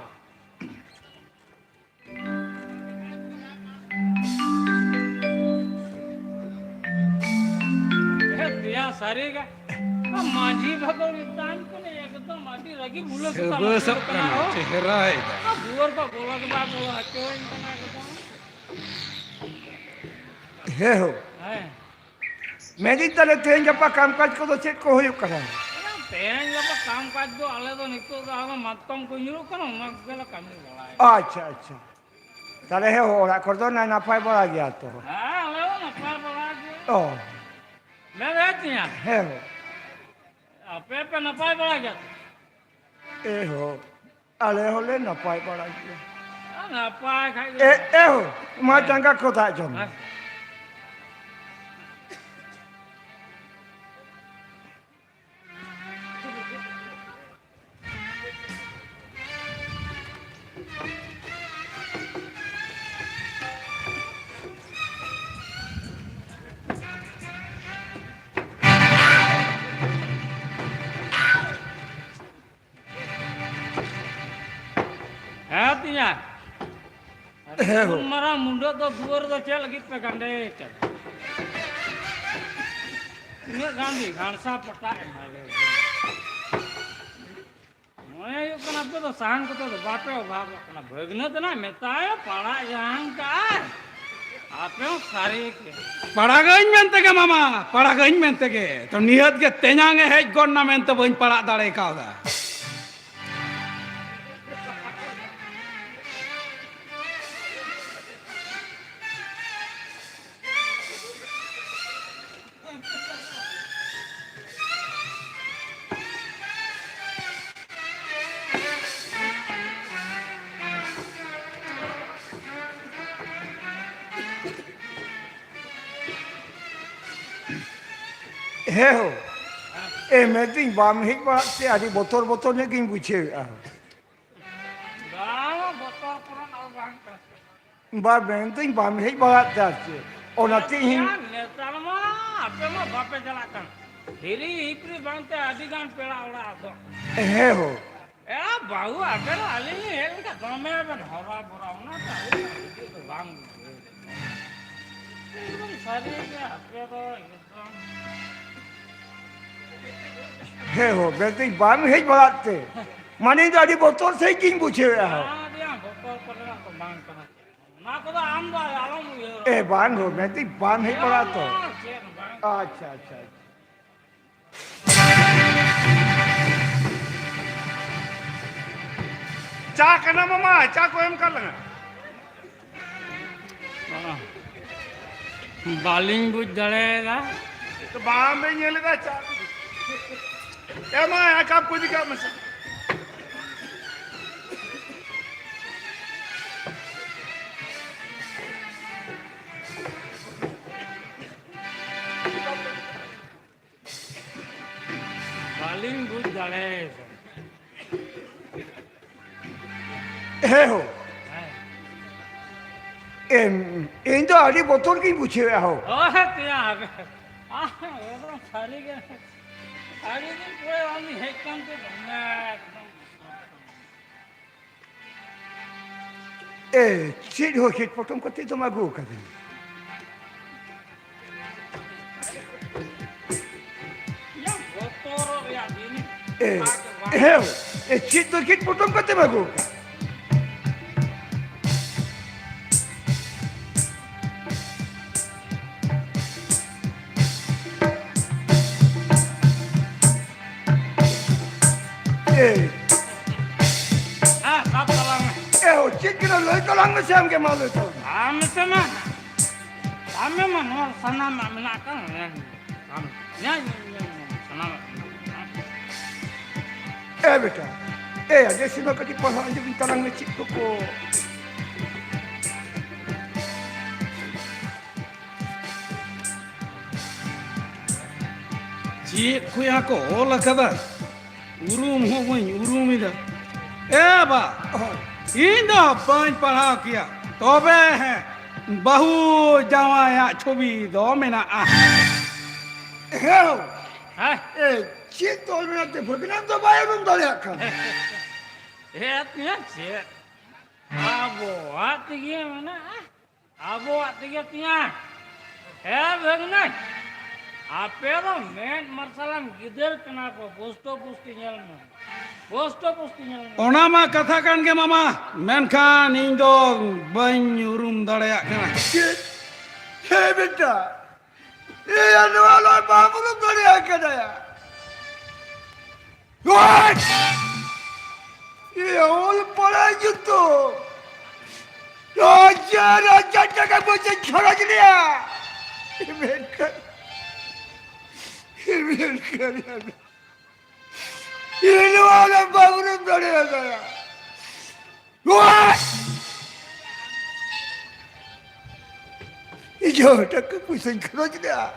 ᱮ ᱫᱮᱭᱟ, ᱥᱟᱹᱨᱤ ᱜᱮ᱾ ᱢᱟᱹᱡᱷᱤ ᱵᱟᱵᱟ ᱢᱮᱛᱟᱢ ᱠᱟᱱᱟ, ᱮᱠᱫᱚᱢ ᱟᱹᱰᱤ ᱨᱟᱹᱜᱤ ᱵᱩᱞᱟᱹ ᱥᱩᱛᱟᱢ ᱥᱟᱹᱵᱟᱹᱥᱚᱜ ᱟᱹᱛᱩ ᱠᱟᱱᱟ, ᱠᱟᱱᱟ, ᱦᱳ᱾ ᱪᱮᱦᱨᱟᱭ ᱫᱟ᱾ ᱫᱩᱣᱟᱹᱨ ᱠᱚ ᱵᱚᱞᱚ ᱜᱮ ᱵᱟᱭ ᱵᱚᱞᱚ ᱦᱚᱪᱚᱣᱟᱹᱧ ᱠᱟᱱᱟ ᱮᱠᱫᱚᱢ᱾ ᱦᱮᱸ ᱦᱳ᱾ ᱦᱮᱸ᱾ ᱢᱮᱱᱫᱟᱹᱧ, ᱛᱟᱦᱞᱮ ᱛᱮᱦᱮᱧ ᱜᱟᱯᱟ ᱠᱟᱢ ᱠᱟᱡᱽ ᱠᱚᱫᱚ ᱪᱮᱫ ᱠᱚ ᱦᱩᱭᱩᱜ ᱠᱟᱱᱟ? ᱛᱮᱦᱮᱧ ᱜᱟᱯᱟ ᱠᱟᱢ ᱠᱟᱡᱽ ᱫᱚ ᱟᱞᱮ ᱫᱚ ᱱᱤᱛᱚᱜ ᱫᱚ ᱟᱫᱚ ᱢᱟᱛᱠᱚᱢ ᱠᱚ ᱧᱩᱨᱩᱜ ᱠᱟᱱᱟ, ᱚᱱᱟ ᱠᱚᱜᱮ ᱞᱮ ᱠᱟᱹᱢᱤ ᱵᱟᱲᱟᱭᱟ᱾ ᱟᱪᱪᱷᱟ, ᱟᱪᱪᱷᱟ᱾ ᱛᱟᱦᱞᱮ ᱦᱮᱸ, ᱚᱲᱟᱜ ᱠᱚᱨᱮ ᱫᱚ ᱱᱟᱭ ᱱᱟᱯᱟᱭ ᱵᱟᱲᱟ ᱜᱮᱭᱟ ᱛᱚ? ᱦᱮᱸ, ᱟᱞᱮ ᱦᱚᱸ ᱱᱟᱯᱟᱭ ᱵᱟᱲᱟ ᱜᱮ᱾ ᱚ᱾ ᱢᱮᱱᱮᱫ ᱛᱤᱧᱟ, ᱦᱮᱸ ᱦᱳ᱾ ᱟᱯᱮ ᱯᱮ ᱱᱟᱯᱟᱭ ᱵᱟᱲᱟ ᱜᱮᱭᱟ ᱛᱚ? ᱮ ᱦᱳ, ᱟᱞᱮ ᱦᱚᱸᱞᱮ ᱱᱟᱯᱟᱭ ᱵᱟᱲᱟ ᱜᱮᱭᱟ᱾ ᱟᱨ ᱱᱟᱯᱟᱭ ᱠᱷᱟᱡ ᱜᱮ᱾ ᱮ, ᱮ ᱦᱳ, ᱢᱟ ᱦᱮᱸ᱾ ᱡᱟᱸᱜᱟ ᱠᱚ ᱫᱟᱜ ᱡᱚᱝ ᱢᱮ᱾ ᱦᱮᱸ᱾ ᱦᱮᱸ ᱛᱤᱧᱟ᱾ ᱦᱮᱸ ᱦᱳ᱾ ᱩᱱ ᱢᱟᱨᱟᱝ ᱢᱩᱰᱟᱹᱫ ᱫᱚ ᱫᱩᱣᱟᱹᱨ ᱫᱚ ᱪᱮᱫ ᱞᱟᱹᱜᱤᱫ ᱯᱮ ᱜᱟᱸᱰᱮ ᱠᱟᱫᱟ? ᱛᱤᱱᱟᱹᱜ ᱜᱟᱱ ᱜᱮ ᱜᱷᱟᱱᱥᱟ ᱯᱚᱴᱟᱜ ᱮᱢᱟ ᱞᱮ᱾ ᱢᱚᱱᱮ ᱦᱩᱭᱩᱜ ᱠᱟᱱᱟ ᱟᱯᱮ ᱫᱚ ᱥᱟᱦᱟᱱ ᱠᱚᱛᱮ ᱫᱚ ᱵᱟᱯᱮ ᱚᱵᱷᱟᱵᱚᱜ ᱠᱟᱱᱟ᱾ ᱵᱷᱟᱹᱜᱽᱱᱟᱹ ᱛᱮᱱᱟᱜ ᱢᱮᱛᱟᱭᱟ ᱯᱟᱲᱟᱜ ᱡᱟᱦᱟᱱ ᱠᱟᱜᱼᱟᱭ᱾ ᱟᱯᱮ ᱦᱚᱸ ᱥᱟᱹᱨᱤ ᱜᱮ᱾ ᱯᱟᱲᱟᱜᱟᱹᱧ ᱢᱮᱱᱛᱮ ᱜᱮ ᱢᱟᱢᱟ, ᱯᱟᱲᱟᱜᱟᱹᱧ ᱢᱮᱱᱛᱮ ᱜᱮ᱾ ᱛᱚ ᱱᱤᱦᱟᱹᱛ ᱜᱮ ᱛᱮᱧᱟᱝ ᱮ ᱦᱮᱡ ᱜᱚᱫ ᱱᱟ ᱢᱮᱱᱛᱮ ᱵᱟᱹᱧ ᱯᱟᱲᱟᱜ ᱫᱟᱲᱮ ᱠᱟᱣᱫᱟ᱾ ᱦᱮᱸ ᱦᱳ᱾ ᱮ, ᱢᱮᱱᱫᱟᱹᱧ ᱵᱟᱢ ᱦᱮᱡ ᱵᱟᱲᱟᱜ ᱛᱮ ᱟᱹᱰᱤ ᱵᱚᱛᱚᱨ ᱵᱚᱛᱚᱨ ᱧᱚᱜ ᱜᱤᱧ ᱵᱩᱡᱷᱟᱹᱣᱮᱫᱼᱟ᱾ ᱵᱟᱝ, ᱵᱚᱛᱚᱨ ᱠᱚᱨᱮᱱᱟᱜ ᱫᱚ ᱵᱟᱝ ᱠᱟᱱᱟ᱾ ᱵᱟ, ᱢᱮᱱᱫᱟᱹᱧ ᱵᱟᱢ ᱦᱮᱡ ᱵᱟᱲᱟᱜ ᱛᱮ ᱟᱨ ᱪᱮᱫ? ᱚᱱᱟᱛᱮ ᱤᱧ ᱱᱮᱛᱟᱨ ᱢᱟ ᱟᱯᱮ ᱢᱟ ᱵᱟᱯᱮ ᱪᱟᱞᱟᱜ ᱠᱟᱱ᱾ ᱦᱤᱨᱤ ᱦᱤᱯᱤᱨᱤ ᱵᱟᱝᱛᱮ ᱟᱹᱰᱤ ᱜᱟᱱ ᱯᱮᱲᱟ ᱚᱲᱟᱜ ᱫᱚ᱾ ᱦᱮᱸ ᱦᱳ᱾ ᱮ ᱵᱟᱹᱦᱩ ᱟᱯᱮ ᱫᱚ ᱟᱹᱞᱤᱧ ᱞᱤᱧ ᱦᱮᱡ ᱞᱮᱱᱠᱷᱟᱱ ᱫᱚᱢᱮ ᱵᱮᱱ ᱦᱚᱨᱟ ᱵᱚᱨᱟ, ᱚᱱᱟᱛᱮ ᱟᱹᱞᱤᱧ ᱦᱚᱸ ᱦᱤᱡᱩᱜ ᱫᱚ ᱵᱟᱝ ᱵᱩᱡᱷᱟᱹᱣ ᱞᱮᱫᱟ᱾ ᱮᱠᱫᱚᱢ ᱥᱟᱹᱨᱤ ᱜᱮ ᱟᱯᱮ ᱫᱚ ᱮᱠᱫᱚᱢ᱾ ᱦᱮᱸ ᱦᱳ, ᱢᱮᱱᱫᱟᱹᱧ ᱵᱟᱢ ᱦᱮᱡ ᱵᱟᱲᱟᱜ ᱛᱮ, ᱢᱟᱱᱮ ᱤᱧ ᱫᱚ ᱟᱹᱰᱤ ᱵᱚᱛᱚᱨ ᱥᱟᱺᱦᱤᱡ ᱜᱤᱧ ᱵᱩᱡᱷᱟᱹᱣᱮᱫᱼᱟ ᱦᱳ᱾ ᱚᱱᱟ ᱨᱮᱭᱟᱜ ᱵᱚᱛᱚᱨ ᱠᱚᱨᱮᱱᱟᱜ ᱫᱚ ᱵᱟᱝ ᱠᱟᱱᱟ᱾ ᱚᱱᱟ ᱠᱚᱫᱚ ᱟᱢ ᱫᱚ ᱟᱞᱚᱢ ᱩᱭᱦᱟᱹᱨᱟ᱾ ᱮ, ᱵᱟᱝ ᱦᱳ, ᱢᱮᱱᱫᱟᱹᱧ ᱵᱟᱢ ᱦᱮᱡ ᱵᱟᱲᱟᱜᱼᱟ ᱛᱚ᱾ ᱪᱮᱫ ᱦᱚᱸ ᱵᱟᱝ᱾ ᱟᱪᱪᱷᱟ, ᱟᱪᱪᱷᱟ, ᱟᱪᱪᱷᱟ᱾ ᱪᱟ ᱠᱟᱱᱟ ᱢᱟᱢᱟ, ᱪᱟ ᱠᱚ ᱮᱢ ᱠᱟᱫ ᱞᱟᱝᱟ᱾ ᱵᱟᱹᱞᱤᱧ ᱵᱩᱡᱽ ᱫᱟᱲᱮᱭᱟᱫᱟ᱾ ᱵᱟᱝ ᱵᱮᱱ ᱧᱮᱞ ᱮᱫᱟ ᱪᱟ? ᱮ ᱢᱟ, ᱠᱟᱯ ᱠᱚ ᱤᱫᱤ ᱠᱟᱜ ᱢᱮᱥᱮ᱾ ᱵᱟᱹᱞᱤᱧ ᱵᱩᱡᱽ ᱫᱟᱲᱮᱭᱟᱫᱟ᱾ ᱦᱮᱸ ᱦᱳ᱾ ᱦᱮᱸ᱾ ᱮᱢ, ᱤᱧ ᱫᱚ ᱟᱹᱰᱤ ᱵᱚᱛᱚᱨ ᱜᱤᱧ ᱵᱩᱡᱷᱟᱹᱣᱮᱫᱼᱟ ᱦᱳ᱾ ᱦᱳᱭ, ᱛᱮᱭᱟᱨ᱾ ᱟᱦ, ᱮᱠᱫᱚᱢ ᱥᱟᱹᱨᱤ ᱜᱮ᱾ ᱟᱹᱰᱤ ᱫᱤᱱ ᱯᱚᱨᱮ ᱟᱢ ᱦᱮᱡ ᱠᱟᱱᱛᱮ ᱫᱚᱢᱮ ᱮᱠᱫᱚᱢ᱾ ᱮ, ᱪᱮᱫ ᱦᱚᱸ ᱪᱮᱫ ᱯᱚᱴᱚᱢ ᱠᱟᱛᱮ ᱫᱚᱢ ᱟᱹᱜᱩ ᱟᱠᱟᱫᱤᱧᱟ? ᱤᱧᱟᱹᱜ ᱵᱚᱛᱚᱨᱚᱜ ᱨᱮᱭᱟᱜ ᱡᱤᱱᱤᱥ ᱮ, ᱟᱨ ᱫᱚ ᱵᱟᱝ᱾ ᱦᱮᱸ, ᱮ, ᱪᱮᱫ ᱫᱚ ᱪᱮᱫ ᱯᱚᱴᱚᱢ ᱠᱟᱛᱮᱢ ᱟᱹᱜᱩ ᱟᱠᱟᱫ? ᱮ᱾ ᱦᱮᱸ, ᱥᱟᱵ ᱛᱟᱞᱟᱝ ᱢᱮ᱾ ᱮ ᱦᱳ, ᱪᱮᱫ ᱠᱟᱱᱟ? ᱞᱟᱹᱭ ᱛᱟᱞᱟᱝ ᱢᱮᱥᱮ, ᱟᱢ ᱜᱮ ᱢᱟ ᱞᱟᱹᱭ ᱛᱟᱞᱟᱝ ᱢᱮ᱾ ᱟᱢ ᱢᱮᱥᱮ ᱢᱟ, ᱟᱢ ᱢᱮ ᱢᱟ, ᱱᱚᱣᱟ ᱥᱟᱱᱟᱢᱟᱜ ᱢᱮᱱᱟᱜ ᱟᱠᱟᱫ᱾ ᱟᱢ, ᱧᱮᱞ, ᱧᱮᱞ, ᱧᱮᱞ, ᱧᱮᱞ, ᱥᱟᱱᱟᱢᱟᱜ ᱢᱮᱱᱟᱜ ᱟᱠᱟᱫ᱾ ᱮ ᱵᱮᱴᱟ, ᱮ, ᱟᱡ ᱥᱤᱢᱟ ᱠᱟᱹᱴᱤᱡ ᱯᱟᱲᱦᱟᱣ ᱟᱸᱡᱚᱢ ᱛᱟᱞᱟᱝ ᱢᱮ, ᱪᱮᱫ ᱠᱚᱠᱚ ᱪᱮᱫ ᱠᱚᱭᱟ ᱠᱚ ᱚᱞ ᱟᱠᱟᱫᱟ, ᱩᱨᱩᱢ ᱦᱚᱸ ᱵᱟᱹᱧ ᱩᱨᱩᱢ ᱮᱫᱟ᱾ ᱮ ᱵᱟ, ᱤᱧ ᱫᱚ ᱵᱟᱹᱧ ᱯᱟᱲᱦᱟᱣ ᱠᱮᱭᱟ, ᱛᱚᱵᱮ ᱦᱮᱸ, ᱵᱟᱹᱦᱩ ᱡᱟᱶᱟᱭᱟᱜ ᱪᱷᱚᱵᱤ ᱫᱚ ᱢᱮᱱᱟᱜᱼᱟ᱾ ᱦᱮᱸ ᱦᱳ, ᱦᱮᱸ᱾ ᱮ, ᱪᱮᱫ ᱛᱚᱞ ᱢᱮᱱᱟᱜ ᱛᱮ ᱵᱷᱟᱹᱜᱽᱱᱟᱢ ᱫᱚ ᱵᱟᱭ ᱩᱨᱩᱢ ᱫᱟᱲᱮᱭᱟᱜ ᱠᱟᱱ? ᱦᱮᱸ, ᱪᱮᱫ? ᱟᱵᱚᱣᱟᱜ ᱛᱮᱜᱮ ᱢᱮᱱᱟᱜᱼᱟ, ᱟᱵᱚᱣᱟᱜ ᱛᱮᱜᱮ ᱛᱮᱭᱟᱨ᱾ ᱦᱮᱸ ᱵᱷᱟᱹᱜᱽᱱᱟᱹᱧ, ᱟᱯᱮ ᱫᱚ ᱢᱮᱫ ᱢᱟᱨᱥᱟᱞᱟᱱ ᱜᱤᱫᱟᱹᱨ ᱠᱟᱱᱟ ᱯᱮ, ᱯᱩᱥᱴᱟᱹ ᱯᱩᱥᱴᱤ ᱧᱮᱞ ᱢᱮ, ᱯᱩᱥᱴᱟᱹ ᱯᱩᱥᱴᱤ ᱧᱮᱞ ᱢᱮ᱾ ᱚᱱᱟ ᱢᱟ ᱠᱟᱛᱷᱟ ᱠᱟᱱ ᱜᱮ ᱢᱟᱢᱟ, ᱢᱮᱱᱠᱷᱟᱱ ᱤᱧ ᱫᱚ ᱵᱟᱹᱧ ᱩᱨᱩᱢ ᱫᱟᱲᱮᱭᱟᱜ ᱠᱟᱱᱟ᱾ ᱪᱮᱫ? ᱦᱮᱸ ᱵᱮᱴᱟ, ᱤᱧ ᱱᱚᱣᱟ ᱞᱟᱭ ᱵᱟᱢ ᱩᱨᱩᱢ ᱫᱟᱲᱮᱭᱟᱜ ᱠᱟᱱᱟ᱾ What? ᱤᱭᱟᱹ ᱚᱞ ᱯᱟᱲᱦᱟᱣ ᱡᱩᱛᱩ᱾ ᱨᱟᱡᱟ, ᱨᱟᱡᱟ ᱴᱟᱠᱟ ᱯᱚᱭᱥᱟ ᱠᱷᱚᱨᱚᱪ ᱞᱮᱭᱟ᱾ ᱢᱮᱱᱠᱷᱟᱱ, ᱢᱮᱱᱠᱷᱟᱱ, ᱤᱧ ᱱᱚᱣᱟ ᱞᱟᱭ ᱵᱟᱢ ᱩᱨᱩᱢ ᱫᱟᱲᱮᱭᱟᱜ ᱠᱟᱱᱟ᱾ ᱱᱚᱣᱟ ᱤᱧ ᱦᱚᱸ ᱴᱟᱠᱟ ᱯᱩᱭᱥᱟᱹᱧ ᱠᱷᱚᱨᱚᱪ ᱞᱮᱜᱼᱟ᱾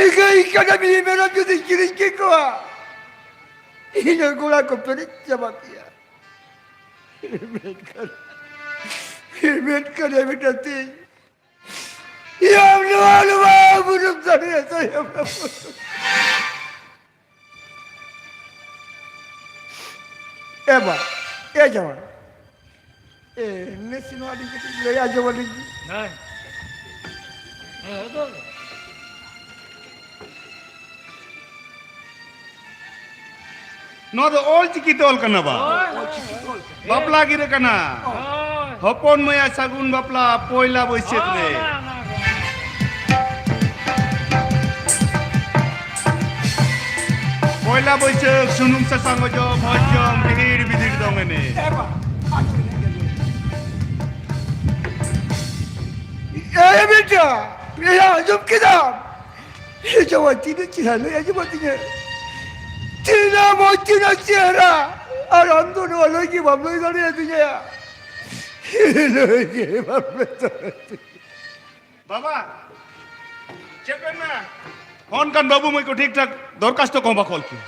ᱤᱠᱟᱹ ᱤᱠᱟᱹ ᱢᱤᱦᱩ ᱢᱮᱨᱚᱢ ᱡᱩᱫᱤᱧ ᱠᱤᱨᱤᱧ ᱠᱮᱠᱚᱣᱟ, ᱤᱧ ᱦᱚᱸ ᱜᱚᱲᱟ ᱠᱚ ᱯᱮᱨᱮᱡ ᱪᱟᱵᱟ ᱠᱮᱭᱟ᱾ ᱢᱮᱱᱠᱷᱟᱱ, ᱢᱮᱱᱠᱷᱟᱱ ᱮ ᱢᱤᱫᱴᱟᱝ ᱛᱤᱧ, ᱤᱧ ᱱᱚᱣᱟ ᱱᱚᱣᱟ ᱵᱩᱨᱩᱢ ᱫᱟᱲᱮᱭᱟᱜ ᱛᱟᱭᱟ᱾ ᱮ ᱵᱟ, ᱮ ᱡᱟᱶᱟᱭ᱾ ᱮ, ᱱᱮᱥ ᱱᱚᱣᱟ ᱟᱹᱰᱤ ᱠᱟᱹᱴᱤᱡ ᱞᱟᱹᱭ ᱟᱸᱡᱚᱢ ᱟᱹᱞᱤᱧ ᱵᱤᱱ᱾ ᱦᱮᱸ᱾ ᱦᱮᱸ, ᱟᱫᱚ ᱱᱚᱣᱟ ᱫᱚ ᱚᱞ ᱪᱤᱠᱤ ᱛᱮ ᱚᱞ ᱠᱟᱱᱟ ᱵᱟ? ᱦᱳᱭ, ᱦᱳᱭ, ᱦᱳᱭ᱾ ᱵᱟᱯᱞᱟ ᱜᱤᱨᱟᱹ ᱠᱟᱱᱟ᱾ ᱦᱳᱭ᱾ ᱦᱚᱯᱚᱱ ᱢᱟᱹᱭᱟᱜ ᱥᱟᱹᱜᱩᱱ ᱵᱟᱯᱞᱟ ᱯᱚᱭᱞᱟ ᱵᱟᱹᱭᱥᱟᱹᱠᱷ ᱨᱮ᱾ ᱦᱳᱭ, ᱦᱳᱭ, ᱦᱳᱭ᱾ ᱯᱚᱭᱞᱟ ᱵᱟᱹᱭᱥᱟᱹᱠᱷ, ᱥᱩᱱᱩᱢ ᱥᱟᱥᱟᱝ ᱚᱡᱚᱜ, ᱵᱷᱚᱡᱽ ᱡᱚᱢ, ᱨᱤᱦᱤᱲ ᱵᱤᱫᱤᱲ ᱫᱚᱝ ᱮᱱᱮᱡ᱾ ᱮ ᱵᱟ, ᱮ ᱵᱮᱴᱟ, ᱮᱭᱟ, ᱟᱸᱡᱚᱢ ᱠᱮᱫᱟᱢ? ᱮ ᱡᱟᱶᱟᱭ, ᱛᱤᱱᱟᱹᱜ ᱪᱮᱦᱨᱟ ᱞᱟᱹᱭ ᱟᱸᱡᱚᱢ ᱟᱹᱫᱤᱧᱟ᱾ ᱛᱤᱱᱟᱹᱜ ᱢᱚᱡᱽ, ᱛᱤᱱᱟᱹᱜ ᱪᱮᱦᱨᱟ᱾ ᱟᱨ ᱟᱢ ᱫᱚ ᱱᱚᱣᱟ ᱞᱟᱹᱭ ᱜᱮ ᱵᱟᱢ ᱞᱟᱹᱭ ᱫᱟᱲᱮᱭᱟᱫᱤᱧᱟ᱾ ᱞᱟᱹᱭ ᱜᱮ ᱵᱟᱢ ᱞᱟᱹᱭ ᱫᱟᱲᱮᱭᱟᱫᱤᱧᱟ᱾ ᱵᱟᱵᱟ, ᱪᱮᱫ ᱵᱮᱱ ᱢᱮᱱᱟ? ᱚᱱᱠᱟᱱ ᱵᱟᱹᱵᱩ ᱢᱟᱹᱭ ᱠᱚ ᱴᱷᱤᱠ ᱴᱷᱟᱠ ᱫᱚᱨᱠᱷᱟᱥᱛᱚ ᱠᱚᱦᱚᱸ ᱵᱟᱠᱚ ᱚᱞ ᱠᱮᱭᱟ᱾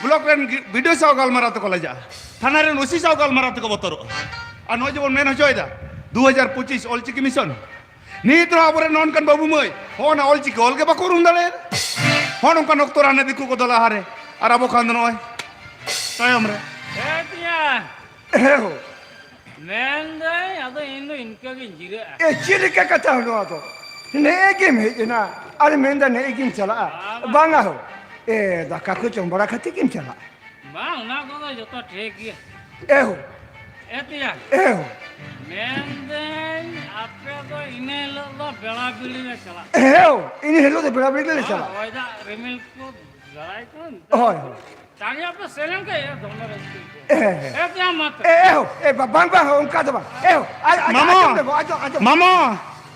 ᱵᱞᱚᱠ ᱨᱮᱱ ᱜᱤ-, ᱵᱤ ᱰᱤ ᱳ ᱥᱟᱶ ᱜᱟᱞᱢᱟᱨᱟᱣ ᱛᱮᱠᱚ ᱞᱟᱡᱟᱜᱼᱟ, ᱛᱷᱟᱱᱟ ᱨᱮᱱ ᱳ ᱥᱤ ᱥᱟᱶ ᱜᱟᱞᱢᱟᱨᱟᱣ ᱛᱮᱠᱚ ᱵᱚᱛᱚᱨᱚᱜᱼᱟ᱾ ᱟᱨ ᱱᱚᱜᱼᱚᱭ ᱡᱮᱵᱚᱱ ᱢᱮᱱ ᱦᱚᱪᱚᱭᱮᱫᱟ ᱫᱩ ᱦᱟᱡᱟᱨ ᱯᱚᱸᱪᱤᱥ ᱚᱞᱪᱤᱠᱤ ᱢᱤᱥᱚᱱ, ᱱᱤᱛ ᱨᱮᱦᱚᱸ ᱟᱵᱚᱨᱮᱱ ᱱᱚᱝᱠᱟᱱ ᱵᱟᱹᱵᱩ ᱢᱟᱹᱭ ᱦᱚᱸ ᱚᱱᱟ ᱚᱞᱪᱤᱠᱤ ᱚᱞ ᱜᱮ ᱵᱟᱠᱚ ᱩᱨᱩᱢ ᱫᱟᱲᱮᱭᱟᱜᱼᱟ᱾ ᱦᱚᱸ, ᱱᱚᱝᱠᱟᱱ ᱚᱠᱛᱚ ᱨᱮ ᱦᱟᱱᱮ ᱫᱤᱠᱩ ᱠᱚᱫᱚ ᱞᱟᱦᱟᱨᱮ, ᱟᱨ ᱟᱵᱚ ᱠᱷᱟᱱ ᱫᱚ ᱱᱚᱜᱼᱚᱭ ᱛᱟᱭᱚᱢ ᱨᱮ᱾ ᱦᱮᱸ ᱛᱤᱭᱟ᱾ ᱮ ᱦᱳ᱾ ᱢᱮᱱᱫᱟᱹᱧ, ᱟᱫᱚ ᱤᱧ ᱫᱚ ᱤᱱᱠᱟᱹ ᱜᱤᱧ ᱡᱤᱨᱟᱹᱜᱼᱟ᱾ ᱮ, ᱪᱮᱫ ᱞᱮᱠᱟ ᱠᱟᱛᱷᱟ ᱱᱚᱣᱟ ᱫᱚ? ᱱᱮᱜᱼᱮ ᱜᱮᱢ ᱦᱮᱡ ᱮᱱᱟ ᱟᱨ ᱢᱮᱱᱫᱟ ᱱᱮᱜᱼᱮ ᱜᱮᱢ ᱪᱟᱞᱟᱜᱼᱟ? ᱵᱟᱝ, ᱵᱟᱝ᱾ ᱵᱟᱝᱟ ᱦᱳ᱾ ᱮ, ᱫᱟᱠᱟ ᱠᱚ ᱡᱚᱢ ᱵᱟᱲᱟ ᱠᱟᱛᱮ ᱜᱮᱢ ᱪᱟᱞᱟᱜᱼᱟ? ᱵᱟᱝ, ᱚᱱᱟ ᱠᱚᱫᱚ ᱡᱚᱛᱚ ᱴᱷᱤᱠ ᱜᱮᱭᱟ᱾ ᱮ ᱦᱳ᱾ ᱮ ᱛᱮᱭᱟ᱾ ᱮ ᱦᱳ᱾ ᱢᱮᱱᱫᱟᱹᱧ, ᱟᱯᱮ ᱫᱚ ᱤᱱᱟᱹ ᱦᱤᱞᱳᱜ ᱫᱚ ᱵᱮᱲᱟ ᱵᱤᱲᱤ ᱞᱮ ᱪᱟᱞᱟᱜ᱾ ᱮ ᱦᱳ, ᱤᱱᱟᱹ ᱦᱤᱞᱳᱜ ᱫᱚ ᱵᱮᱲᱟ ᱵᱤᱲᱤ ᱞᱮ ᱦᱳᱭ, ᱪᱟᱞᱟᱜ᱾ ᱦᱚᱭ ᱫᱟᱜ ᱨᱤᱢᱤᱞ ᱠᱚ ᱵᱟᱲᱟᱭ ᱠᱚ᱾ ᱦᱳᱭ, ᱦᱳᱭ᱾ ᱪᱟᱸᱜᱮ ᱟᱯᱮ ᱥᱮᱱ ᱞᱮᱱ ᱠᱷᱟᱡ ᱫᱚᱢᱮ ᱨᱟᱹᱥᱠᱟᱹ ᱟᱹᱭᱠᱟᱹᱜᱼᱟ᱾ ᱮ, ᱦᱮ᱾ ᱮ ᱛᱮᱭᱟ, ᱢᱟ ᱛᱚᱵᱮ᱾ ᱮ, ᱮ ᱦᱳ, ᱮ, ᱵᱟ-, ᱵᱟᱝ, ᱵᱟᱝ, ᱚᱱᱠᱟ ᱫᱚ ᱵᱟᱝ᱾ ᱮ ᱦᱳ, ᱟᱡ, ᱟᱡ, ᱢᱟᱢᱚ! ᱟᱸᱡᱚᱢ ᱞᱮᱵᱚ, ᱟᱸᱡᱚᱢ, ᱟᱸᱡᱚᱢ᱾ ᱢᱟᱢᱚ!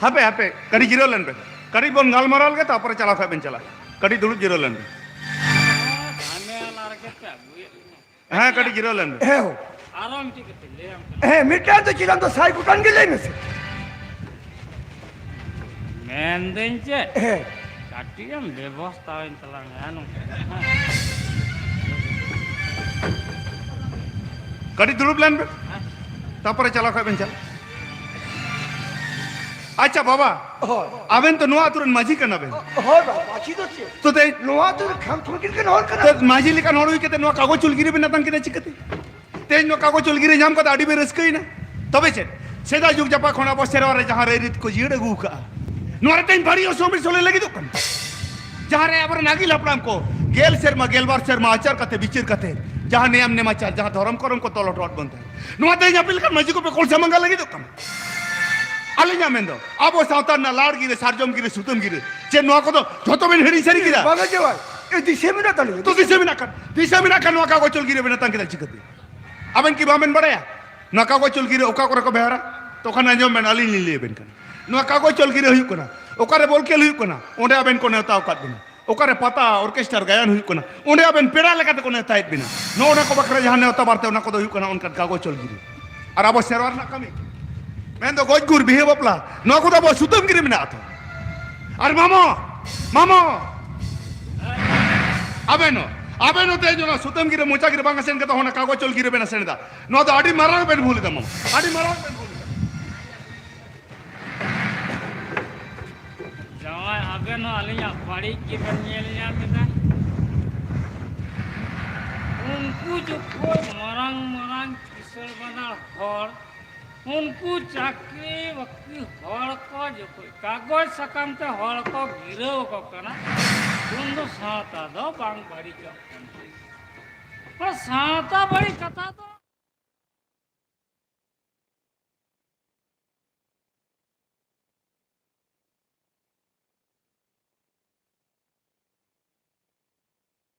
ᱦᱟᱯᱮ, ᱦᱟᱯᱮ, ᱠᱟᱹᱴᱤᱡ ᱡᱤᱨᱟᱹᱣ ᱞᱮᱱ ᱵᱮᱱ᱾ ᱠᱟᱹᱴᱤᱡ ᱵᱚᱱ ᱜᱟᱞᱢᱟᱨᱟᱣ ᱞᱮᱜᱮ, ᱛᱟᱨᱯᱚᱨᱮ ᱪᱟᱞᱟᱣ ᱠᱷᱟᱡ ᱵᱮᱱ ᱪᱟᱞᱟᱜᱼᱟ᱾ ᱠᱟᱹᱴᱤᱡ ᱫᱩᱲᱩᱵ ᱡᱤᱨᱟᱹᱣ ᱞᱮᱱ ᱵᱮᱱ᱾ ᱡᱷᱟᱢᱮᱞᱟ ᱨᱮᱜᱮ ᱯᱮ ᱟᱹᱜᱩᱭᱮᱫ ᱞᱤᱧᱟ᱾ ᱦᱮᱸ, ᱠᱟᱹᱴᱤᱡ ᱡᱤᱨᱟᱹᱣ ᱞᱮᱱ ᱵᱮᱱ᱾ ᱦᱮᱸ ᱦᱳ᱾ ᱟᱨᱚ ᱢᱤᱫᱴᱤᱡ ᱠᱟᱛᱷᱟᱧ ᱞᱟᱹᱭᱟᱢ ᱠᱟᱱᱟ᱾ ᱦᱮᱸ, ᱢᱤᱫᱴᱟᱝ ᱫᱚ ᱪᱮᱫᱟᱜ ᱫᱚ ᱥᱟᱭ ᱜᱚᱴᱟᱝ ᱜᱮ ᱞᱟᱹᱭ ᱢᱮᱥᱮ᱾ ᱢᱮᱱᱫᱟᱹᱧ ᱪᱮᱫ? ᱦᱮᱸ᱾ ᱠᱟᱹᱴᱤᱡ ᱮᱢ ᱵᱮᱵᱚᱥᱛᱷᱟᱣᱟᱹᱧ ᱛᱟᱞᱟᱝ ᱦᱮᱸ, ᱱᱚᱝᱠᱟ᱾ ᱠᱟᱹᱴᱤᱡ ᱫᱩᱲᱩᱵ ᱞᱮᱱ ᱵᱮᱱ, ᱛᱟᱯᱚᱨᱮ ᱪᱟᱞᱟᱣ ᱠᱷᱟᱡ ᱵᱮᱱ ᱪᱟᱞᱟᱜ᱾ ᱟᱪᱪᱷᱟ ᱵᱟᱵᱟ, ᱦᱳᱭ᱾ ᱟᱵᱮᱱ ᱛᱚ ᱱᱚᱣᱟ ᱟᱛᱳ ᱨᱮᱱ ᱢᱟᱹᱡᱷᱤ ᱠᱟᱱᱟ ᱵᱮᱱ᱾ ᱦᱳᱭ ᱵᱟᱵᱟ, ᱢᱟᱹᱡᱷᱤ ᱫᱚ ᱪᱮᱫ? ᱛᱚ ᱛᱮ-, ᱱᱚᱣᱟ ᱟᱛᱳ ᱨᱮ ᱠᱷᱟᱢ ᱠᱷᱩᱱᱴᱤ ᱨᱮᱱ ᱦᱚᱲ ᱠᱟᱱᱟ ᱛᱚ ᱵᱮᱱ᱾ ᱢᱟᱹᱡᱷᱤ ᱞᱮᱠᱟᱱ ᱦᱚᱲ ᱦᱩᱭ ᱠᱟᱛᱮ ᱱᱚᱣᱟ ᱠᱟᱜᱚᱡᱽ ᱪᱩᱞ ᱜᱤᱨᱟᱹ ᱵᱮᱱ ᱟᱛᱟᱝ ᱠᱮᱫᱟ ᱪᱤᱠᱟᱹᱛᱮ? ᱛᱮᱦᱮᱧ ᱱᱚᱣᱟ ᱠᱟᱜᱚᱡᱽ ᱪᱩᱞ ᱜᱤᱨᱟᱹ ᱧᱟᱢ ᱠᱟᱛᱮ ᱟᱹᱰᱤ ᱵᱮᱱ ᱨᱟᱹᱥᱠᱟᱹᱭᱮᱱᱟ᱾ ᱛᱚᱵᱮ ᱪᱮᱫ? ᱥᱮᱫᱟᱭ ᱡᱩᱜᱽ ᱡᱟᱯᱟᱜ ᱠᱷᱚᱱ ᱟᱵᱚ ᱥᱮᱨᱣᱟ ᱨᱮ ᱡᱟᱦᱟᱸ ᱨᱟᱹᱭ ᱨᱤᱛ ᱠᱚ ᱡᱤᱭᱟᱹᱲ ᱟᱹᱜᱩ ᱟᱠᱟᱫᱼᱟ, ᱱᱚᱣᱟ ᱨᱮ ᱛᱮᱦᱮᱧ ᱵᱟᱹᱲᱤᱡ ᱚᱨᱥᱚᱝ ᱵᱮᱱ ᱥᱚᱞᱦᱮ ᱞᱟᱹᱜᱤᱫᱚᱜ ᱠᱟᱱᱟ᱾ ᱡᱟᱦᱟᱸ ᱨᱮ ᱟᱵᱚᱨᱮᱱ ᱟᱹᱜᱤᱞ ᱦᱟᱯᱲᱟᱢ ᱠᱚ ᱜᱮᱞ ᱥᱮᱨᱢᱟ, ᱜᱮᱞᱵᱟᱨ ᱥᱮᱨᱢᱟ ᱟᱪᱟᱨ ᱠᱟᱛᱮ, ᱵᱤᱪᱟᱹᱨ ᱠᱟᱛᱮ, ᱡᱟᱦᱟᱸ ᱱᱮᱭᱟᱢ ᱱᱮᱢᱟᱪᱟᱨ, ᱡᱟᱦᱟᱸ ᱫᱷᱚᱨᱚᱢ ᱠᱚᱨᱚᱢ ᱠᱚ ᱛᱚᱞ ᱦᱚᱴᱚᱣᱟᱫ ᱵᱚᱱ ᱛᱟᱦᱮᱸᱫ, ᱱᱚᱣᱟ ᱛᱮᱦᱮᱧ ᱟᱯᱮ ᱞᱮᱠᱟᱱ ᱢᱟᱹᱡᱷᱤ ᱠᱚᱯᱮ ᱠᱚᱞᱥᱟ ᱢᱟᱸᱜᱟ ᱞᱟᱹᱜᱤᱫᱚᱜ ᱠᱟᱱᱟ᱾ ᱟᱹᱞᱤᱧᱟᱜ ᱢᱮᱱ ᱫᱚ, ᱟᱵᱚ ᱥᱟᱶᱛᱟ ᱨᱮᱱᱟᱜ ᱞᱟᱲ ᱜᱤᱨᱟᱹ, ᱥᱟᱨᱡᱚᱢ ᱜᱤᱨᱟᱹ, ᱥᱩᱛᱟᱹᱢ ᱜᱤᱨᱟᱹ, ᱪᱮᱫ ᱱᱚᱣᱟ ᱠᱚᱫᱚ ᱡᱷᱚᱛᱚ ᱵᱮᱱ ᱦᱤᱲᱤᱧ ᱥᱟᱹᱨᱤ ᱠᱮᱫᱟ? ᱵᱟᱝᱟ ᱡᱟᱶᱟᱭ, ᱮ, ᱫᱤᱥᱟᱹ ᱢᱮᱱᱟᱜ ᱛᱟᱹᱞᱤᱧᱟ᱾ ᱛᱚ ᱫᱤᱥᱟᱹ ᱢᱮᱱᱟᱜ ᱠᱷᱟᱱ, ᱫᱤᱥᱟᱹ ᱢᱮᱱᱟᱜ ᱠᱷᱟᱱ ᱱᱚᱣᱟ ᱠᱟᱜᱚᱡᱽ ᱪᱚᱞ ᱜᱤᱨᱟᱹ ᱵᱮᱱ ᱟᱛᱟᱝ ᱠᱮᱫᱟ ᱪᱤᱠᱟᱹᱛᱮ? ᱟᱵᱮᱱ ᱠᱤ ᱵᱟᱵᱮᱱ ᱵᱟᱲᱟᱭᱟ ᱱᱚᱣᱟ ᱠᱟᱜᱚᱡᱽ ᱪᱚᱞ ᱜᱤᱨᱟᱹ ᱚᱠᱟ ᱠᱚᱨᱮ ᱠᱚ ᱵᱮᱣᱦᱟᱨᱟ? ᱛᱚᱠᱷᱚᱱ ᱟᱸᱡᱚᱢ ᱵᱮᱱ, ᱟᱹᱞᱤᱧ ᱞᱤᱧ ᱞᱟᱹᱭ ᱟᱵᱮᱱ ᱠᱟᱱᱟ᱾ ᱱᱚᱣᱟ ᱠᱟᱜᱚᱡᱽ ᱪᱚᱞ ᱜᱤᱨᱟᱹ ᱦᱩᱭᱩᱜ ᱠᱟᱱᱟ, ᱚᱠᱟᱨᱮ ᱵᱚᱞ ᱠᱷᱮᱞ ᱦᱩᱭᱩᱜ ᱠᱟᱱᱟ, ᱚᱸᱰᱮ ᱟᱵᱮᱱ ᱠᱚ ᱱᱮᱣᱛᱟ ᱟᱠᱟᱫ ᱵᱮᱱᱟ᱾ ᱚᱠᱟᱨᱮ ᱯᱟᱛᱟ, ᱚᱨᱠᱮᱥᱴᱟᱨ, ᱜᱟᱭᱟᱱ ᱦᱩᱭᱩᱜ ᱠᱟᱱᱟ, ᱚᱸᱰᱮ ᱟᱵᱮᱱ ᱯᱮᱲᱟ ᱞᱮᱠᱟᱛᱮ ᱠᱚ ᱱᱮᱣᱛᱟᱭᱮᱫ ᱵᱮᱱᱟ᱾ ᱱᱚᱜᱼᱚ ᱱᱟ ᱠᱚ ᱵᱟᱠᱷᱨᱟ ᱡᱟᱦᱟᱸ ᱱᱮᱣᱛᱟ ᱵᱟᱨᱛᱮ, ᱚᱱᱟ ᱠᱚᱫᱚ ᱦᱩᱭᱩᱜ ᱠᱟᱱᱟ ᱚᱱᱠᱟᱱ ᱠᱟᱜᱚᱡᱽ ᱪᱚᱞ ᱜᱤᱨᱟᱹ᱾ ᱟᱨ ᱟᱵᱚ ᱥᱮᱨᱣᱟ ᱨᱮᱱᱟᱜ ᱠᱟᱹᱢᱤ, ᱢᱮᱱᱫᱚ ᱜᱚᱡ ᱜᱩᱨ, ᱵᱤᱦᱟᱹ ᱵᱟᱯᱞᱟ, ᱱᱚᱣᱟ ᱠᱚᱫᱚ ᱟᱵᱚᱣᱟᱜ ᱥᱩᱛᱟᱹᱢ ᱜᱤᱨᱟᱹ ᱢᱮᱱᱟᱜᱼᱟ ᱛᱚ᱾ ᱟᱨ ᱢᱟᱢᱚ, ᱢᱟᱢᱚ, ᱟᱵᱮᱱ ᱦᱚᱸ, ᱟᱵᱮᱱ ᱦᱚᱸ ᱛᱮᱦᱮᱧ ᱚᱱᱟ ᱥᱩᱛᱟᱹᱢ ᱜᱤᱨᱟᱹ, ᱢᱚᱪᱟ ᱜᱤᱨᱟᱹ ᱵᱟᱝ ᱟᱥᱮᱱ ᱠᱟᱛᱮ ᱚᱱᱟ ᱠᱟᱜᱚᱡᱽ ᱪᱚᱞ ᱜᱤᱨᱟᱹ ᱵᱮᱱ ᱟᱥᱮᱱ ᱮᱫᱟ᱾ ᱱᱚᱣᱟ ᱫᱚ ᱟᱹᱰᱤ ᱢᱟᱨᱟᱝ ᱵᱮᱱ ᱵᱷᱩᱞ ᱮᱫᱟ ᱢᱟᱢᱚ, ᱟᱹᱰᱤ ᱢᱟᱨᱟᱝ ᱵᱮᱱ ᱵᱷᱩᱞ ᱮᱫᱟ᱾ ᱱᱚᱜᱼᱚᱭ ᱟᱵᱮᱱ ᱦᱚᱸ ᱟᱹᱞᱤᱧᱟᱜ ᱵᱟᱹᱲᱤᱡ ᱜᱮᱵᱮᱱ ᱧᱮᱞ ᱧᱟᱢ ᱮᱫᱟ᱾ ᱩᱱᱠᱩ ᱡᱚᱠᱷᱚᱱ ᱢᱟᱨᱟᱝ ᱢᱟᱨᱟᱝ ᱠᱤᱥᱟᱹᱬ ᱵᱟᱱᱟᱨ ᱦᱚᱲ, ᱩᱱᱠᱩ ᱪᱟᱹᱠᱨᱤ ᱵᱟᱹᱠᱨᱤ ᱦᱚᱲ ᱠᱚ ᱡᱚᱠᱷᱚᱱ ᱠᱟᱜᱚᱡᱽ ᱥᱟᱠᱟᱢ ᱛᱮ ᱦᱚᱲ ᱠᱚ ᱜᱤᱨᱟᱹᱣ ᱟᱠᱚ ᱠᱟᱱᱟ, ᱩᱱ ᱫᱚ ᱥᱟᱶᱛᱟ ᱫᱚ ᱵᱟᱝ ᱵᱟᱹᱲᱤᱡᱚᱜ ᱠᱟᱱᱟ᱾ ᱚᱱᱟ ᱥᱟᱶᱛᱟ ᱵᱟᱹᱲᱤᱡ ᱠᱟᱛᱷᱟ ᱫᱚ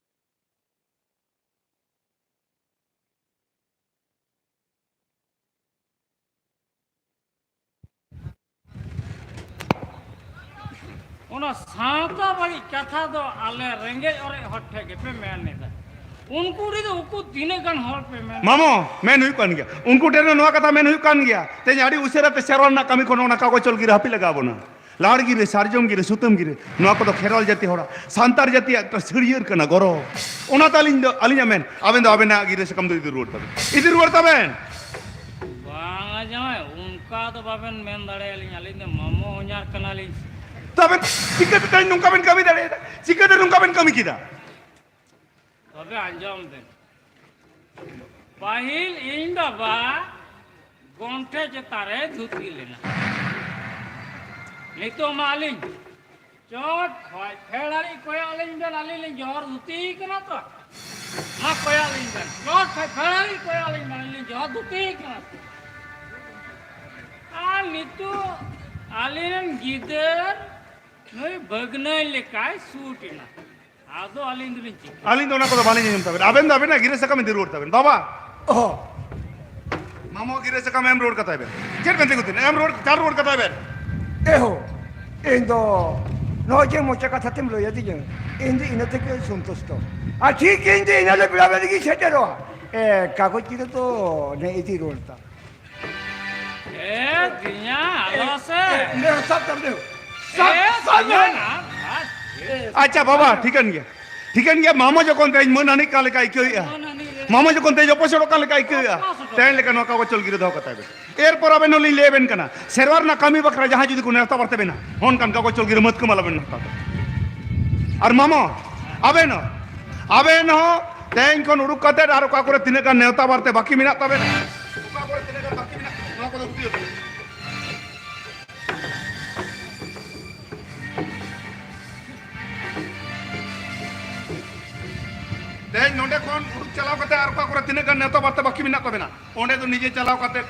ᱚᱱᱟ ᱥᱟᱶᱛᱟ ᱵᱟᱹᱲᱤᱡ ᱠᱟᱛᱷᱟ ᱫᱚ ᱟᱞᱮ ᱨᱮᱸᱜᱮᱡ ᱚᱨᱮᱡ ᱦᱚᱲ ᱴᱷᱮᱱ ᱜᱮᱯᱮ ᱢᱮᱱ ᱮᱫᱟ᱾ ᱩᱱᱠᱩ ᱨᱮᱫᱚ ᱩᱠᱩ ᱛᱤᱱᱟᱹᱜ ᱜᱟᱱ ᱦᱚᱲ ᱯᱮ ᱢᱮᱱ ᱢᱟᱢᱚ, ᱢᱮᱱ ᱦᱩᱭᱩᱜ ᱠᱟᱱ ᱜᱮᱭᱟ, ᱩᱱᱠᱩ ᱴᱷᱮᱱ ᱦᱚᱸ ᱱᱚᱣᱟ ᱠᱟᱛᱷᱟ ᱢᱮᱱ ᱦᱩᱭᱩᱜ ᱠᱟᱱ ᱜᱮᱭᱟ᱾ ᱛᱮᱦᱮᱧ ᱟᱹᱰᱤ ᱩᱥᱟᱹᱨᱟ ᱛᱮ ᱥᱮᱨᱣᱟ ᱨᱮᱱᱟᱜ ᱠᱟᱹᱢᱤ ᱠᱷᱚᱱ ᱚᱱᱟ ᱠᱟᱜᱚᱡᱽ ᱚᱞ ᱜᱤᱨᱟᱹ ᱦᱟᱹᱯᱤᱫ ᱞᱟᱜᱟᱣ ᱵᱚᱱᱟ᱾ ᱞᱟᱲ ᱜᱤᱨᱟᱹ, ᱥᱟᱨᱡᱚᱢ ᱜᱤᱨᱟᱹ, ᱥᱩᱛᱟᱹᱢ ᱜᱤᱨᱟᱹ, ᱱᱚᱣᱟ ᱠᱚᱫᱚ ᱠᱷᱮᱨᱣᱟᱞ ᱡᱟᱹᱛᱤ ᱦᱚᱲᱟᱜ, ᱥᱟᱱᱛᱟᱲ ᱡᱟᱹᱛᱤᱭᱟᱜ ᱮᱠᱴᱟ ᱥᱟᱹᱲᱭᱟᱹᱨ ᱠᱟᱱᱟ, ᱜᱚᱨᱚᱵᱽ᱾ ᱚᱱᱟᱛᱮ ᱟᱹᱞᱤᱧ ᱫᱚ, ᱟᱹᱞᱤᱧᱟᱜ ᱢᱮᱱ, ᱟᱵᱮᱱ ᱫᱚ ᱟᱵᱮᱱᱟᱜ ᱜᱤᱨᱟᱹ ᱥᱟᱠᱟᱢ ᱫᱚ ᱤᱫᱤ ᱨᱩᱣᱟᱹᱲ ᱛᱟᱵᱮᱱ, ᱤᱫᱤ ᱨᱩᱣᱟᱹᱲ ᱛᱟᱵᱮᱱ᱾ ᱵᱟᱝᱟ ᱡᱟᱶᱟᱭ, ᱚᱱᱠᱟ ᱫᱚ ᱵᱟᱵᱮᱱ ᱢᱮᱱ ᱫᱟᱲᱮᱭᱟᱞᱤᱧ, ᱟᱹᱞᱤᱧ ᱫᱚ ᱢᱟᱢᱚ ᱦᱚᱧᱦᱟᱨ ᱠᱟᱱᱟᱞᱤᱧ᱾ ᱛᱚ ᱟᱵᱮᱱ ᱪᱤᱠᱟᱹᱛᱮ ᱛᱮᱦᱮᱧ ᱱᱚᱝᱠᱟ ᱵᱮᱱ ᱠᱟᱹᱢᱤ ᱫᱟᱲᱮᱭᱟᱫᱟ? ᱪᱤᱠᱟᱹᱛᱮ ᱱᱚᱝᱠᱟ ᱵᱮᱱ ᱠᱟᱹᱢᱤ ᱠᱮᱫᱟ? ᱛᱚᱵᱮ ᱟᱸᱡᱚᱢ ᱵᱮᱱ, ᱯᱟᱹᱦᱤᱞ ᱤᱧ ᱵᱟᱵᱟ ᱜᱚᱱᱴᱷᱮ ᱪᱮᱛᱟᱱ ᱨᱮ ᱫᱷᱩᱛᱤ ᱞᱮᱱᱟ᱾ ᱱᱤᱛᱚᱜ ᱢᱟ ᱟᱹᱞᱤᱧ ᱪᱚᱴ ᱠᱷᱚᱡ ᱯᱷᱮᱰ ᱦᱟᱹᱨᱤᱡ ᱠᱚᱭᱚᱜ ᱟᱹᱞᱤᱧ ᱵᱮᱱ, ᱟᱹᱞᱤᱧ ᱞᱤᱧ ᱡᱚᱦᱚᱨ ᱫᱷᱩᱛᱤ ᱠᱟᱱᱟ ᱛᱚ᱾ ᱢᱟ ᱠᱚᱭᱚᱜ ᱟᱹᱞᱤᱧ ᱵᱮᱱ, ᱪᱚᱴ ᱠᱷᱚᱡ ᱯᱷᱮᱰ ᱦᱟᱹᱨᱤᱡ ᱠᱚᱭᱚᱜ ᱟᱹᱞᱤᱧ ᱵᱮᱱ, ᱟᱹᱞᱤᱧ ᱞᱤᱧ ᱡᱚᱦᱚᱨ ᱫᱷᱩᱛᱤ ᱠᱟᱱᱟ ᱛᱚ᱾ ᱟᱨ ᱱᱤᱛᱚᱜ ᱟᱹᱞᱤᱧ ᱨᱮᱱ ᱜᱤᱫᱟᱹᱨ ᱱᱩᱭ ᱵᱷᱟᱹᱜᱽᱱᱟᱹᱭ ᱞᱮᱠᱟᱭ ᱥᱩᱴ ᱮᱱᱟ᱾ ᱟᱫᱚ ᱟᱹᱞᱤᱧ ᱫᱚᱞᱤᱧ ᱪᱤᱠᱟᱹᱭᱟ? ᱟᱹᱞᱤᱧ ᱫᱚ ᱚᱱᱟ ᱠᱚᱫᱚ ᱵᱟᱹᱞᱤᱧ ᱟᱸᱡᱚᱢ ᱛᱟᱵᱮᱱ᱾ ᱟᱵᱮᱱ ᱫᱚ ᱟᱵᱮᱱᱟᱜ ᱜᱤᱨᱟᱹ ᱥᱟᱠᱟᱢ ᱤᱫᱤ ᱨᱩᱣᱟᱹᱲ ᱛᱟᱵᱮᱱ, ᱵᱟᱵᱟ᱾ ᱚᱦᱚ᱾ ᱢᱟᱢᱚ ᱜᱤᱨᱟᱹ ᱥᱟᱠᱟᱢ ᱮᱢ ᱨᱩᱣᱟᱹᱲ ᱠᱟᱛᱟᱭ ᱵᱮᱱ᱾ ᱪᱮᱫ ᱵᱮᱱ ᱛᱤᱸᱜᱩ ᱛᱟᱦᱮᱱᱟ? ᱮᱢ ᱨᱩᱣᱟᱹᱲ, ᱪᱟᱞ ᱨᱩᱣᱟᱹᱲ ᱠᱟᱛᱟᱭ ᱵᱮᱱ᱾ ᱮᱦᱳ, ᱤᱧ ᱫᱚ ᱱᱚᱜᱼᱚᱭ ᱡᱮ ᱢᱚᱪᱟ ᱠᱟᱛᱷᱟ ᱛᱮᱢ ᱞᱟᱹᱭ ᱟᱹᱫᱤᱧᱟ, ᱤᱧ ᱫᱚ ᱤᱱᱟᱹ ᱛᱮᱜᱮ ᱥᱚᱱᱛᱩᱥᱴᱚ᱾ ᱟᱨ ᱴᱷᱤᱠ ᱤᱧ ᱫᱚ ᱤᱱᱟᱹ ᱦᱤᱞᱳᱜ ᱵᱮᱲᱟ ᱵᱮᱲᱟ ᱜᱤᱧ ᱥᱮᱴᱮᱨᱚᱜᱼᱟ᱾ ᱮ, ᱠᱟᱜᱚᱡᱽ ᱜᱤᱨᱟᱹ ᱫᱚ ᱱᱮ ᱤᱫᱤ ᱨᱩᱣᱟᱹᱲ ᱛᱟᱢ᱾ ᱮ ᱫᱤᱧᱟ, ᱟᱞᱚ ᱥᱮ᱾ ᱮ, ᱱᱮ, ᱥᱟᱵ ᱠᱟᱜ ᱢᱮ᱾ ᱥᱟᱵ, ᱮ ᱥᱟᱵ ᱫᱤᱧᱟ ᱢᱮ᱾ ᱱᱟ, ᱵᱟᱥ᱾ ᱮ, ᱟᱪᱪᱷᱟ ᱵᱟᱵᱟ, ᱴᱷᱤᱠᱟᱹᱱ ᱜᱮᱭᱟ, ᱴᱷᱤᱠᱟᱹᱱ ᱜᱮᱭᱟ᱾ ᱢᱟᱢᱚ ᱡᱚᱠᱷᱚᱱ ᱛᱮᱦᱮᱧ ᱢᱟᱹᱱ ᱟᱹᱱᱤᱡ ᱠᱟ ᱞᱮᱠᱟ ᱟᱹᱭᱠᱟᱹᱣᱮᱫᱼᱟ, ᱢᱟᱹᱱ ᱟᱹᱱᱤᱡ ᱨᱮ᱾ ᱢᱟᱢᱟ ᱡᱚᱠᱷᱚᱱ ᱛᱮᱡ ᱚᱯᱚᱥᱚᱲᱚᱜ ᱠᱟᱱ ᱞᱮᱠᱟ ᱟᱹᱭᱠᱟᱹᱜᱼᱟ, ᱛᱮᱱ ᱞᱮᱠᱟ ᱱᱚᱣᱟ ᱠᱟᱜᱚᱡᱽ ᱪᱚᱞ ᱜᱤᱨᱟᱹ ᱫᱚᱦᱚ ᱠᱟᱛᱟᱭ ᱵᱮᱱ᱾ ᱮᱨᱯᱚᱨ ᱟᱵᱮᱱ ᱦᱚᱸᱞᱤᱧ ᱞᱟᱹᱭ ᱟᱵᱮᱱ ᱠᱟᱱᱟ, ᱥᱮᱨᱣᱟ ᱨᱮᱱᱟᱜ ᱠᱟᱹᱢᱤ ᱵᱟᱠᱷᱨᱟ ᱡᱟᱦᱟᱸᱭ ᱡᱩᱫᱤ ᱠᱚ ᱱᱮᱣᱛᱟ ᱵᱟᱨᱛᱮ ᱵᱮᱱᱟ, ᱚᱱᱠᱟᱱ ᱠᱟᱜᱚᱡᱽ ᱪᱚᱞ ᱜᱤᱨᱟᱹ ᱢᱟᱹᱛᱠᱟᱹᱢ ᱟᱞᱚᱵᱮᱱ ᱦᱟᱛᱟᱣ ᱛᱟᱵᱮᱱᱟ᱾ ᱟᱨ ᱢᱟᱢᱟ, ᱟᱵᱮᱱ ᱦᱚᱸ, ᱟᱵᱮᱱ ᱦᱚᱸ ᱛᱮᱦᱮᱧ ᱠᱷᱚᱱ ᱩᱰᱩᱠ ᱠᱟᱛᱮ ᱟᱨ ᱚᱠᱟ ᱠᱚᱨᱮ ᱛᱤᱱᱟᱹᱜ ᱜᱟᱱ ᱱᱮᱣᱛᱟ ᱵᱟᱨᱛᱮ ᱵᱟᱹᱠᱤ ᱢᱮᱱᱟᱜ ᱛᱟᱵᱮᱱᱟ, ᱚᱠᱟ ᱠᱚᱨᱮ ᱛᱤᱱᱟᱹᱜ ᱜᱟᱱ ᱵᱟᱹᱠᱤ ᱢᱮᱱᱟᱜ ᱛᱟᱵᱮᱱᱟ, ᱱᱚᱣᱟ ᱠᱚᱫᱚ ᱩᱛᱩᱭ ᱛᱟᱵᱮᱱ᱾ ᱛᱮᱦᱮᱧ ᱱᱚᱸᱰᱮ ᱠᱷᱚᱱ ᱩᱰᱩᱠ ᱪᱟᱞᱟᱣ ᱠᱟᱛᱮ ᱟᱨ ᱚᱠᱟ ᱠᱚᱨᱮ ᱛᱤᱱᱟᱹᱜ ᱜᱟᱱ ᱱᱮᱣᱛᱟ ᱵᱟᱨᱛᱮ ᱵᱟᱹᱠᱤ ᱢᱮᱱᱟᱜ ᱛᱟᱵᱮᱱᱟ, ᱚᱸᱰᱮ ᱫᱚ ᱱᱤᱡᱮ ᱪᱟᱞᱟᱣ ᱠᱟᱛᱮ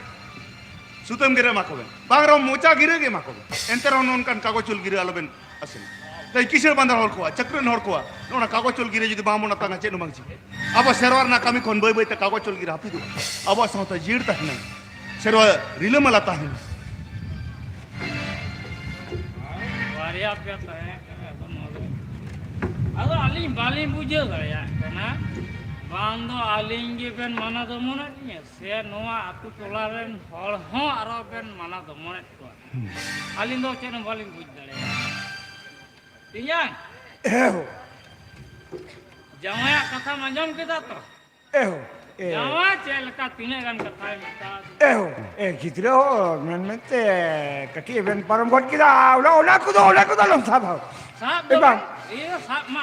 ᱥᱩᱛᱟᱹᱢ ᱜᱤᱨᱟᱹ ᱮᱢᱟ ᱠᱚᱵᱮᱱ, ᱵᱟᱝ ᱨᱮᱦᱚᱸ ᱢᱚᱪᱟ ᱜᱤᱨᱟᱹ ᱜᱮ ᱮᱢᱟ ᱠᱚᱵᱮᱱ᱾ ᱮᱱᱛᱮ ᱨᱮᱦᱚᱸ ᱱᱚᱝᱠᱟᱱ ᱠᱟᱜᱚᱡᱽ ᱪᱚᱞ ᱜᱤᱨᱟᱹ ᱟᱞᱚᱵᱮᱱ ᱟᱥᱮᱱᱟ᱾ ᱛᱮᱦᱮᱧ ᱠᱤᱥᱟᱹᱬ ᱵᱟᱸᱫᱟᱨ ᱦᱚᱲ ᱠᱚᱣᱟᱜ, ᱪᱟᱹᱠᱨᱤ ᱨᱮᱱ ᱦᱚᱲ ᱠᱚᱣᱟᱜ ᱱᱚᱜᱼᱚ ᱱᱟ ᱠᱟᱜᱚᱡᱽ ᱪᱚᱞ ᱜᱤᱨᱟᱹ ᱡᱩᱫᱤ ᱵᱟᱝ ᱵᱚᱱ ᱟᱛᱟᱝᱟ, ᱪᱮᱫ ᱦᱚᱸ ᱵᱟᱝ ᱪᱤᱠᱟᱹᱜᱼᱟ᱾ ᱟᱵᱚ ᱥᱮᱨᱣᱟ ᱨᱮᱱᱟᱜ ᱠᱟᱹᱢᱤ ᱠᱷᱚᱱ ᱵᱟᱹᱭ ᱵᱟᱹᱭ ᱛᱮ ᱠᱟᱜᱚᱡᱽ ᱪᱚᱞ ᱜᱤᱨᱟᱹ ᱦᱟᱹᱯᱤᱫᱚᱜᱼᱟ᱾ ᱟᱵᱚᱣᱟᱜ ᱥᱟᱶᱛᱟ ᱡᱤᱭᱟᱹᱲ ᱛᱟᱦᱮᱱᱟ, ᱥᱮᱨᱣᱟ ᱨᱤᱞᱟᱹᱢᱟᱞᱟ ᱛᱟᱦᱮᱱᱟ᱾ ᱵᱟᱨᱭᱟ ᱯᱮᱭᱟ ᱛᱟᱦᱮᱸ ᱠᱟᱱᱟ, ᱟᱫᱚ ᱱᱚᱣᱟ ᱫᱚ, ᱟᱫᱚ ᱟᱹᱞᱤᱧ ᱵᱟᱹᱞᱤᱧ ᱵᱩᱡᱷᱟᱹᱣ ᱫᱟᱲᱮᱭᱟᱜ ᱠᱟᱱᱟ, ᱵᱟᱝ ᱫᱚ ᱟᱹᱞᱤᱧ ᱜᱮᱵᱮᱱ ᱢᱟᱱᱟ ᱫᱚᱢᱚᱱᱮᱫ ᱞᱤᱧᱟᱹ, ᱥᱮ ᱱᱚᱣᱟ ᱟᱹᱛᱩ ᱴᱚᱞᱟ ᱨᱮᱱ ᱦᱚᱲ ᱦᱚᱸ ᱟᱨᱚ ᱵᱮᱱ ᱢᱟᱱᱟ ᱫᱚᱢᱚᱱᱮᱫ ᱠᱚᱣᱟ᱾ ᱟᱹᱞᱤᱧ ᱫᱚ ᱪᱮᱫ ᱦᱚᱸ ᱵᱟᱹᱞᱤᱧ ᱵᱩᱡᱽ ᱫᱟᱲᱮᱭᱟᱜᱼᱟ᱾ ᱛᱮᱭᱟᱝ, ᱮᱦᱳ, ᱡᱟᱶᱟᱭᱟᱜ ᱠᱟᱛᱷᱟᱢ ᱟᱸᱡᱚᱢ ᱠᱮᱫᱟ ᱛᱚ? ᱮᱦᱳ, ᱮ᱾ ᱡᱟᱶᱟᱭ ᱪᱮᱫ ᱞᱮᱠᱟ, ᱛᱤᱱᱟᱹᱜ ᱜᱟᱱ ᱠᱟᱛᱷᱟᱭ ᱢᱮᱛᱟᱫ ᱢᱮᱭᱟ? ᱮᱦᱳ, ᱮ, ᱜᱤᱫᱽᱨᱟᱹ ᱦᱚᱸ ᱢᱮᱱ ᱢᱮᱱᱛᱮ ᱠᱟᱹᱴᱤᱡ ᱮ ᱵᱮᱱ ᱯᱟᱨᱚᱢ ᱜᱚᱫ ᱠᱮᱫᱟ᱾ ᱚᱱᱟ, ᱚᱱᱟ ᱠᱚᱫᱚ, ᱚᱱᱟ ᱠᱚᱫᱚ ᱟᱞᱚᱢ ᱥᱟᱵᱟ᱾ ᱥᱟᱵ ᱮ ᱫᱚ ᱵᱟᱝ᱾ ᱵᱟᱝ, ᱤᱭᱟᱹ ᱥᱟᱵ ᱢᱟ,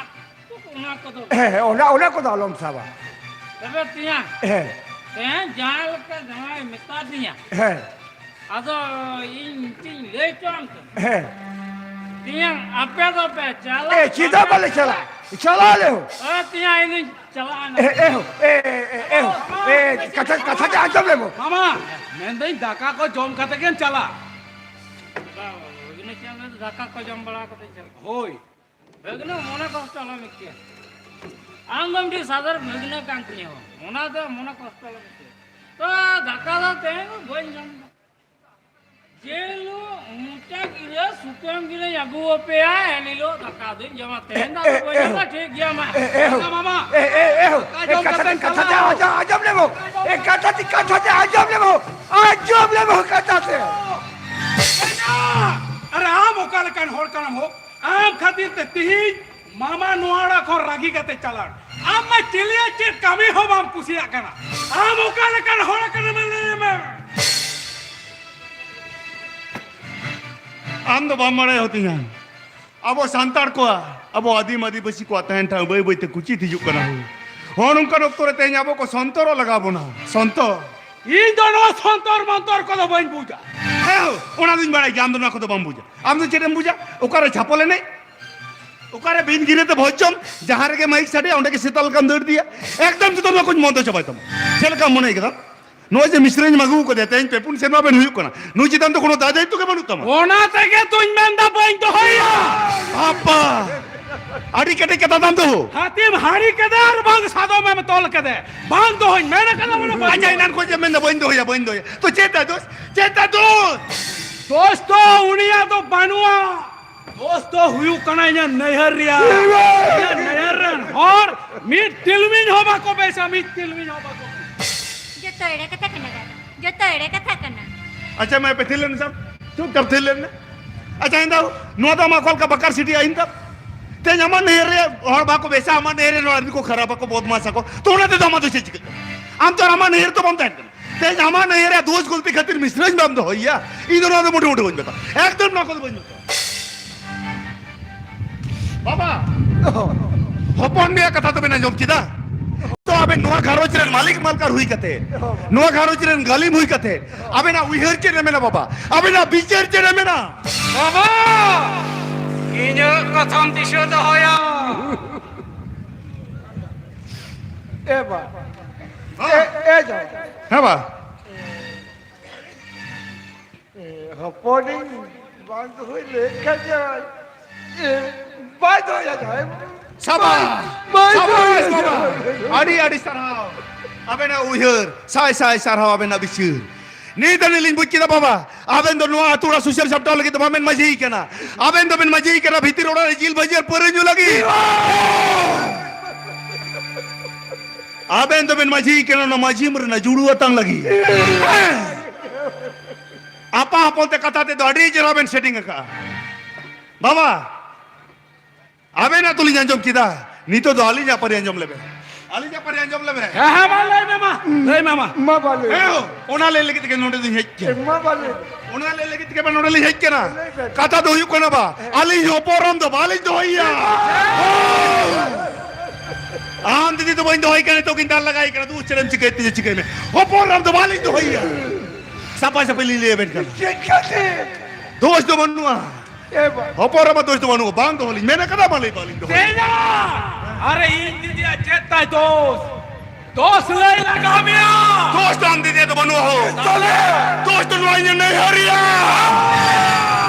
ᱚᱱᱟ ᱠᱚᱫᱚ᱾ ᱦᱮᱸ, ᱦᱮᱸ, ᱚᱱᱟ, ᱚᱱᱟ ᱠᱚᱫᱚ ᱟᱞᱚᱢ ᱥᱟᱵᱟ᱾ ᱛᱚᱵᱮ ᱛᱮᱭᱟᱝ, ᱦᱮᱸ᱾ ᱛᱮᱦᱮᱧ ᱡᱟᱦᱟᱸ ᱞᱮᱠᱟ ᱡᱟᱶᱟᱭ ᱢᱮᱛᱟ ᱫᱤᱧᱟ, ᱦᱮᱸ᱾ ᱟᱫᱚ ᱤᱧ ᱪᱮᱫ ᱤᱧ ᱞᱟᱹᱭ ᱦᱚᱪᱚ ᱟᱢ ᱠᱟᱱᱟ? ᱦᱮᱸ᱾ ᱛᱮᱭᱟᱝ, ᱟᱯᱮ ᱫᱚ ᱯᱮ ᱪᱟᱞᱟᱜ? ᱮ, ᱪᱮᱫᱟᱜ ᱵᱟᱞᱮ ᱪᱟᱞᱟᱜ? ᱪᱟᱞᱟᱜ ᱟᱞᱮ ᱦᱚᱸ᱾ ᱮ, ᱛᱮᱭᱟᱝ, ᱤᱧ ᱫᱩᱧ ᱪᱟᱞᱟᱜᱼᱟ ᱱᱟ᱾ ᱮ, ᱮ ᱦᱳ, ᱮ, ᱮ, ᱮ ᱦᱳ, ᱮ, ᱠᱟᱛᱷᱟ, ᱠᱟᱛᱷᱟ ᱛᱮ ᱟᱸᱡᱚᱢ ᱞᱮ ᱢᱚ᱾ ᱢᱟᱢᱟ, ᱢᱮᱱᱫᱟᱹᱧ ᱫᱟᱠᱟ ᱠᱚ ᱡᱚᱢ ᱠᱟᱛᱮ ᱜᱮᱢ ᱪᱟᱞᱟᱜ᱾ ᱵᱟᱵᱟ, ᱵᱷᱟᱹᱜᱽᱱᱟᱹ ᱪᱮᱫ ᱮᱢ ᱞᱟᱹᱭᱫᱟ? ᱫᱟᱠᱟ ᱠᱚ ᱡᱚᱢ ᱵᱟᱲᱟ ᱠᱟᱛᱮ ᱪᱟᱞᱟᱜ᱾ ᱦᱳᱭ᱾ ᱵᱷᱟᱹᱜᱽᱱᱟᱹ, ᱢᱚᱱᱮ ᱠᱚᱥᱴᱚ ᱟᱞᱚᱢ ᱟᱹᱭᱠᱟᱹᱭᱟ᱾ ᱟᱢ ᱫᱚ ᱢᱤᱫᱴᱤᱡ ᱥᱟᱫᱷᱟᱨᱚᱱ ᱵᱷᱟᱹᱜᱽᱱᱟᱹ ᱠᱟᱱ ᱛᱤᱧᱟᱹ ᱦᱚᱸ᱾ ᱚᱱᱟ ᱫᱚ ᱢᱚᱱᱮ ᱠᱚᱥᱴᱚ ᱟᱞᱚᱢ ᱟᱹᱭᱠᱟᱹᱭᱟ᱾ ᱛᱚ, ᱫᱟᱠᱟ ᱫᱚ ᱛᱮᱦᱮᱧ ᱫᱚ ᱵᱟᱹᱧ ᱡᱚᱢ ᱮᱫᱟ᱾ ᱡᱮ ᱦᱤᱞᱳᱜ ᱢᱚᱪᱟ ᱜᱤᱨᱟᱹ ᱥᱩᱛᱟᱹᱢ ᱜᱤᱨᱟᱹᱧ ᱟᱹᱜᱩ ᱟᱯᱮᱭᱟ, ᱮᱱ ᱦᱤᱞᱳᱜ ᱫᱟᱠᱟ ᱫᱚᱧ ᱡᱚᱢᱟ᱾ ᱛᱮᱦᱮᱧ ᱫᱚ ᱟᱫᱚ ᱵᱟᱹᱧ ᱡᱚᱢᱟ, ᱴᱷᱤᱠ ᱜᱮᱭᱟ ᱢᱟ᱾ ᱮ, ᱮ, ᱦᱳ᱾ ᱢᱟᱢᱟ᱾ ᱮ, ᱮ, ᱮ, ᱦᱳ᱾ ᱫᱟᱠᱟ ᱮ, ᱡᱚᱢ ᱠᱟᱛᱷᱟ ᱛᱮ, ᱠᱟᱛᱮᱢ ᱠᱟᱛᱷᱟ ᱛᱮ ᱪᱟᱞᱟᱣ᱾ ᱟᱸᱡᱚᱢ, ᱟᱸᱡᱚᱢ ᱞᱮ ᱢᱚ᱾ ᱮ, ᱠᱟᱛᱷᱟ ᱛᱮ, ᱠᱟᱛᱷᱟ ᱛᱮ ᱟᱸᱡᱚᱢ ᱞᱮ ᱢᱚ᱾ ᱟᱸᱡᱚᱢ ᱞᱮ ᱢᱚ, ᱠᱟᱛᱷᱟ ᱛᱮ᱾ ᱟᱨᱮ, ᱟᱢ ᱚᱠᱟ ᱞᱮᱠᱟᱱ ᱦᱚᱲ ᱠᱟᱱᱟᱢ ᱦᱳ? ᱟᱢ ᱠᱷᱟᱹᱛᱤᱨ ᱛᱮ ᱛᱤᱦᱤᱧ ᱢᱟᱢᱟ ᱱᱚᱣᱟ ᱚᱲᱟᱜ ᱠᱷᱚᱱ ᱨᱟᱹᱜᱤ ᱠᱟᱛᱮ ᱪᱟᱞᱟᱣ᱾ ᱟᱢ ᱢᱟ ᱪᱤᱞᱤᱭᱟᱜ ᱪᱮᱫ ᱠᱟᱹᱢᱤ ᱦᱚᱸ ᱵᱟᱢ ᱠᱩᱥᱤᱭᱟᱜ ᱠᱟᱱᱟ? ᱟᱢ ᱚᱠᱟ ᱞᱮᱠᱟᱱ ᱦᱚᱲ ᱠᱟᱱᱟᱢ ᱞᱟᱹᱭ ᱢᱮ? ᱟᱢ ᱫᱚ ᱵᱟᱢ ᱵᱟᱲᱟᱭ ᱦᱚᱛᱤᱧᱟ᱾ ᱟᱵᱚ ᱥᱟᱱᱛᱟᱲ ᱠᱚᱣᱟᱜ, ᱟᱵᱚ ᱟᱹᱫᱤᱢ ᱟᱹᱫᱤᱵᱟᱹᱥᱤ ᱠᱚᱣᱟᱜ ᱛᱟᱦᱮᱱ ᱴᱷᱟᱶ ᱵᱟᱹᱭ ᱵᱟᱹᱭᱛᱮ ᱠᱩᱪᱤᱛ ᱦᱤᱡᱩᱜ ᱠᱟᱱᱟ᱾ ᱦᱚᱸ, ᱱᱚᱝᱠᱟᱱ ᱚᱠᱛᱚ ᱨᱮ ᱛᱮᱦᱮᱧ ᱟᱵᱚ ᱠᱚ ᱥᱚᱱᱛᱚᱨᱚᱜ ᱞᱟᱜᱟᱣ ᱵᱚᱱᱟ᱾ ᱥᱚᱱᱛᱚᱨ᱾ ᱤᱧ ᱫᱚ ᱱᱚᱣᱟ ᱥᱚᱱᱛᱚᱨ ᱢᱚᱱᱛᱚᱨ ᱠᱚᱫᱚ ᱵᱟᱹᱧ ᱵᱩᱡᱟ᱾ ᱦᱮᱸ, ᱚᱱᱟ ᱫᱚᱧ ᱵᱟᱲᱟᱭ ᱜᱮᱭᱟ, ᱟᱢ ᱫᱚ ᱱᱚᱣᱟ ᱠᱚᱫᱚ ᱵᱟᱢ ᱵᱩᱡᱟ᱾ ᱟᱢ ᱫᱚ ᱪᱮᱫ ᱮᱢ ᱵᱩᱡᱟ? ᱚᱠᱟᱨᱮ ᱪᱷᱟᱯᱚᱞ ᱮᱱᱮᱡ, ᱚᱠᱟᱨᱮ ᱵᱤᱱ ᱜᱤᱨᱟᱹ ᱛᱮ ᱵᱷᱚᱡᱽ ᱡᱚᱢ, ᱡᱟᱦᱟᱸ ᱨᱮᱜᱮ ᱢᱟᱭᱤᱠ ᱥᱟᱰᱮᱭᱟ, ᱚᱸᱰᱮ ᱜᱮ ᱥᱮᱛᱟ ᱞᱮᱠᱟᱢ ᱫᱟᱹᱲ ᱤᱫᱤᱭᱟ᱾ ᱮᱠᱫᱚᱢ ᱡᱚᱛᱚ ᱱᱚᱣᱟ ᱠᱚᱧ ᱵᱚᱱᱫᱚ ᱪᱟᱵᱟᱭ ᱛᱟᱢᱟ᱾ ᱪᱮᱫ ᱞᱮᱠᱟᱢ ᱢᱚᱱᱮᱭ ᱠᱮᱫᱟ? ᱱᱚᱜᱼᱚᱭ ᱡᱮ ᱢᱤᱥᱨᱟᱧ ᱟᱹᱜᱩ ᱠᱟᱫᱮᱭᱟ, ᱛᱮᱦᱮᱧ ᱯᱮ ᱯᱩᱱ ᱥᱮᱨᱢᱟ ᱵᱮᱱ ᱦᱩᱭᱩᱜ ᱠᱟᱱᱟ, ᱱᱩᱭ ᱪᱮᱛᱟᱱ ᱫᱚ ᱠᱳᱱᱳ ᱫᱟᱭ ᱫᱟᱭᱤᱛᱛᱚ ᱜᱮ ᱵᱟᱹᱱᱩᱜ ᱛᱟᱢᱟ᱾ ᱚᱱᱟ ᱛᱮᱜᱮ ᱛᱚᱧ ᱢᱮᱱᱫᱟ ᱵᱟᱹᱧ ᱫᱚᱦᱚᱭᱟ᱾ ᱟᱯᱟ, ᱟᱹᱰᱤ ᱠᱮᱴᱮᱡ ᱠᱟᱛᱷᱟ ᱛᱟᱢ ᱫᱚ᱾ ᱦᱟᱹᱛᱤᱢ ᱦᱟᱹᱲᱤ ᱠᱮᱫᱟ ᱟᱨ ᱵᱟᱝ ᱥᱟᱫᱚᱢ ᱮᱢ ᱛᱚᱞ ᱠᱮᱫᱮ, ᱵᱟᱝ ᱫᱚᱦᱚᱧ ᱢᱮᱱ ᱠᱟᱫᱟ ᱵᱚᱞᱮ ᱵᱟᱹᱧ ᱟᱪᱪᱷᱟ, ᱫᱚᱦᱚᱭᱟ᱾ ᱮᱱᱟᱱ ᱠᱷᱚᱱ ᱡᱮ ᱢᱮᱱᱫᱟ ᱵᱟᱹᱧ ᱫᱚᱦᱚᱭᱟ, ᱵᱟᱹᱧ ᱫᱚᱦᱚᱭᱟ, ᱛᱚ ᱪᱮᱫ ᱛᱟᱭ ᱫᱳᱥ? ᱪᱮᱫ ᱛᱟᱭ ᱫᱳᱥ? ᱫᱳᱥ ᱫᱚ ᱩᱱᱤᱭᱟᱜ ᱫᱚ ᱵᱟᱹᱱᱩᱜᱼᱟ᱾ ᱫᱳᱥ ᱫᱚ ᱦᱩᱭᱩᱜ ᱠᱟᱱᱟ ᱤᱧᱟᱹᱜ ᱱᱟᱹᱭᱦᱟᱹᱨ ᱨᱮᱭᱟᱜ᱾ ᱤᱧᱟᱹᱜ ᱱᱟᱹᱭᱦᱟᱹᱨ ᱨᱮᱱ ᱦᱚᱲ ᱢᱤᱫ ᱛᱤᱞᱢᱤᱧ ᱦᱚᱸ ᱵᱟᱠᱚ ᱵᱮᱥᱟ, ᱢᱤᱫ ᱛᱤᱞᱢᱤᱧ ᱦᱚᱸ ᱵᱟᱠᱚ ᱵᱮᱥᱟ᱾ ᱡᱚᱛᱚ ᱮᱲᱮ ᱠᱟᱛᱷᱟ ᱠᱟᱱᱟ ᱫᱟᱫᱟ, ᱡᱚᱛᱚ ᱮᱲᱮ ᱠᱟᱛᱷᱟ ᱠᱟᱱᱟ᱾ ᱟᱪᱪᱷᱟ, ᱢᱟ ᱯᱮ ᱛᱷᱤᱨ ᱞᱮᱱ ᱥᱟᱢ, ᱪᱩᱯᱪᱟᱯ ᱛᱷᱤᱨ ᱞᱮᱱ ᱢᱮ᱾ ᱟᱪᱪᱷᱟ, ᱤᱧ ᱫᱚ ᱱᱚᱣᱟ ᱫᱚ ᱟᱢᱟᱜ ᱚᱠᱟ ᱞᱮᱠᱟ ᱵᱟᱠᱟᱨ ᱥᱤᱴᱤ ᱟᱹᱭᱤᱱ ᱛᱟᱢ? ᱛᱮᱦᱮᱧ ᱟᱢᱟᱜ ᱱᱟᱹᱭᱦᱟᱹᱨ ᱨᱮ ᱦᱚᱲ ᱵᱟᱠᱚ ᱵᱮᱥᱟ, ᱟᱢᱟᱜ ᱱᱟᱹᱭᱦᱟᱹᱨ ᱨᱮ ᱱᱚᱣᱟ ᱨᱮᱱ ᱠᱚ ᱠᱷᱟᱨᱟᱯ ᱟᱠᱚ, ᱵᱚᱫᱢᱟᱥ ᱟᱠᱚ, ᱛᱚ ᱚᱱᱟ ᱛᱮᱫᱚ ᱟᱢᱟᱜ ᱫᱚ ᱪᱮᱫ ᱪᱤᱠᱟᱹᱜ ᱠᱟᱱᱟ? ᱟᱢ ᱛᱚ ᱟᱢᱟᱜ ᱱᱟᱹᱭᱦᱟᱹᱨ ᱫᱚ ᱵᱟᱢ ᱛᱟᱦᱮᱱ ᱠᱟᱱᱟ᱾ ᱛᱮᱦᱮᱧ ᱟᱢᱟᱜ ᱱᱟᱹᱭᱦᱟᱹᱨ ᱨᱮ ᱫᱳᱥ ᱜᱚᱞᱛᱤ ᱠᱷᱟᱹᱛᱤᱨ ᱢᱤᱥᱨᱟᱧ ᱵᱟᱢ ᱫᱚᱦᱚᱭᱮᱭᱟ, ᱤᱧ ᱫᱚ ᱱᱚᱣᱟ ᱫᱚ ᱢᱚᱴᱮ ᱢᱚᱴᱮ ᱵᱟᱹᱧ ᱢᱮᱛᱟᱜᱼᱟ, ᱮᱠᱫᱚᱢ ᱱᱚᱣᱟ ᱠᱚᱫᱚ ᱵᱟᱹᱧ ᱢᱮᱛᱟᱜᱼᱟ᱾ ᱵᱟᱵᱟ, ᱦᱚᱯᱚᱱ ᱢᱮᱭᱟ ᱠᱟᱛᱷᱟ ᱫᱚᱵᱮᱱ ᱟᱸᱡᱚᱢ ᱠᱮᱫᱟ? ᱛᱚ ᱟᱵᱮᱱ ᱱᱚᱣᱟ ᱜᱷᱟᱨᱚᱸᱡᱽ ᱨᱮᱱ ᱢᱟᱹᱞᱤᱠ ᱢᱟᱞᱠᱟᱨ ᱦᱩᱭ ᱠᱟᱛᱮ, ᱱᱚᱣᱟ ᱜᱷᱟᱨᱚᱸᱡᱽ ᱨᱮᱱ ᱜᱟᱹᱞᱤᱢ ᱦᱩᱭ ᱠᱟᱛᱮ, ᱟᱵᱮᱱᱟᱜ ᱩᱭᱦᱟᱹᱨ ᱪᱮᱫ ᱨᱮ ᱢᱮᱱᱟᱜᱼᱟ ᱵᱟᱵᱟ? ᱟᱵᱮᱱᱟᱜ ᱵᱤᱪᱟᱹᱨ ᱪᱮᱫ ᱨᱮ ᱢᱮᱱᱟᱜᱼᱟ? ᱵᱟᱵᱟ, ᱤᱧᱟᱹᱜ ᱠᱟᱛᱷᱟᱢ ᱫᱤᱥᱟᱹ ᱫᱚᱦᱚᱭᱟ᱾ ᱮ ᱵᱟ᱾ ᱮ, ᱮ ᱡᱟᱶᱟᱭ᱾ ᱦᱮᱸ ᱵᱟ᱾ ᱮ, ᱦᱚᱯᱚᱱᱤᱧ ᱵᱟᱝ ᱫᱚᱦᱚᱭ ᱞᱟᱹᱭᱮᱫ ᱠᱷᱟᱱ ᱡᱟᱶᱟᱭ᱾ ᱮ, ᱵᱟᱭ ᱫᱚᱦᱚᱭᱟ ᱡᱟᱶᱟᱭ᱾ ᱥᱟᱵᱟᱥ! ᱵᱟᱭ, ᱵᱟᱭ ᱥᱟᱵᱟᱥ ᱫᱚᱦᱚᱭᱟ ᱵᱟᱵᱟ! ᱡᱟᱶᱟᱭ᱾ ᱟᱹᱰᱤ, ᱟᱹᱰᱤ ᱥᱟᱨᱦᱟᱣ᱾ ᱟᱵᱮᱱᱟᱜ ᱩᱭᱦᱟᱹᱨ, ᱥᱟᱭ, ᱥᱟᱭ ᱥᱟᱨᱦᱟᱣ ᱟᱵᱮᱱᱟᱜ ᱵᱤᱪᱟᱹᱨ᱾ ᱱᱤᱛ ᱟᱹᱱᱤᱡ ᱞᱤᱧ ᱵᱩᱡᱽ ᱠᱮᱫᱟ ᱵᱟᱵᱟ, ᱟᱵᱮᱱ ᱫᱚ ᱱᱚᱣᱟ ᱟᱹᱛᱩ ᱚᱲᱟᱜ ᱥᱩᱥᱟᱹᱨ ᱥᱟᱯᱴᱟᱣ ᱞᱟᱹᱜᱤᱫ ᱫᱚ ᱵᱟᱵᱮᱱ ᱢᱟᱹᱡᱷᱤ ᱠᱟᱱᱟ᱾ ᱟᱵᱮᱱ ᱫᱚᱵᱮᱱ ᱢᱟᱹᱡᱷᱤ ᱠᱟᱱᱟ ᱵᱷᱤᱛᱤᱨ ᱚᱲᱟᱜ ᱨᱮ ᱡᱤᱞ ᱵᱷᱟᱹᱡᱤ ᱟᱨ ᱯᱟᱹᱣᱨᱟᱹ ᱧᱩ ᱞᱟᱹᱜᱤᱫ᱾ ᱟᱵᱮᱱ ᱫᱚᱵᱮᱱ ᱢᱟᱹᱡᱷᱤ ᱠᱟᱱᱟ ᱚᱱᱟ ᱢᱟᱹᱡᱷᱤ ᱨᱮᱱᱟᱜ ᱡᱩᱲᱩ ᱟᱛᱟᱝ ᱞᱟᱹᱜᱤᱫ᱾ ᱟᱯᱟ ᱦᱚᱯᱚᱱ ᱛᱮ ᱠᱟᱛᱷᱟ ᱛᱮᱫᱚ ᱟᱹᱰᱤ ᱪᱮᱦᱨᱟ ᱵᱮᱱ ᱥᱮᱴᱤᱝ ᱟᱠᱟᱫᱼᱟ᱾ ᱵᱟᱵᱟ, ᱟᱵᱮᱱᱟᱜ ᱫᱚᱞᱤᱧ ᱟᱸᱡᱚᱢ ᱠᱮᱫᱟ, ᱱᱤᱛᱚᱜ ᱫᱚ ᱟᱹᱞᱤᱧᱟᱜ ᱯᱟᱹᱨᱤ ᱟᱸᱡᱚᱢ ᱞᱮᱵᱮᱱ᱾ ᱟᱹᱞᱤᱧᱟᱜ ᱯᱟᱹᱨᱤ ᱟᱸᱡᱚᱢ ᱞᱮᱢᱮ᱾ ᱦᱮᱸ, ᱦᱮᱸ, ᱢᱟ ᱞᱟᱹᱭ ᱢᱮ, ᱢᱟ᱾ ᱞᱟᱹᱭ ᱢᱮ, ᱢᱟ᱾ ᱢᱟ ᱵᱟ ᱞᱟᱹᱭ ᱢᱮ᱾ ᱦᱮᱸ, ᱚᱱᱟ ᱞᱟᱹᱭ ᱞᱟᱹᱜᱤᱫ ᱛᱮᱜᱮ ᱱᱚᱰᱮ ᱞᱤᱧ ᱦᱮᱡ ᱠᱟᱱᱟ᱾ ᱢᱟ ᱵᱟ ᱞᱟᱹᱭ ᱢᱮ᱾ ᱚᱱᱟ ᱞᱟᱹᱭ ᱞᱟᱹᱜᱤᱫ ᱛᱮᱜᱮ ᱢᱟ ᱱᱚᱰᱮ ᱞᱤᱧ ᱦᱮᱡ ᱠᱟᱱᱟ᱾ ᱞᱟᱹᱭ ᱵᱮᱱ᱾ ᱠᱟᱛᱷᱟ ᱫᱚ ᱦᱩᱭᱩᱜ ᱠᱟᱱᱟ, ᱵᱟ, ᱟᱹᱞᱤᱧ ᱦᱚᱯᱚᱱ ᱨᱟᱢ ᱫᱚ ᱵᱟᱞᱤᱧ ᱫᱚᱦᱚᱭᱮᱭᱟ᱾ ᱟᱢ ᱫᱤᱫᱤ ᱫᱚ ᱵᱟᱹᱧ ᱫᱚᱦᱚᱭ ᱠᱟᱱᱟ, ᱱᱤᱛᱚᱜ ᱜᱤᱧ ᱫᱟᱞ ᱞᱟᱜᱟᱭ ᱠᱟᱱᱟ᱾ ᱫᱩ ᱪᱮᱫ ᱮᱢ ᱪᱤᱠᱟᱹᱭ ᱛᱤᱧᱟ, ᱪᱤᱠᱟᱹᱭ ᱢᱮ᱾ ᱦᱚᱯᱚᱱ ᱨᱟᱢ ᱫᱚ ᱵᱟᱞᱤᱧ ᱫᱚᱦᱚᱭᱮᱭᱟ᱾ ᱥᱟᱯᱷᱟ ᱥᱟᱹᱯᱷᱤ ᱞᱤᱧ ᱞᱟᱹᱭ ᱟᱵᱮᱱ ᱠᱟᱱᱟ᱾ ᱪᱮᱫ ᱠᱟᱛᱮ? ᱫᱳᱥ ᱫᱚ ᱵᱟᱹᱱᱩᱜᱼᱟ᱾ ᱮ ᱵᱟ᱾ ᱦᱚᱯᱚᱱ ᱨᱟᱢᱟᱜ ᱫᱳᱥ ᱫᱚ ᱵᱟᱹᱱᱩᱜᱼᱟ, ᱵᱟᱝ ᱫᱚᱦᱚ ᱞᱤᱧ ᱢᱮᱱ ᱟᱠᱟᱫᱟ, ᱵᱟᱞᱮ, ᱵᱟᱞᱤᱧ ᱫᱚᱦᱚ᱾ ᱛᱮᱭᱟ! ᱟᱨᱮ, ᱤᱧ ᱫᱤᱫᱤᱭᱟᱜ ᱪᱮᱫ ᱛᱟᱭ ᱫᱳᱥ? ᱫᱳᱥ ᱞᱟᱹᱭ ᱞᱟᱜᱟᱣ ᱢᱮᱭᱟ᱾ ᱫᱳᱥ ᱫᱚ ᱟᱢ ᱫᱤᱫᱤᱭᱟᱜ ᱫᱚ ᱵᱟᱹᱱᱩᱜᱼᱟ ᱦᱳ᱾ ᱛᱟᱦᱞᱮ? ᱫᱳᱥ ᱫᱚ ᱱᱚᱣᱟ ᱤᱧᱟᱹᱜ ᱱᱟᱹᱭᱦᱟᱹᱨᱤᱭᱟᱹ᱾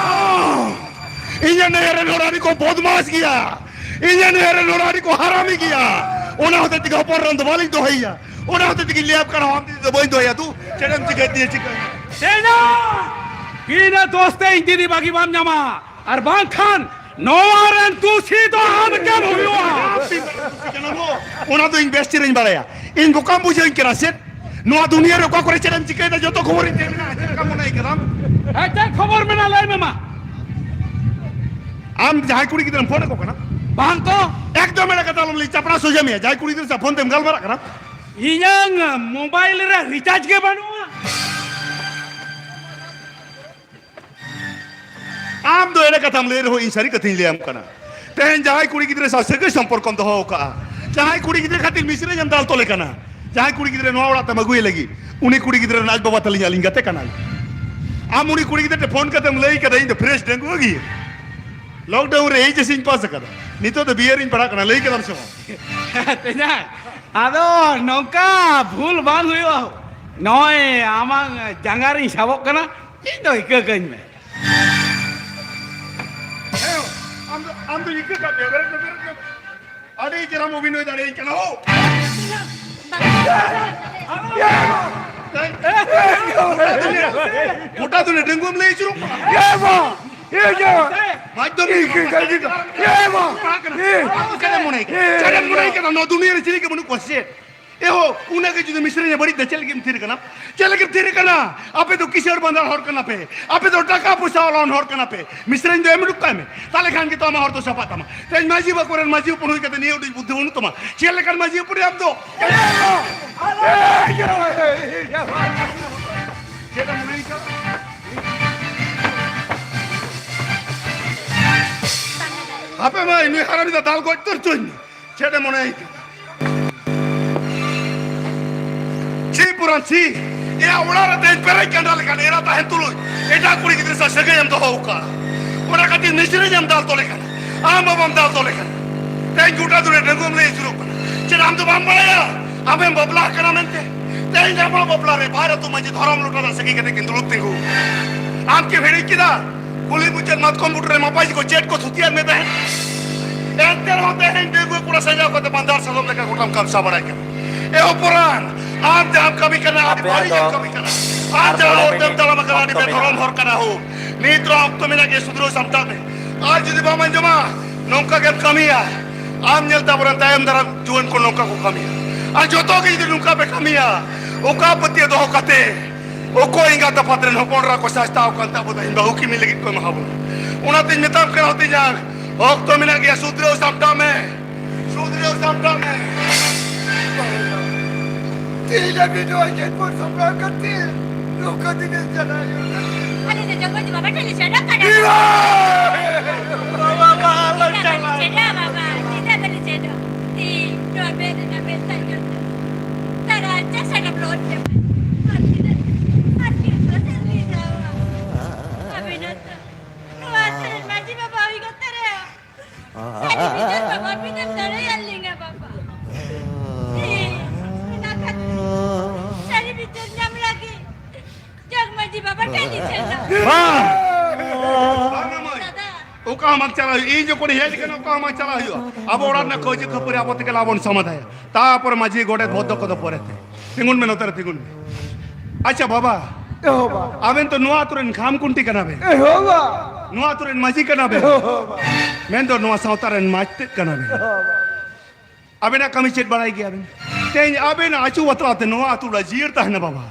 ᱤᱧᱟᱹᱜ ᱱᱟᱹᱭᱦᱟᱹᱨ ᱨᱮᱱ ᱦᱚᱲ ᱟᱹᱰᱤ ᱠᱚ ᱵᱚᱫᱢᱟᱥ ᱜᱮᱭᱟ᱾ ᱤᱧᱟᱹᱜ ᱱᱟᱹᱭᱦᱟᱹᱨ ᱨᱮᱱ ᱦᱚᱲ ᱟᱹᱰᱤ ᱠᱚ ᱦᱟᱨᱟᱢᱤ ᱜᱮᱭᱟ᱾ ᱚᱱᱟ ᱦᱚᱛᱮᱡ ᱛᱮᱜᱮ ᱦᱚᱯᱚᱱ ᱨᱟᱢ ᱫᱚ ᱵᱟᱹᱞᱤᱧ ᱫᱚᱦᱚᱭᱮᱭᱟ᱾ ᱚᱱᱟ ᱦᱚᱛᱮᱡ ᱛᱮᱜᱮ ᱞᱟᱹᱭᱟᱢ ᱠᱟᱱᱟ, ᱟᱢ ᱫᱤᱫᱤ ᱫᱚ ᱵᱟᱹᱧ ᱫᱚᱦᱚᱭᱟ᱾ ᱛᱩ ᱪᱮᱫ ᱮᱢ ᱪᱤᱠᱟᱹᱭ ᱛᱤᱧᱟ, ᱪᱤᱠᱟᱹᱭ ᱢᱮ᱾ ᱛᱮᱭᱟ! ᱵᱤᱱᱟᱹ ᱫᱳᱥ ᱛᱮ ᱤᱧ ᱫᱤᱫᱤ ᱵᱟᱹᱜᱤ ᱵᱟᱢ ᱧᱟᱢᱟ᱾ ᱟᱨ ᱵᱟᱝᱠᱷᱟᱱ ᱱᱚᱣᱟ ᱨᱮᱱ ᱫᱩᱥᱤ ᱫᱚ ᱟᱢ ᱜᱮᱢ ᱦᱩᱭᱩᱜᱼᱟ᱾ ᱚᱱᱟ ᱫᱚ ᱤᱧ ᱵᱮᱥ ᱪᱮᱦᱨᱟᱧ ᱵᱟᱲᱟᱭᱟ᱾ ᱤᱧ ᱵᱚᱠᱟᱢ ᱵᱩᱡᱷᱟᱹᱣᱤᱧ ᱠᱟᱱᱟ ᱥᱮ? ᱱᱚᱣᱟ ᱫᱩᱱᱤᱭᱟᱹ ᱨᱮ ᱚᱠᱟ ᱠᱚᱨᱮ ᱪᱮᱫ ᱮᱢ ᱪᱤᱠᱟᱹᱭᱮᱫᱟ, ᱡᱚᱛᱚ ᱠᱷᱚᱵᱚᱨᱤᱧ ᱛᱟᱦᱮᱸ ᱢᱮᱱᱟᱜᱼᱟ᱾ ᱪᱮᱫ ᱞᱮᱠᱟ ᱢᱚᱱᱮᱭ ᱠᱟᱫᱟᱢ? ᱦᱮᱸ, ᱪᱮᱫ ᱠᱷᱚᱵᱚᱨ ᱢᱮᱱᱟᱜᱼᱟ, ᱞᱟᱹᱭ ᱢᱮ ᱢᱟ᱾ ᱟᱢ ᱡᱟᱦᱟᱸᱭ ᱠᱩᱲᱤ ᱜᱤᱫᱽᱨᱟᱹᱢ ᱯᱷᱳᱱ ᱟᱠᱚ ᱠᱟᱱᱟ? ᱵᱟᱝ ᱛᱚ᱾ ᱮᱠᱫᱚᱢ ᱮᱲᱮ ᱠᱟᱛᱷᱟ ᱟᱞᱚᱢ ᱞᱟᱹᱭ, ᱪᱟᱯᱲᱟ ᱥᱚᱡᱷᱮ ᱢᱮᱭᱟ᱾ ᱡᱟᱦᱟᱸᱭ ᱠᱩᱲᱤ ᱜᱤᱫᱽᱨᱟᱹ ᱥᱟᱶ ᱯᱷᱳᱱ ᱛᱮᱢ ᱜᱟᱞᱢᱟᱨᱟᱜ ᱠᱟᱱᱟ? ᱤᱧᱟᱹᱝ ᱢᱳᱵᱟᱭᱤᱞ ᱨᱮ ᱨᱤᱪᱟᱨᱡᱽ ᱜᱮ ᱵᱟᱹᱱᱩᱜᱼᱟ᱾ ᱟᱢ ᱫᱚ ᱮᱲᱮ ᱠᱟᱛᱷᱟᱢ ᱞᱟᱹᱭ ᱨᱮᱦᱚᱸ ᱤᱧ ᱥᱟᱹᱨᱤ ᱠᱟᱛᱷᱟᱧ ᱞᱟᱹᱭᱟᱢ ᱠᱟᱱᱟ᱾ ᱛᱮᱦᱮᱧ ᱡᱟᱦᱟᱸᱭ ᱠᱩᱲᱤ ᱜᱤᱫᱽᱨᱟᱹ ᱥᱟᱶ ᱥᱟᱹᱜᱟᱹᱭ ᱥᱚᱢᱯᱚᱨᱠᱚᱢ ᱫᱚᱦᱚ ᱟᱠᱟᱫᱼᱟ, ᱡᱟᱦᱟᱸᱭ ᱠᱩᱲᱤ ᱜᱤᱫᱽᱨᱟᱹ ᱠᱷᱟᱹᱛᱤᱨ ᱢᱤᱥᱨᱟᱧ ᱮᱢ ᱫᱟᱞ ᱛᱚᱞᱮ ᱠᱟᱱᱟ, ᱡᱟᱦᱟᱸᱭ ᱠᱩᱲᱤ ᱜᱤᱫᱽᱨᱟᱹ ᱱᱚᱣᱟ ᱚᱲᱟᱜ ᱛᱮᱢ ᱟᱹᱜᱩᱭᱮ ᱞᱟᱹᱜᱤᱫ, ᱩᱱᱤ ᱠᱩᱲᱤ ᱜᱤᱫᱽᱨᱟᱹ ᱨᱮᱱ ᱟᱡ ᱵᱟᱵᱟ ᱛᱟᱹᱞᱤᱧ ᱟᱹᱞᱤᱧ ᱜᱟᱛᱮ ᱠᱟᱱᱟᱭ᱾ ᱟᱢ ᱩᱱᱤ ᱠᱩᱲᱤ ᱜᱤᱫᱽᱨᱟᱹ ᱴᱷᱮᱱ ᱯᱷᱳᱱ ᱠᱟᱛᱮᱢ ᱞᱟᱹᱭ ᱠᱟᱫᱟ, "ᱤᱧ ᱫᱚ ᱯᱷᱨᱮᱥ ᱰᱟᱺᱜᱩᱣᱟᱹ ᱜᱮ, ᱞᱚᱠᱰᱟᱣᱩᱱ ᱨᱮ ᱮᱭᱤᱪ ᱮᱥ ᱤᱧ ᱯᱟᱥ ᱟᱠᱟᱫᱟ, ᱱᱤᱛᱚᱜ ᱫᱚ ᱵᱤ ᱮ ᱨᱤᱧ ᱯᱟᱲᱦᱟᱜ ᱠᱟᱱᱟ", ᱞᱟᱹᱭ ᱠᱟᱫᱟᱢ ᱥᱮ ᱵᱟᱝ? ᱛᱮᱭᱟᱝ, ᱟᱫᱚ ᱱᱚᱝᱠᱟ ᱵᱷᱩᱞ ᱵᱟᱝ ᱦᱩᱭᱩᱜᱼᱟ᱾ ᱱᱚᱜᱼᱚᱭ ᱟᱢᱟᱜ ᱡᱟᱸᱜᱟ ᱨᱤᱧ ᱥᱟᱵᱚᱜ ᱠᱟᱱᱟ, ᱤᱧ ᱫᱚ ᱤᱠᱟᱹ ᱠᱟᱹᱧ ᱢᱮ᱾ ᱦᱮᱸ, ᱟᱢ ᱫᱚ, ᱟᱢ ᱫᱚ ᱤᱠᱟᱹ ᱠᱟᱜ ᱢᱮ, ᱵᱮᱨᱮᱫ ᱢᱮ, ᱵᱮᱨᱮᱫ ᱢᱮ᱾ ᱟᱹᱰᱤ ᱪᱮᱦᱨᱟᱢ ᱚᱵᱷᱤᱱᱚᱭ ᱫᱟᱲᱮᱭᱟᱹᱧ ᱠᱟᱱᱟ ᱦᱳ᱾ ᱜᱚᱴᱟ ᱫᱩᱱᱤᱭᱟᱹ ᱰᱟᱺᱜᱩᱣᱟᱹᱢ ᱞᱟᱹᱭ ᱟᱹᱪᱩᱨᱚᱜ ᱠᱟᱱᱟ᱾ ᱮ ᱵᱟ, ᱮ ᱡᱟ, ᱢᱟᱫᱽᱫᱷᱚᱢᱤᱠ ᱤᱧ ᱠᱤ ᱜᱟᱹᱰᱤ ᱫᱚ, ᱮ ᱵᱟ, ᱯᱟᱲᱦᱟᱜ ᱠᱟᱱᱟ᱾ ᱮ, ᱪᱮᱫ ᱮᱢ ᱢᱚᱱᱮᱭ ᱠᱟᱱᱟ? ᱮ, ᱪᱮᱫ ᱮᱢ ᱢᱚᱱᱮᱭ ᱠᱟᱱᱟ? ᱱᱚᱣᱟ ᱫᱩᱱᱤᱭᱟᱹ ᱨᱮ ᱪᱤᱞᱤ ᱜᱮ ᱵᱟᱹᱱᱩᱜ ᱠᱚᱣᱟ ᱥᱮ ᱪᱮᱫ? ᱮᱦᱳ, ᱩᱱᱟᱹᱜ ᱜᱮ ᱡᱩᱫᱤ ᱢᱤᱥᱨᱟᱧ ᱮ ᱵᱟᱹᱲᱤᱡ ᱫᱟ, ᱪᱮᱫ ᱞᱟᱹᱜᱤᱫ ᱮᱢ ᱛᱷᱤᱨ ᱠᱟᱱᱟ? ᱪᱮᱫ ᱞᱟᱹᱜᱤᱫ ᱮᱢ ᱛᱷᱤᱨ ᱠᱟᱱᱟ? ᱟᱯᱮ ᱫᱚ ᱠᱤᱥᱟᱹᱬ ᱵᱟᱸᱫᱟᱲ ᱦᱚᱲ ᱠᱟᱱᱟ ᱯᱮ, ᱟᱯᱮ ᱫᱚ ᱴᱟᱠᱟ ᱯᱚᱭᱥᱟ ᱣᱟᱞᱟᱣᱟᱱ ᱦᱚᱲ ᱠᱟᱱᱟ ᱯᱮ᱾ ᱢᱤᱥᱨᱟᱧ ᱫᱚ ᱮᱢ ᱩᱰᱩᱠ ᱠᱟᱭ ᱢᱮ, ᱛᱟᱦᱞᱮ ᱠᱷᱟᱱ ᱜᱮ ᱛᱚ ᱟᱢᱟᱜ ᱦᱚᱨ ᱫᱚ ᱥᱟᱯᱷᱟᱜ ᱛᱟᱢᱟ᱾ ᱛᱮᱦᱮᱧ ᱢᱟᱹᱡᱷᱤ ᱵᱟᱵᱟ ᱠᱚᱨᱮᱱ ᱢᱟᱹᱡᱷᱤ ᱦᱚᱯᱚᱱ ᱦᱩᱭ ᱠᱟᱛᱮ ᱱᱤᱭᱟᱹ ᱩᱰᱤᱡ ᱵᱩᱫᱽᱫᱷᱤ ᱵᱟᱹᱱᱩᱜ ᱛᱟᱢᱟ᱾ ᱪᱮᱫ ᱞᱮᱠᱟᱱ ᱢᱟᱹᱡᱷᱤ ᱦᱚᱯᱚᱱ ᱟᱢ ᱫᱚ? ᱪᱮᱫ ᱮᱢ ᱢᱚᱱᱮᱭ ᱠᱟᱫᱟ? ᱦᱟᱯᱮ ᱢᱟᱹᱭ, ᱱᱩᱭ ᱦᱟᱨᱟᱢᱤ ᱫᱚ ᱫᱟᱞ ᱜᱚᱡ ᱩᱛᱟᱹᱨ ᱦᱚᱪᱚᱧ ᱢᱮ᱾ ᱪᱮᱫ ᱮᱢ ᱢᱚᱱᱮᱭ ᱠᱟᱫᱟ? ᱪᱷᱤ ᱯᱩᱨᱟᱱ ᱪᱷᱤ! ᱮᱭᱟ, ᱚᱲᱟᱜ ᱨᱮ ᱛᱮᱦᱮᱧ ᱯᱮᱨᱮᱡ ᱜᱟᱸᱰᱟ ᱞᱮᱠᱟᱱ ᱮᱨᱟ ᱛᱟᱦᱮᱱ ᱛᱩᱞᱩᱡ ᱮᱴᱟᱜ ᱠᱩᱲᱤ ᱜᱤᱫᱽᱨᱟᱹ ᱥᱟᱶ ᱥᱟᱹᱜᱟᱹᱭ ᱮᱢ ᱫᱚᱦᱚ ᱟᱠᱟᱫᱼᱟ᱾ ᱚᱱᱟ ᱠᱷᱟᱹᱛᱤᱨ ᱢᱤᱥᱨᱤᱧ ᱮᱢ ᱫᱟᱞ ᱛᱚᱞᱮ ᱠᱟᱱᱟ, ᱟᱢ ᱵᱟᱵᱟᱢ ᱫᱟᱞ ᱛᱚᱞᱮ ᱠᱟᱱᱟ᱾ ᱛᱮᱦᱮᱧ ᱜᱚᱴᱟ ᱫᱩᱱᱤᱭᱟᱹ ᱰᱟᱺᱜᱩᱣᱟᱹᱢ ᱞᱟᱹᱭ ᱟᱹᱪᱩᱨᱚᱜ ᱠᱟᱱᱟ᱾ ᱪᱮᱫ ᱟᱢ ᱫᱚ ᱵᱟᱢ ᱵᱟᱲᱟᱭᱟ ᱟᱢᱮᱢ ᱵᱟᱯᱞᱟ ᱟᱠᱟᱱᱟ ᱢᱮᱱᱛᱮ? ᱛᱮᱦᱮᱧ ᱟᱢᱟᱜ ᱵᱟᱯᱞᱟ ᱨᱮ ᱵᱟᱨ ᱟᱹᱛᱩ ᱢᱟᱹᱡᱷᱤ ᱫᱷᱚᱨᱚᱢ ᱞᱚᱴᱟ ᱫᱟᱜ ᱥᱟᱹᱠᱷᱤ ᱠᱟᱛᱮ ᱠᱤᱱ ᱫᱩᱲᱩᱵ ᱛᱤᱸᱜᱩ᱾ ᱟᱢ ᱠᱤᱢ ᱦᱤᱲᱤᱧ ᱠᱮᱫᱟ? ᱠᱩᱞᱦᱤ ᱢᱩᱪᱟᱹᱫ ᱢᱟᱛᱠᱚᱢ ᱵᱩᱴᱟᱹ ᱨᱮ ᱢᱟᱯᱟᱡᱤ ᱠᱚ ᱪᱮᱫ ᱠᱚ ᱛᱷᱩᱛᱤᱭᱟᱫ ᱢᱮ ᱛᱟᱦᱮᱸᱫ? ᱮᱱᱛᱮ ᱨᱮᱦᱚᱸ ᱛᱮᱦᱮᱧ ᱰᱟᱺᱜᱩᱣᱟᱹ ᱠᱚᱲᱟ ᱥᱟᱡᱟᱣ ᱠᱟᱛᱮ ᱵᱟᱸᱫᱟᱨ ᱥᱟᱫᱚᱢ ᱞᱮᱠᱟ ᱜᱚᱴᱟᱢ ᱠᱟᱢᱥᱟ ᱵᱟᱲᱟᱭ ᱠᱟᱱᱟ᱾ ᱮ ᱦᱚᱯᱚᱱ, ᱟᱢ ᱡᱟᱦᱟᱸᱢ ᱠᱟᱹᱢᱤ ᱠᱟᱱᱟ, ᱟᱹᱰᱤ ᱟᱯᱮᱭᱟᱜ ᱵᱟᱹᱲᱤᱡ ᱮᱢ ᱫᱚ ᱠᱟᱹᱢᱤ ᱠᱟᱱᱟ᱾ ᱟᱢ ᱟᱨ ᱡᱟᱦᱟᱸ ᱯᱚᱱᱨᱚ ᱦᱚᱨ ᱛᱮᱢ ᱢᱤᱱᱤᱴ ᱛᱟᱲᱟᱢ ᱟᱠᱟᱱᱟ, ᱟᱹᱰᱤ ᱚᱠᱛᱚ ᱵᱮᱫᱷᱚᱨᱚᱢ ᱢᱮᱱᱟᱜᱼᱟ᱾ ᱦᱚᱨ ᱠᱟᱱᱟ ᱦᱳ᱾ ᱱᱤᱛ ᱨᱮᱦᱚᱸ ᱚᱠᱛᱚ ᱢᱮᱱᱟᱜ ᱜᱮᱭᱟ, ᱥᱩᱫᱷᱨᱟᱹᱣ ᱥᱟᱢᱴᱟᱜ ᱢᱮ᱾ ᱟᱨ ᱡᱩᱫᱤ ᱵᱟᱢ ᱟᱸᱡᱚᱢᱟ, ᱱᱚᱝᱠᱟ ᱜᱮᱢ ᱠᱟᱹᱢᱤᱭᱟ, ᱟᱢ ᱧᱮᱞ ᱛᱮ ᱟᱵᱚᱨᱮᱱ ᱛᱟᱭᱚᱢ ᱫᱟᱨᱟᱢ ᱡᱩᱣᱟᱹᱱ ᱠᱚ ᱱᱚᱝᱠᱟ ᱠᱚ ᱠᱟᱹᱢᱤᱭᱟ᱾ ᱟᱨ ᱡᱚᱛᱚ ᱜᱮ ᱡᱩᱫᱤ ᱱᱚᱝᱠᱟ ᱯᱮ ᱠᱟᱹᱢᱤᱭᱟ, ᱚᱠᱟ ᱯᱟᱹᱛᱭᱟᱹᱣ ᱫᱚᱦᱚ ᱠᱟᱛᱮ ᱚᱠᱚᱭ ᱮᱸᱜᱟᱛ ᱟᱯᱟᱛ ᱨᱮᱱ ᱦᱚᱯᱚᱱ ᱮᱨᱟ ᱠᱚ ᱥᱟᱥᱛᱟᱣ ᱠᱟᱱ ᱛᱟᱵᱚ ᱛᱮᱦᱮᱧ ᱵᱟᱹᱦᱩ ᱠᱤᱢᱤᱱ ᱞᱟᱹᱜᱤᱫ ᱠᱚ ᱮᱢᱟ ᱵᱚᱱᱟ? ᱚᱱᱟᱛᱤᱧ ᱢᱮᱛᱟᱢ ᱠᱟᱱᱟ ᱦᱩᱛᱤᱧᱟᱝ, ᱚᱠᱛᱚ ᱢᱮᱱᱟᱜ ᱜᱮᱭᱟ, ᱥᱩᱫᱷᱨᱟᱹᱣ ᱥᱟᱢᱴᱟᱣ ᱢᱮ, ᱥᱩᱫᱷᱨᱟᱹᱣ ᱥᱟᱢᱴᱟᱣ ᱢᱮ᱾ ᱛᱤᱦᱤᱧ ᱦᱟᱹᱵᱤᱡ ᱱᱚᱣᱟ ᱪᱮᱫ ᱵᱚᱱ ᱥᱟᱯᱲᱟᱣ ᱠᱟᱛᱮ ᱱᱚᱝᱠᱟ ᱫᱤᱱᱮᱢ ᱪᱟᱞᱟᱣ ᱦᱩᱭᱩᱜ ᱠᱟᱱᱟ? ᱟᱞᱮ ᱫᱚ ᱡᱚᱜᱚᱡ ᱵᱟᱵᱟ ᱴᱷᱮᱱ ᱞᱮ ᱥᱮᱱᱚᱜ ᱠᱟᱱᱟ᱾ ᱤᱭᱟᱹ! ᱵᱟᱵᱟ, ᱵᱟᱵᱟ, ᱟᱞᱚ ᱪᱮᱫᱟᱜ ᱵᱟᱞᱮ ᱪᱟᱞᱟᱜ᱾ ᱪᱮᱫᱚᱜ, ᱵᱟᱵᱟ? ᱪᱮᱫᱟᱜ ᱵᱟᱞᱮ ᱪᱮᱫᱚᱜ? ᱛᱤᱦᱤᱧ ᱱᱚᱣᱟ ᱵᱮᱨ ᱨᱮᱱᱟᱜ ᱵᱮᱨ ᱛᱟᱭ ᱧᱮᱞ ᱛᱮ ᱛᱟᱨᱟ ᱪᱟᱥ ᱟᱠᱟᱫ ᱞᱚᱦᱚᱫ ᱪᱟᱵᱟᱭ᱾ ᱟᱨ ᱛᱤᱱᱟᱹᱜ, ᱟᱨ ᱛᱤᱱᱟᱹᱜ ᱫᱚ ᱪᱮᱫ ᱞᱮ ᱪᱟᱵᱟ? ᱟᱹᱵᱤᱱ ᱦᱚᱸᱛᱚ ᱱᱚᱣᱟ ᱟᱛᱳ ᱨᱮᱱ ᱢᱟᱹᱡᱷᱤ ᱵᱟᱵᱟ ᱦᱩᱭ ᱠᱟᱛᱮ ᱨᱮᱦᱚᱸ ᱥᱟᱹᱨᱤ ᱵᱤᱪᱟᱹᱨ ᱵᱟᱵᱟ ᱵᱤᱱ ᱮᱢ ᱫᱟᱲᱮᱭᱟᱞᱤᱧᱟ ᱵᱟᱵᱟ᱾ ᱦᱮᱸ, ᱚᱱᱟ ᱠᱷᱟᱹᱛᱤᱨ ᱥᱟᱹᱨᱤ ᱵᱤᱪᱟᱹᱨ ᱧᱟᱢ ᱞᱟᱹᱜᱤᱫ ᱡᱚᱜᱽ ᱢᱟᱹᱡᱷᱤ ᱵᱟᱵᱟ ᱴᱷᱮᱱ ᱞᱤᱧ ᱥᱮᱱᱚᱜ᱾ ᱵᱟᱝ! ᱫᱟᱫᱟ᱾ ᱚᱠᱟ ᱦᱚᱸ ᱵᱟᱝ ᱪᱟᱞᱟᱜ ᱦᱩᱭᱩᱜᱼᱟ᱾ ᱤᱧ ᱡᱚᱠᱷᱚᱱ ᱦᱮᱡ ᱠᱟᱱᱟ, ᱚᱠᱟ ᱦᱚᱸ ᱵᱟᱝ ᱪᱟᱞᱟᱜ ᱦᱩᱭᱩᱜᱼᱟ᱾ ᱟᱵᱚ ᱚᱲᱟᱜ ᱨᱮᱱᱟᱜ ᱠᱟᱹᱭᱡᱟᱹ ᱠᱷᱟᱹᱯᱟᱹᱨᱤ ᱟᱵᱚ ᱛᱮᱜᱮ ᱞᱟᱵᱚᱱ ᱥᱚᱢᱟᱫᱷᱟᱭᱟ᱾ ᱛᱟᱯᱚᱨᱮ ᱢᱟᱹᱡᱷᱤ, ᱜᱚᱰᱮᱛ, ᱵᱷᱚᱫᱽᱫᱚ ᱠᱚᱫᱚ ᱯᱚᱨᱮᱛᱮ᱾ ᱛᱤᱸᱜᱩᱱ ᱢᱮ, ᱱᱚᱛᱮ ᱨᱮ ᱛᱤᱸᱜᱩᱱ ᱢᱮ᱾ ᱟᱪᱪᱷᱟ ᱵᱟᱵᱟ, ᱮᱦᱚᱵᱟ᱾ ᱟᱵᱮᱱ ᱛᱚ ᱱᱚᱣᱟ ᱟᱛᱳ ᱨᱮᱱ ᱠᱷᱟᱢ ᱠᱷᱩᱱᱴᱤ ᱠᱟᱱᱟ ᱵᱮᱱ᱾ ᱮᱦᱚᱵᱟ᱾ ᱱᱚᱣᱟ ᱟᱛᱳ ᱨᱮᱱ ᱢᱟᱹᱡᱷᱤ ᱠᱟᱱᱟ ᱵᱮᱱ᱾ ᱮᱦᱚᱵᱟ᱾ ᱢᱮᱱᱫᱚ ᱱᱚᱣᱟ ᱥᱟᱶᱛᱟ ᱨᱮᱱ ᱢᱟᱪᱮᱫ ᱠᱟᱱᱟ ᱵᱮᱱ᱾ ᱮᱦᱚᱵᱟ᱾ ᱟᱵᱮᱱᱟᱜ ᱠᱟᱹᱢᱤ ᱪᱮᱫ ᱵᱟᱲᱟᱭ ᱜᱮᱭᱟ ᱵᱮᱱ? ᱛᱮᱦᱮᱧ ᱟᱵᱮᱱ ᱟᱹᱪᱩ ᱵᱟᱛᱞᱟᱣ ᱛᱮ ᱱᱚᱣᱟ ᱟᱹᱛᱩ ᱨᱮ ᱡᱤᱭᱟᱹᱲ ᱛᱟᱦᱮᱱᱟ ᱵᱟᱵᱟ᱾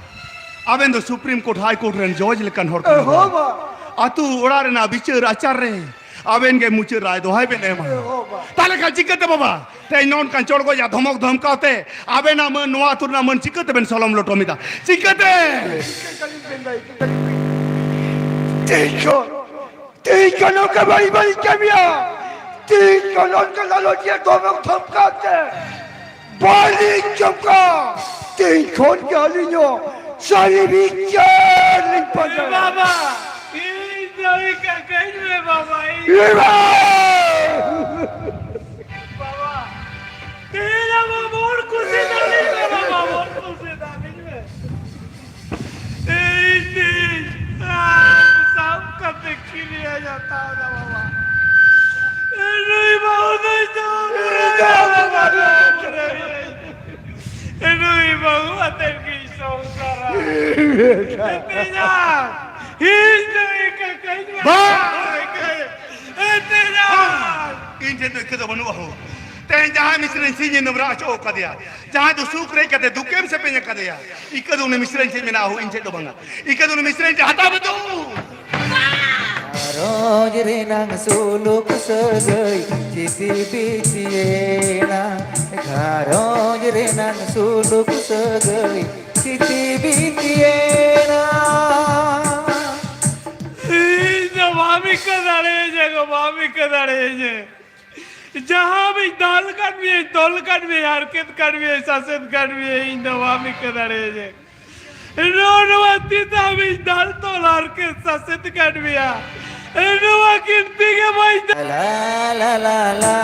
ᱟᱵᱮᱱ ᱫᱚ ᱥᱩᱯᱨᱤᱢ ᱠᱳᱨᱴ, ᱦᱟᱭ ᱠᱳᱨᱴ ᱨᱮᱱ ᱡᱚᱡᱽ ᱞᱮᱠᱟᱱ ᱦᱚᱲ ᱠᱟᱱᱟ ᱵᱮᱱ᱾ ᱟᱹᱛᱩ ᱚᱲᱟᱜ ᱨᱮᱱᱟᱜ ᱵᱤᱪᱟᱹᱨ ᱟᱪᱟᱨ ᱨᱮ ᱟᱵᱮᱱ ᱜᱮ ᱢᱩᱪᱟᱹᱫ ᱨᱟᱭ ᱫᱚᱦᱟᱭ ᱵᱮᱱ ᱮᱢᱟ᱾ ᱛᱟᱦᱞᱮ ᱠᱷᱟᱱ ᱪᱤᱠᱟᱹᱛᱮ ᱵᱟᱵᱟ, ᱛᱮᱦᱮᱧ ᱱᱚᱝᱠᱟᱱ ᱪᱚᱲᱜᱚᱡ ᱟᱨ ᱫᱷᱚᱢᱚᱠ ᱫᱷᱚᱢᱠᱟᱣ ᱛᱮ ᱟᱵᱮᱱᱟᱜ ᱢᱟᱹᱱ, ᱱᱚᱣᱟ ᱟᱹᱛᱩ ᱨᱮᱱᱟᱜ ᱢᱟᱹᱱ ᱪᱤᱠᱟᱹ ᱛᱮᱵᱮᱱ ᱥᱚᱞᱚᱢ ᱞᱚᱴᱚᱢ ᱮᱫᱟ? ᱪᱤᱠᱟᱹᱛᱮ? ᱛᱤᱦᱤᱧ ᱠᱷᱚᱱ, ᱛᱤᱦᱤᱧ ᱠᱷᱚᱱ ᱱᱚᱝᱠᱟ ᱵᱟᱹᱲᱤᱡ ᱵᱟᱹᱲᱤᱡ ᱠᱟᱹᱢᱤᱭᱟ, ᱛᱤᱦᱤᱧ ᱠᱷᱚᱱ ᱱᱚᱝᱠᱟ ᱞᱟᱞᱚᱪᱤᱭᱟᱹ ᱫᱷᱚᱢᱚᱠ ᱫᱷᱚᱢᱠᱟᱣ ᱛᱮ ᱵᱟᱹᱞᱤᱧ ᱪᱚᱢᱠᱟ᱾ ᱛᱮᱦᱮᱧ ᱠᱷᱚᱱ ᱜᱮ ᱟᱹᱞᱤᱧ ᱦᱚᱸ ᱥᱟᱹᱨᱤ ᱵᱤᱪᱟᱹᱨ ᱞᱤᱧ ᱯᱟᱸᱡᱟᱭᱟ᱾ ᱵᱟᱵᱟ, ᱤᱧ ᱫᱚ ᱤᱠᱟᱹ ᱠᱟᱹᱧ ᱢᱮ ᱵᱟᱵᱟ, ᱤᱧ ᱮ ᱵᱟᱵᱟ! ᱵᱟᱵᱟ, ᱛᱮᱦᱮᱧ ᱟᱵᱚ ᱵᱚᱱ ᱠᱩᱥᱤ ᱫᱟᱲᱮᱭᱟᱜ ᱠᱟᱱᱟ ᱵᱟᱵᱟ, ᱵᱚᱱ ᱠᱩᱥᱤ ᱫᱟᱲᱮᱭᱟᱜ ᱢᱮ᱾ ᱤᱧ ᱛᱮᱦᱮᱧ ᱟᱢ ᱥᱟᱵ ᱠᱟᱛᱮ ᱠᱤᱨᱤᱭᱟᱹᱧ ᱦᱟᱛᱟᱣ ᱮᱫᱟ ᱵᱟᱵᱟ᱾ ᱱᱩᱭ ᱵᱟᱹᱦᱩ ᱫᱚᱧ ᱫᱚᱦᱚ ᱠᱟᱭᱟ ᱵᱟᱵᱟ, ᱫᱚᱦᱚ ᱠᱟᱭᱟ᱾ ᱱᱩᱭ ᱵᱟᱹᱦᱩ ᱟᱛᱮ ᱜᱮᱧ ᱥᱚᱝᱥᱟᱨᱟ᱾ ᱛᱮᱧᱟ, ᱤᱧ ᱫᱚ ᱤᱠᱟᱹ ᱠᱟᱹᱧ ᱢᱮ᱾ ᱵᱟ! ᱛᱮᱧᱟ! ᱤᱧ ᱴᱷᱮᱱ ᱫᱚ ᱤᱠᱟᱹ ᱫᱚ ᱵᱟᱹᱱᱩᱜᱼᱟ ᱦᱳ᱾ ᱛᱮᱦᱮᱧ ᱡᱟᱦᱟᱸᱭ ᱢᱤᱥᱨᱟᱧ ᱥᱤᱧ ᱧᱤᱫᱟᱹᱢ ᱨᱟᱜ ᱦᱚᱪᱚ ᱟᱠᱟᱫᱮᱭᱟ, ᱡᱟᱦᱟᱸᱭ ᱫᱚ ᱥᱩᱠ ᱨᱮ ᱦᱮᱡ ᱠᱟᱛᱮ ᱫᱩᱠᱮᱢ ᱥᱮᱯᱮᱧ ᱟᱠᱟᱫᱮᱭᱟ, ᱤᱠᱟᱹ ᱫᱚ ᱩᱱᱤ ᱢᱤᱥᱨᱟᱧ ᱴᱷᱮᱱ ᱢᱮᱱᱟᱜᱼᱟ ᱦᱳ, ᱤᱧ ᱴᱷᱮᱱ ᱫᱚ ᱵᱟᱝᱟ᱾ ᱤᱠᱟᱹ ᱫᱚ ᱩᱱᱤ ᱢᱤᱥᱨᱟᱧ ᱴᱷᱮᱱ ᱦᱟᱛᱟᱣ ᱢᱮ ᱛᱚ᱾ ᱜᱷᱟᱨᱚᱸᱡᱽ ᱨᱮᱱᱟᱝ ᱥᱩᱞᱩᱠ ᱥᱟᱹᱜᱟᱹᱭ ᱪᱤᱛᱤ ᱵᱤᱛᱤᱭᱮᱱᱟ, ᱜᱷᱟᱨᱚᱸᱡᱽ ᱨᱮᱱᱟᱝ ᱥᱩᱞᱩᱠ ᱥᱟᱹᱜᱟᱹᱭ ᱪᱤᱛᱤ ᱵᱤᱛᱤᱭᱮᱱᱟ᱾ ᱤᱧ ᱫᱚ ᱵᱟᱢ ᱤᱠᱟᱹ ᱫᱟᱲᱮᱭᱟᱹᱧᱟ ᱜᱚ, ᱵᱟᱢ ᱤᱠᱟᱹ ᱫᱟᱲᱮᱭᱟᱹᱧᱟ᱾ ᱡᱟᱦᱟᱸ ᱵᱤᱧ ᱫᱟᱞ ᱠᱟᱫ ᱢᱮᱭᱟ, ᱛᱚᱞ ᱠᱟᱫ ᱢᱮᱭᱟ, ᱦᱟᱨᱠᱮᱛ ᱠᱟᱫ ᱢᱮᱭᱟ, ᱥᱟᱥᱮᱛ ᱠᱟᱫ ᱢᱮᱭᱟ, ᱤᱧ ᱫᱚ ᱵᱟᱢ ᱤᱠᱟᱹ ᱫᱟᱲᱮᱭᱟᱹᱧᱟ᱾ ᱱᱚᱜᱼᱚ ᱱᱚᱣᱟ ᱛᱤ ᱛᱮ ᱟᱢᱤᱧ ᱫᱟᱞ ᱛᱚᱞ ᱦᱟᱨᱠᱮᱛ ᱥᱟᱥᱮᱛ ᱠᱟᱫ ᱢᱮᱭᱟ᱾ ᱱᱚᱣᱟ ᱠᱤᱱ ᱛᱤ ᱜᱮ ᱵᱟᱹᱧ ᱫᱟ- ᱞᱟ, ᱞᱟ, ᱞᱟ, ᱞᱟ᱾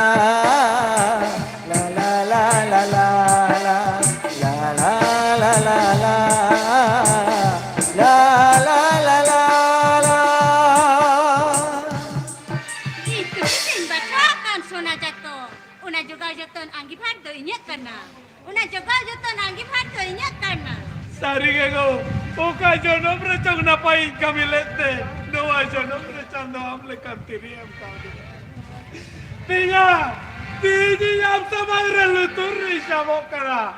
ᱤᱧ ᱛᱩᱞᱩᱡ ᱤᱧ ᱵᱟᱪᱷᱟᱣ ᱟᱠᱟᱱ ᱥᱚᱱᱟ ᱡᱟᱛᱚᱢ, ᱚᱱᱟ ᱡᱚᱜᱟᱣ ᱡᱚᱛᱚᱱ ᱟᱸᱜᱤᱵᱷᱟᱨ ᱫᱚ ᱤᱧᱟᱹᱜ ᱠᱟᱱᱟ᱾ ᱚᱱᱟ ᱡᱚᱜᱟᱣ ᱡᱚᱛᱚᱱ ᱟᱸᱜᱤᱵᱷᱟᱨ ᱫᱚ ᱤᱧᱟᱹᱜ ᱠᱟᱱᱟ᱾ ᱥᱟᱹᱨᱤ ᱜᱮ ᱜᱚ, ᱚᱠᱟ ᱡᱚᱱᱚᱢ ᱨᱮᱪᱚᱝ ᱱᱟᱯᱟᱭᱤᱧ ᱠᱟᱹᱢᱤ ᱞᱮᱫ ᱛᱮ, ᱱᱚᱣᱟ ᱡᱚᱱᱚᱢ ᱨᱮ ᱪᱟᱸᱫᱚ ᱟᱢ ᱞᱮᱠᱟᱱ ᱛᱤᱨᱤ ᱮᱢ ᱠᱟᱣᱫᱤᱧᱟ᱾ ᱛᱮᱭᱟ, ᱛᱮᱦᱮᱧ ᱤᱧ ᱟᱢ ᱥᱟᱢᱟᱝ ᱨᱮ ᱞᱩᱛᱩᱨ ᱨᱮᱧ ᱥᱟᱵᱚᱜ ᱠᱟᱱᱟ,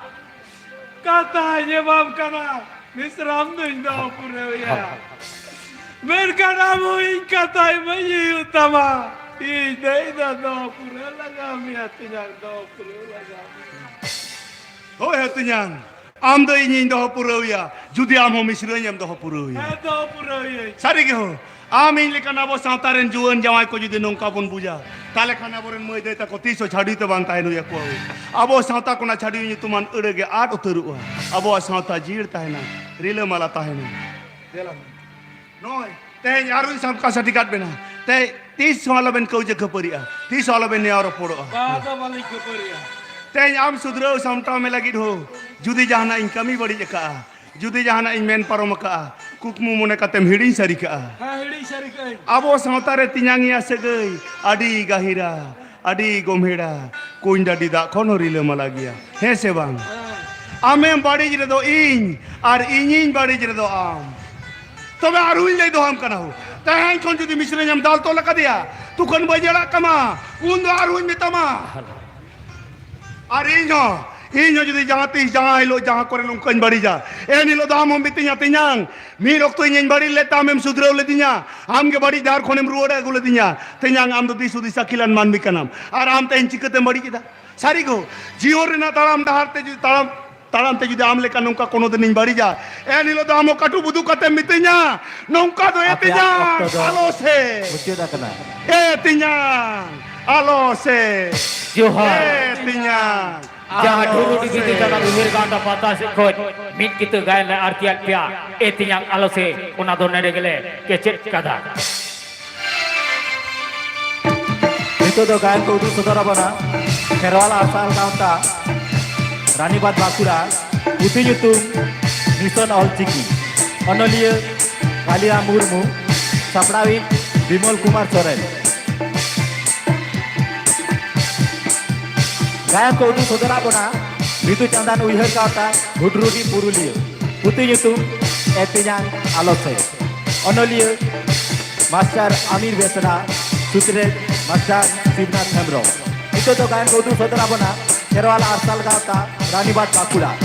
ᱠᱟᱛᱷᱟᱧ ᱮᱢᱟᱢ ᱠᱟᱱᱟ, ᱢᱤᱥᱨᱟᱢ ᱫᱩᱧ ᱫᱚᱦᱚ ᱯᱩᱨᱟᱹᱣᱮᱭᱟ᱾ ᱢᱮᱱᱠᱷᱟᱱ ᱟᱢ ᱦᱚᱸ ᱤᱧ ᱠᱟᱛᱷᱟ ᱤᱢᱟᱹᱧ ᱦᱩᱭᱩᱜ ᱛᱟᱢᱟ᱾ ᱤᱧ ᱫᱟᱹᱭ ᱫᱚ ᱫᱚᱦᱚ ᱯᱩᱨᱟᱹᱣ ᱞᱟᱜᱟᱣ ᱢᱮᱭᱟ, ᱛᱮᱧᱟᱝ ᱫᱚᱦᱚ ᱯᱩᱨᱟᱹᱣ ᱞᱟᱜᱟᱣ ᱢᱮᱭᱟ᱾ ᱦᱳᱭ ᱦᱳᱭ ᱛᱮᱧᱟᱝ, ᱟᱢ ᱫᱚ ᱤᱧᱤᱧ ᱫᱚᱦᱚ ᱯᱩᱨᱟᱹᱣᱮᱭᱟ, ᱡᱩᱫᱤ ᱟᱢ ᱦᱚᱸ ᱢᱤᱥᱨᱟᱹᱧ ᱮᱢ ᱫᱚᱦᱚ ᱯᱩᱨᱟᱹᱣᱮᱭᱟ᱾ ᱦᱮᱸ, ᱫᱚᱦᱚ ᱯᱩᱨᱟᱹᱣᱮᱭᱟᱹᱧ᱾ ᱥᱟᱹᱨᱤ ᱜᱮ ᱦᱳ, ᱟᱢ ᱤᱧ ᱞᱮᱠᱟᱱ ᱟᱵᱚ ᱥᱟᱶᱛᱟ ᱨᱮᱱ ᱡᱩᱣᱟᱹᱱ ᱡᱟᱶᱟᱭ ᱠᱚ ᱡᱩᱫᱤ ᱱᱚᱝᱠᱟ ᱵᱚᱱ ᱵᱩᱡᱟ, ᱛᱟᱦᱞᱮ ᱠᱷᱟᱱ ᱟᱵᱚᱨᱮᱱ ᱢᱟᱹᱭ ᱫᱟᱹᱭ ᱛᱟᱠᱚ ᱛᱤᱥ ᱦᱚᱸ ᱪᱷᱟᱹᱰᱣᱤ ᱛᱮ ᱵᱟᱝ ᱛᱟᱦᱮᱱ ᱦᱩᱭ ᱟᱠᱚᱣᱟ᱾ ᱟᱵᱚ ᱥᱟᱶᱛᱟ ᱠᱷᱚᱱᱟᱜ ᱪᱷᱟᱹᱰᱣᱤ ᱧᱩᱛᱩᱢᱟᱱ ᱟᱹᱲᱟᱹ ᱜᱮ ᱟᱫ ᱩᱛᱟᱹᱨᱚᱜᱼᱟ᱾ ᱟᱵᱚᱣᱟᱜ ᱥᱟᱶᱛᱟ ᱡᱤᱭᱟᱹᱲ ᱛᱟᱦᱮᱱᱟ, ᱨᱤᱞᱟᱹᱢᱟᱞᱟ ᱛᱟᱦᱮᱱᱟ᱾ ᱫᱮᱞᱟ᱾ ᱱᱚᱜᱼᱚᱭ ᱛᱮᱦᱮᱧ ᱟᱨᱦᱚᱸ ᱥᱟᱢᱠᱟ ᱥᱟᱴᱤᱠᱟᱴ ᱵᱮᱱᱟ᱾ ᱛᱮ ᱛᱤᱥ ᱦᱚᱸ ᱟᱞᱚᱵᱮᱱ ᱠᱟᱹᱣᱡᱟᱹ ᱠᱷᱟᱹᱯᱟᱹᱨᱤᱜᱼᱟ, ᱛᱤᱥ ᱦᱚᱸ ᱟᱞᱚᱵᱮᱱ ᱱᱮᱭᱟᱣ ᱨᱚᱯᱚᱲᱚᱜᱼᱟ᱾ ᱵᱟᱝ ᱫᱚ ᱵᱟᱹᱞᱤᱧ ᱠᱷᱟᱹᱯᱟᱹᱨᱤᱜᱼᱟ᱾ ᱛᱮᱦᱮᱧ ᱟᱢ ᱥᱩᱫᱷᱨᱟᱹᱣ ᱥᱟᱢᱴᱟᱣ ᱢᱮ ᱞᱟᱹᱜᱤᱫ ᱦᱚᱸ ᱡᱩᱫᱤ ᱡᱟᱦᱟᱱᱟᱜ ᱤᱧ ᱠᱟᱹᱢᱤ ᱵᱟᱹᱲᱤᱡ ᱟᱠᱟᱜᱼᱟ, ᱡᱩᱫᱤ ᱡᱟᱦᱟᱱᱟᱜ ᱤᱧ ᱢᱮᱱ ᱯᱟᱨᱚᱢ ᱟᱠᱟᱜᱼᱟ, ᱠᱩᱠᱢᱩ ᱢᱚᱱᱮ ᱠᱟᱛᱮᱢ ᱦᱤᱲᱤᱧ ᱥᱟᱹᱨᱤ ᱠᱟᱜᱼᱟ᱾ ᱦᱮᱸ, ᱦᱤᱲᱤᱧ ᱥᱟᱹᱨᱤ ᱠᱟᱜᱼᱟᱹᱧ᱾ ᱟᱵᱚ ᱥᱟᱶᱛᱟ ᱨᱮ ᱛᱮᱧᱟᱝ ᱭᱟ ᱥᱟᱹᱜᱟᱹᱭ ᱟᱹᱰᱤ ᱜᱟᱹᱦᱤᱨᱟ, ᱟᱹᱰᱤ ᱜᱚᱢᱦᱮᱲᱟ, ᱠᱩᱧ ᱰᱟᱹᱰᱤ ᱫᱟᱜ ᱠᱷᱚᱱ ᱦᱚᱸ ᱨᱤᱞᱟᱹᱢᱟᱞᱟ ᱜᱮᱭᱟ᱾ ᱦᱮᱸ ᱥᱮ ᱵᱟᱝ? ᱦᱮᱸ᱾ ᱟᱢᱮᱢ ᱵᱟᱹᱲᱤᱡ ᱨᱮᱫᱚ ᱤᱧ, ᱟᱨ ᱤᱧᱤᱧ ᱵᱟᱹᱲᱤᱡ ᱨᱮᱫᱚ ᱟᱢ᱾ ᱛᱚᱵᱮ ᱟᱨᱦᱚᱸᱧ ᱞᱟᱹᱭ ᱫᱚᱦᱚᱣᱟᱢ ᱠᱟᱱᱟ ᱦᱳ, ᱛᱮᱦᱮᱧ ᱠᱷᱚᱱ ᱡᱩᱫᱤ ᱢᱤᱥᱨᱟᱧ ᱮᱢ ᱫᱟᱞ ᱛᱚᱞ ᱟᱠᱟᱫᱮᱭᱟ, ᱛᱩᱠᱷᱚᱱ ᱵᱟᱹᱧ ᱟᱲᱟᱜ ᱠᱟᱢᱟ, ᱩᱱ ᱫᱚ ᱟᱨᱦᱚᱸᱧ ᱢᱮᱛᱟᱢᱟ᱾ ᱟᱨ ᱤᱧ ᱦᱚᱸ, ᱤᱧ ᱦᱚᱸ ᱡᱩᱫᱤ ᱡᱟᱦᱟᱸ ᱛᱤᱥ ᱡᱟᱦᱟᱸ ᱦᱤᱞᱳᱜ ᱡᱟᱦᱟᱸ ᱠᱚᱨᱮ ᱱᱚᱝᱠᱟᱧ ᱵᱟᱹᱲᱤᱡᱟ, ᱮᱱ ᱦᱤᱞᱳᱜ ᱫᱚ ᱟᱢ ᱦᱚᱸᱢ ᱢᱤᱛᱟᱹᱧᱟ, "ᱛᱮᱧᱟᱝ, ᱢᱤᱫ ᱚᱠᱛᱚ ᱤᱧᱤᱧ ᱵᱟᱹᱲᱤᱡ ᱞᱮᱫ ᱛᱮ ᱟᱢᱮᱢ ᱥᱩᱫᱷᱨᱟᱹᱣ ᱞᱮᱫᱤᱧᱟ, ᱟᱢ ᱜᱮ ᱵᱟᱹᱲᱤᱡ ᱰᱟᱦᱟᱨ ᱠᱷᱚᱱᱮᱢ ᱨᱩᱣᱟᱹᱲ ᱟᱹᱜᱩ ᱞᱮᱫᱤᱧᱟ᱾ ᱛᱮᱧᱟᱝ, ᱟᱢ ᱫᱚ ᱫᱤᱥ ᱦᱩᱫᱤᱥ ᱟᱹᱠᱤᱞᱟᱱ ᱢᱟᱹᱱᱢᱤ ᱠᱟᱱᱟᱢ, ᱟᱨ ᱟᱢ ᱛᱮᱦᱮᱧ ᱪᱤᱠᱟᱹᱛᱮᱢ ᱵᱟᱹᱲᱤᱡ ᱮᱫᱟ?" ᱥᱟᱹᱨᱤ ᱜᱚ, ᱡᱤᱭᱚᱱ ᱨᱮᱱᱟᱜ ᱛᱟᱲᱟᱢ ᱰᱟᱦᱟᱨ ᱛᱮ ᱡᱩᱫᱤ ᱛᱟᱲᱟᱢ, ᱛᱟᱲᱟᱢ ᱛᱮ ᱡᱩᱫᱤ ᱟᱢ ᱞᱮᱠᱟ ᱱᱚᱝᱠᱟ ᱠᱳᱱᱳ ᱫᱤᱱᱤᱧ ᱵᱟᱹᱲᱤᱡᱟ, ᱮᱱ ᱦᱤᱞᱳᱜ ᱫᱚ ᱟᱢ ᱦᱚᱸ ᱠᱟᱹᱴᱩᱵ ᱩᱫᱩᱜ ᱠᱟᱛᱮᱢ ᱢᱤᱛᱟᱹᱧᱟ, ᱱᱚᱝᱠᱟ ᱫᱚ, "ᱮ ᱟᱯᱮᱭᱟᱜ ᱛᱮᱧᱟᱝ, ᱚᱠᱛᱚ ᱫᱚ ᱟᱞᱚ ᱥᱮ, ᱢᱩᱪᱟᱹᱫ ᱟᱠᱟᱱᱟ᱾ ᱮ ᱛᱮᱧᱟᱝ, ᱟᱞᱚ ᱥᱮ, ᱡᱚᱦᱟᱨ᱾ ᱮ ᱛᱮᱧᱟᱝ, ᱡᱟᱦᱟᱸ ᱟᱞᱚ ᱰᱷᱩᱨᱩᱰᱤ ᱥᱮ᱾" ᱵᱤᱫᱩ ᱪᱟᱸᱫᱟᱱ ᱩᱭᱦᱟᱹᱨ ᱜᱟᱶᱛᱟ ᱯᱟᱦᱴᱟ ᱥᱮᱫ ᱠᱷᱚᱱ ᱢᱤᱫ ᱠᱤᱛᱟᱹ ᱜᱟᱭᱟᱱ ᱞᱮ ᱟᱨ ᱠᱮᱫ ᱯᱮᱭᱟ, ᱮ ᱛᱮᱧᱟᱝ, ᱟᱞᱚ ᱥᱮ, ᱚᱱᱟ ᱫᱚ ᱱᱚᱰᱮ ᱜᱮᱞᱮ ᱠᱮᱪᱮᱫ ᱠᱟᱫᱟ᱾ ᱱᱤᱛᱚᱜ ᱫᱚ ᱜᱟᱭᱟᱱ ᱠᱚ ᱩᱫᱩᱜ ᱥᱚᱫᱚᱨ ᱟᱵᱚᱱᱟ ᱠᱷᱮᱨᱣᱟᱞ ᱟᱥᱟᱞ ᱜᱟᱶᱛᱟ ᱨᱟᱱᱤᱵᱟᱸᱫᱷ ᱵᱟᱸᱠᱩᱲᱟ, ᱯᱩᱛᱷᱤ ᱧᱩᱛᱩᱢ ᱢᱤᱥᱚᱱ ᱚᱞᱪᱤᱠᱤ, ᱚᱱᱚᱞᱤᱭᱟᱹ ᱠᱟᱞᱤᱭᱟ ᱢᱩᱨᱢᱩ, ᱥᱟᱯᱲᱟᱣᱤᱡ ᱵᱤᱢᱚᱞ ᱠᱩᱢᱟᱨ ᱥᱚᱨᱮᱱ᱾ ᱜᱟᱭᱟᱱ ᱠᱚ ᱩᱫᱩᱜ ᱥᱚᱫᱚᱨᱟᱜ ᱵᱚᱱᱟ ᱵᱤᱫᱩ ᱪᱟᱸᱫᱟᱱ ᱩᱭᱦᱟᱹᱨ ᱜᱟᱶᱛᱟ ᱦᱩᱰᱨᱩᱰᱤ ᱯᱩᱨᱩᱞᱤᱭᱟᱹ, ᱯᱩᱛᱷᱤ ᱧᱩᱛᱩᱢ ᱮ ᱛᱮᱧᱟᱝ ᱟᱞᱚ ᱥᱮ, ᱚᱱᱚᱞᱤᱭᱟᱹ ᱢᱟᱥᱴᱟᱨ ᱟᱢᱤᱨ ᱵᱮᱥᱨᱟ, ᱥᱩᱛᱨᱮᱛ ᱢᱟᱥᱴᱟᱨ ᱥᱤᱵᱱᱟᱛᱷ ᱦᱮᱢᱵᱨᱚᱢ᱾ ᱱᱤᱛᱚᱜ ᱫᱚ ᱜᱟᱭᱟᱱ ᱠᱚ ᱩᱫᱩᱜ ᱥᱚᱫᱚᱨ ᱟᱵᱚᱱᱟ ᱠᱷᱮᱨᱣᱟᱞ ᱟᱨᱥᱟᱞ ᱜᱟᱶᱛᱟ, ᱨᱟᱱᱤᱵᱟᱸᱫᱷ, ᱵᱟᱸᱠᱩᱲᱟ᱾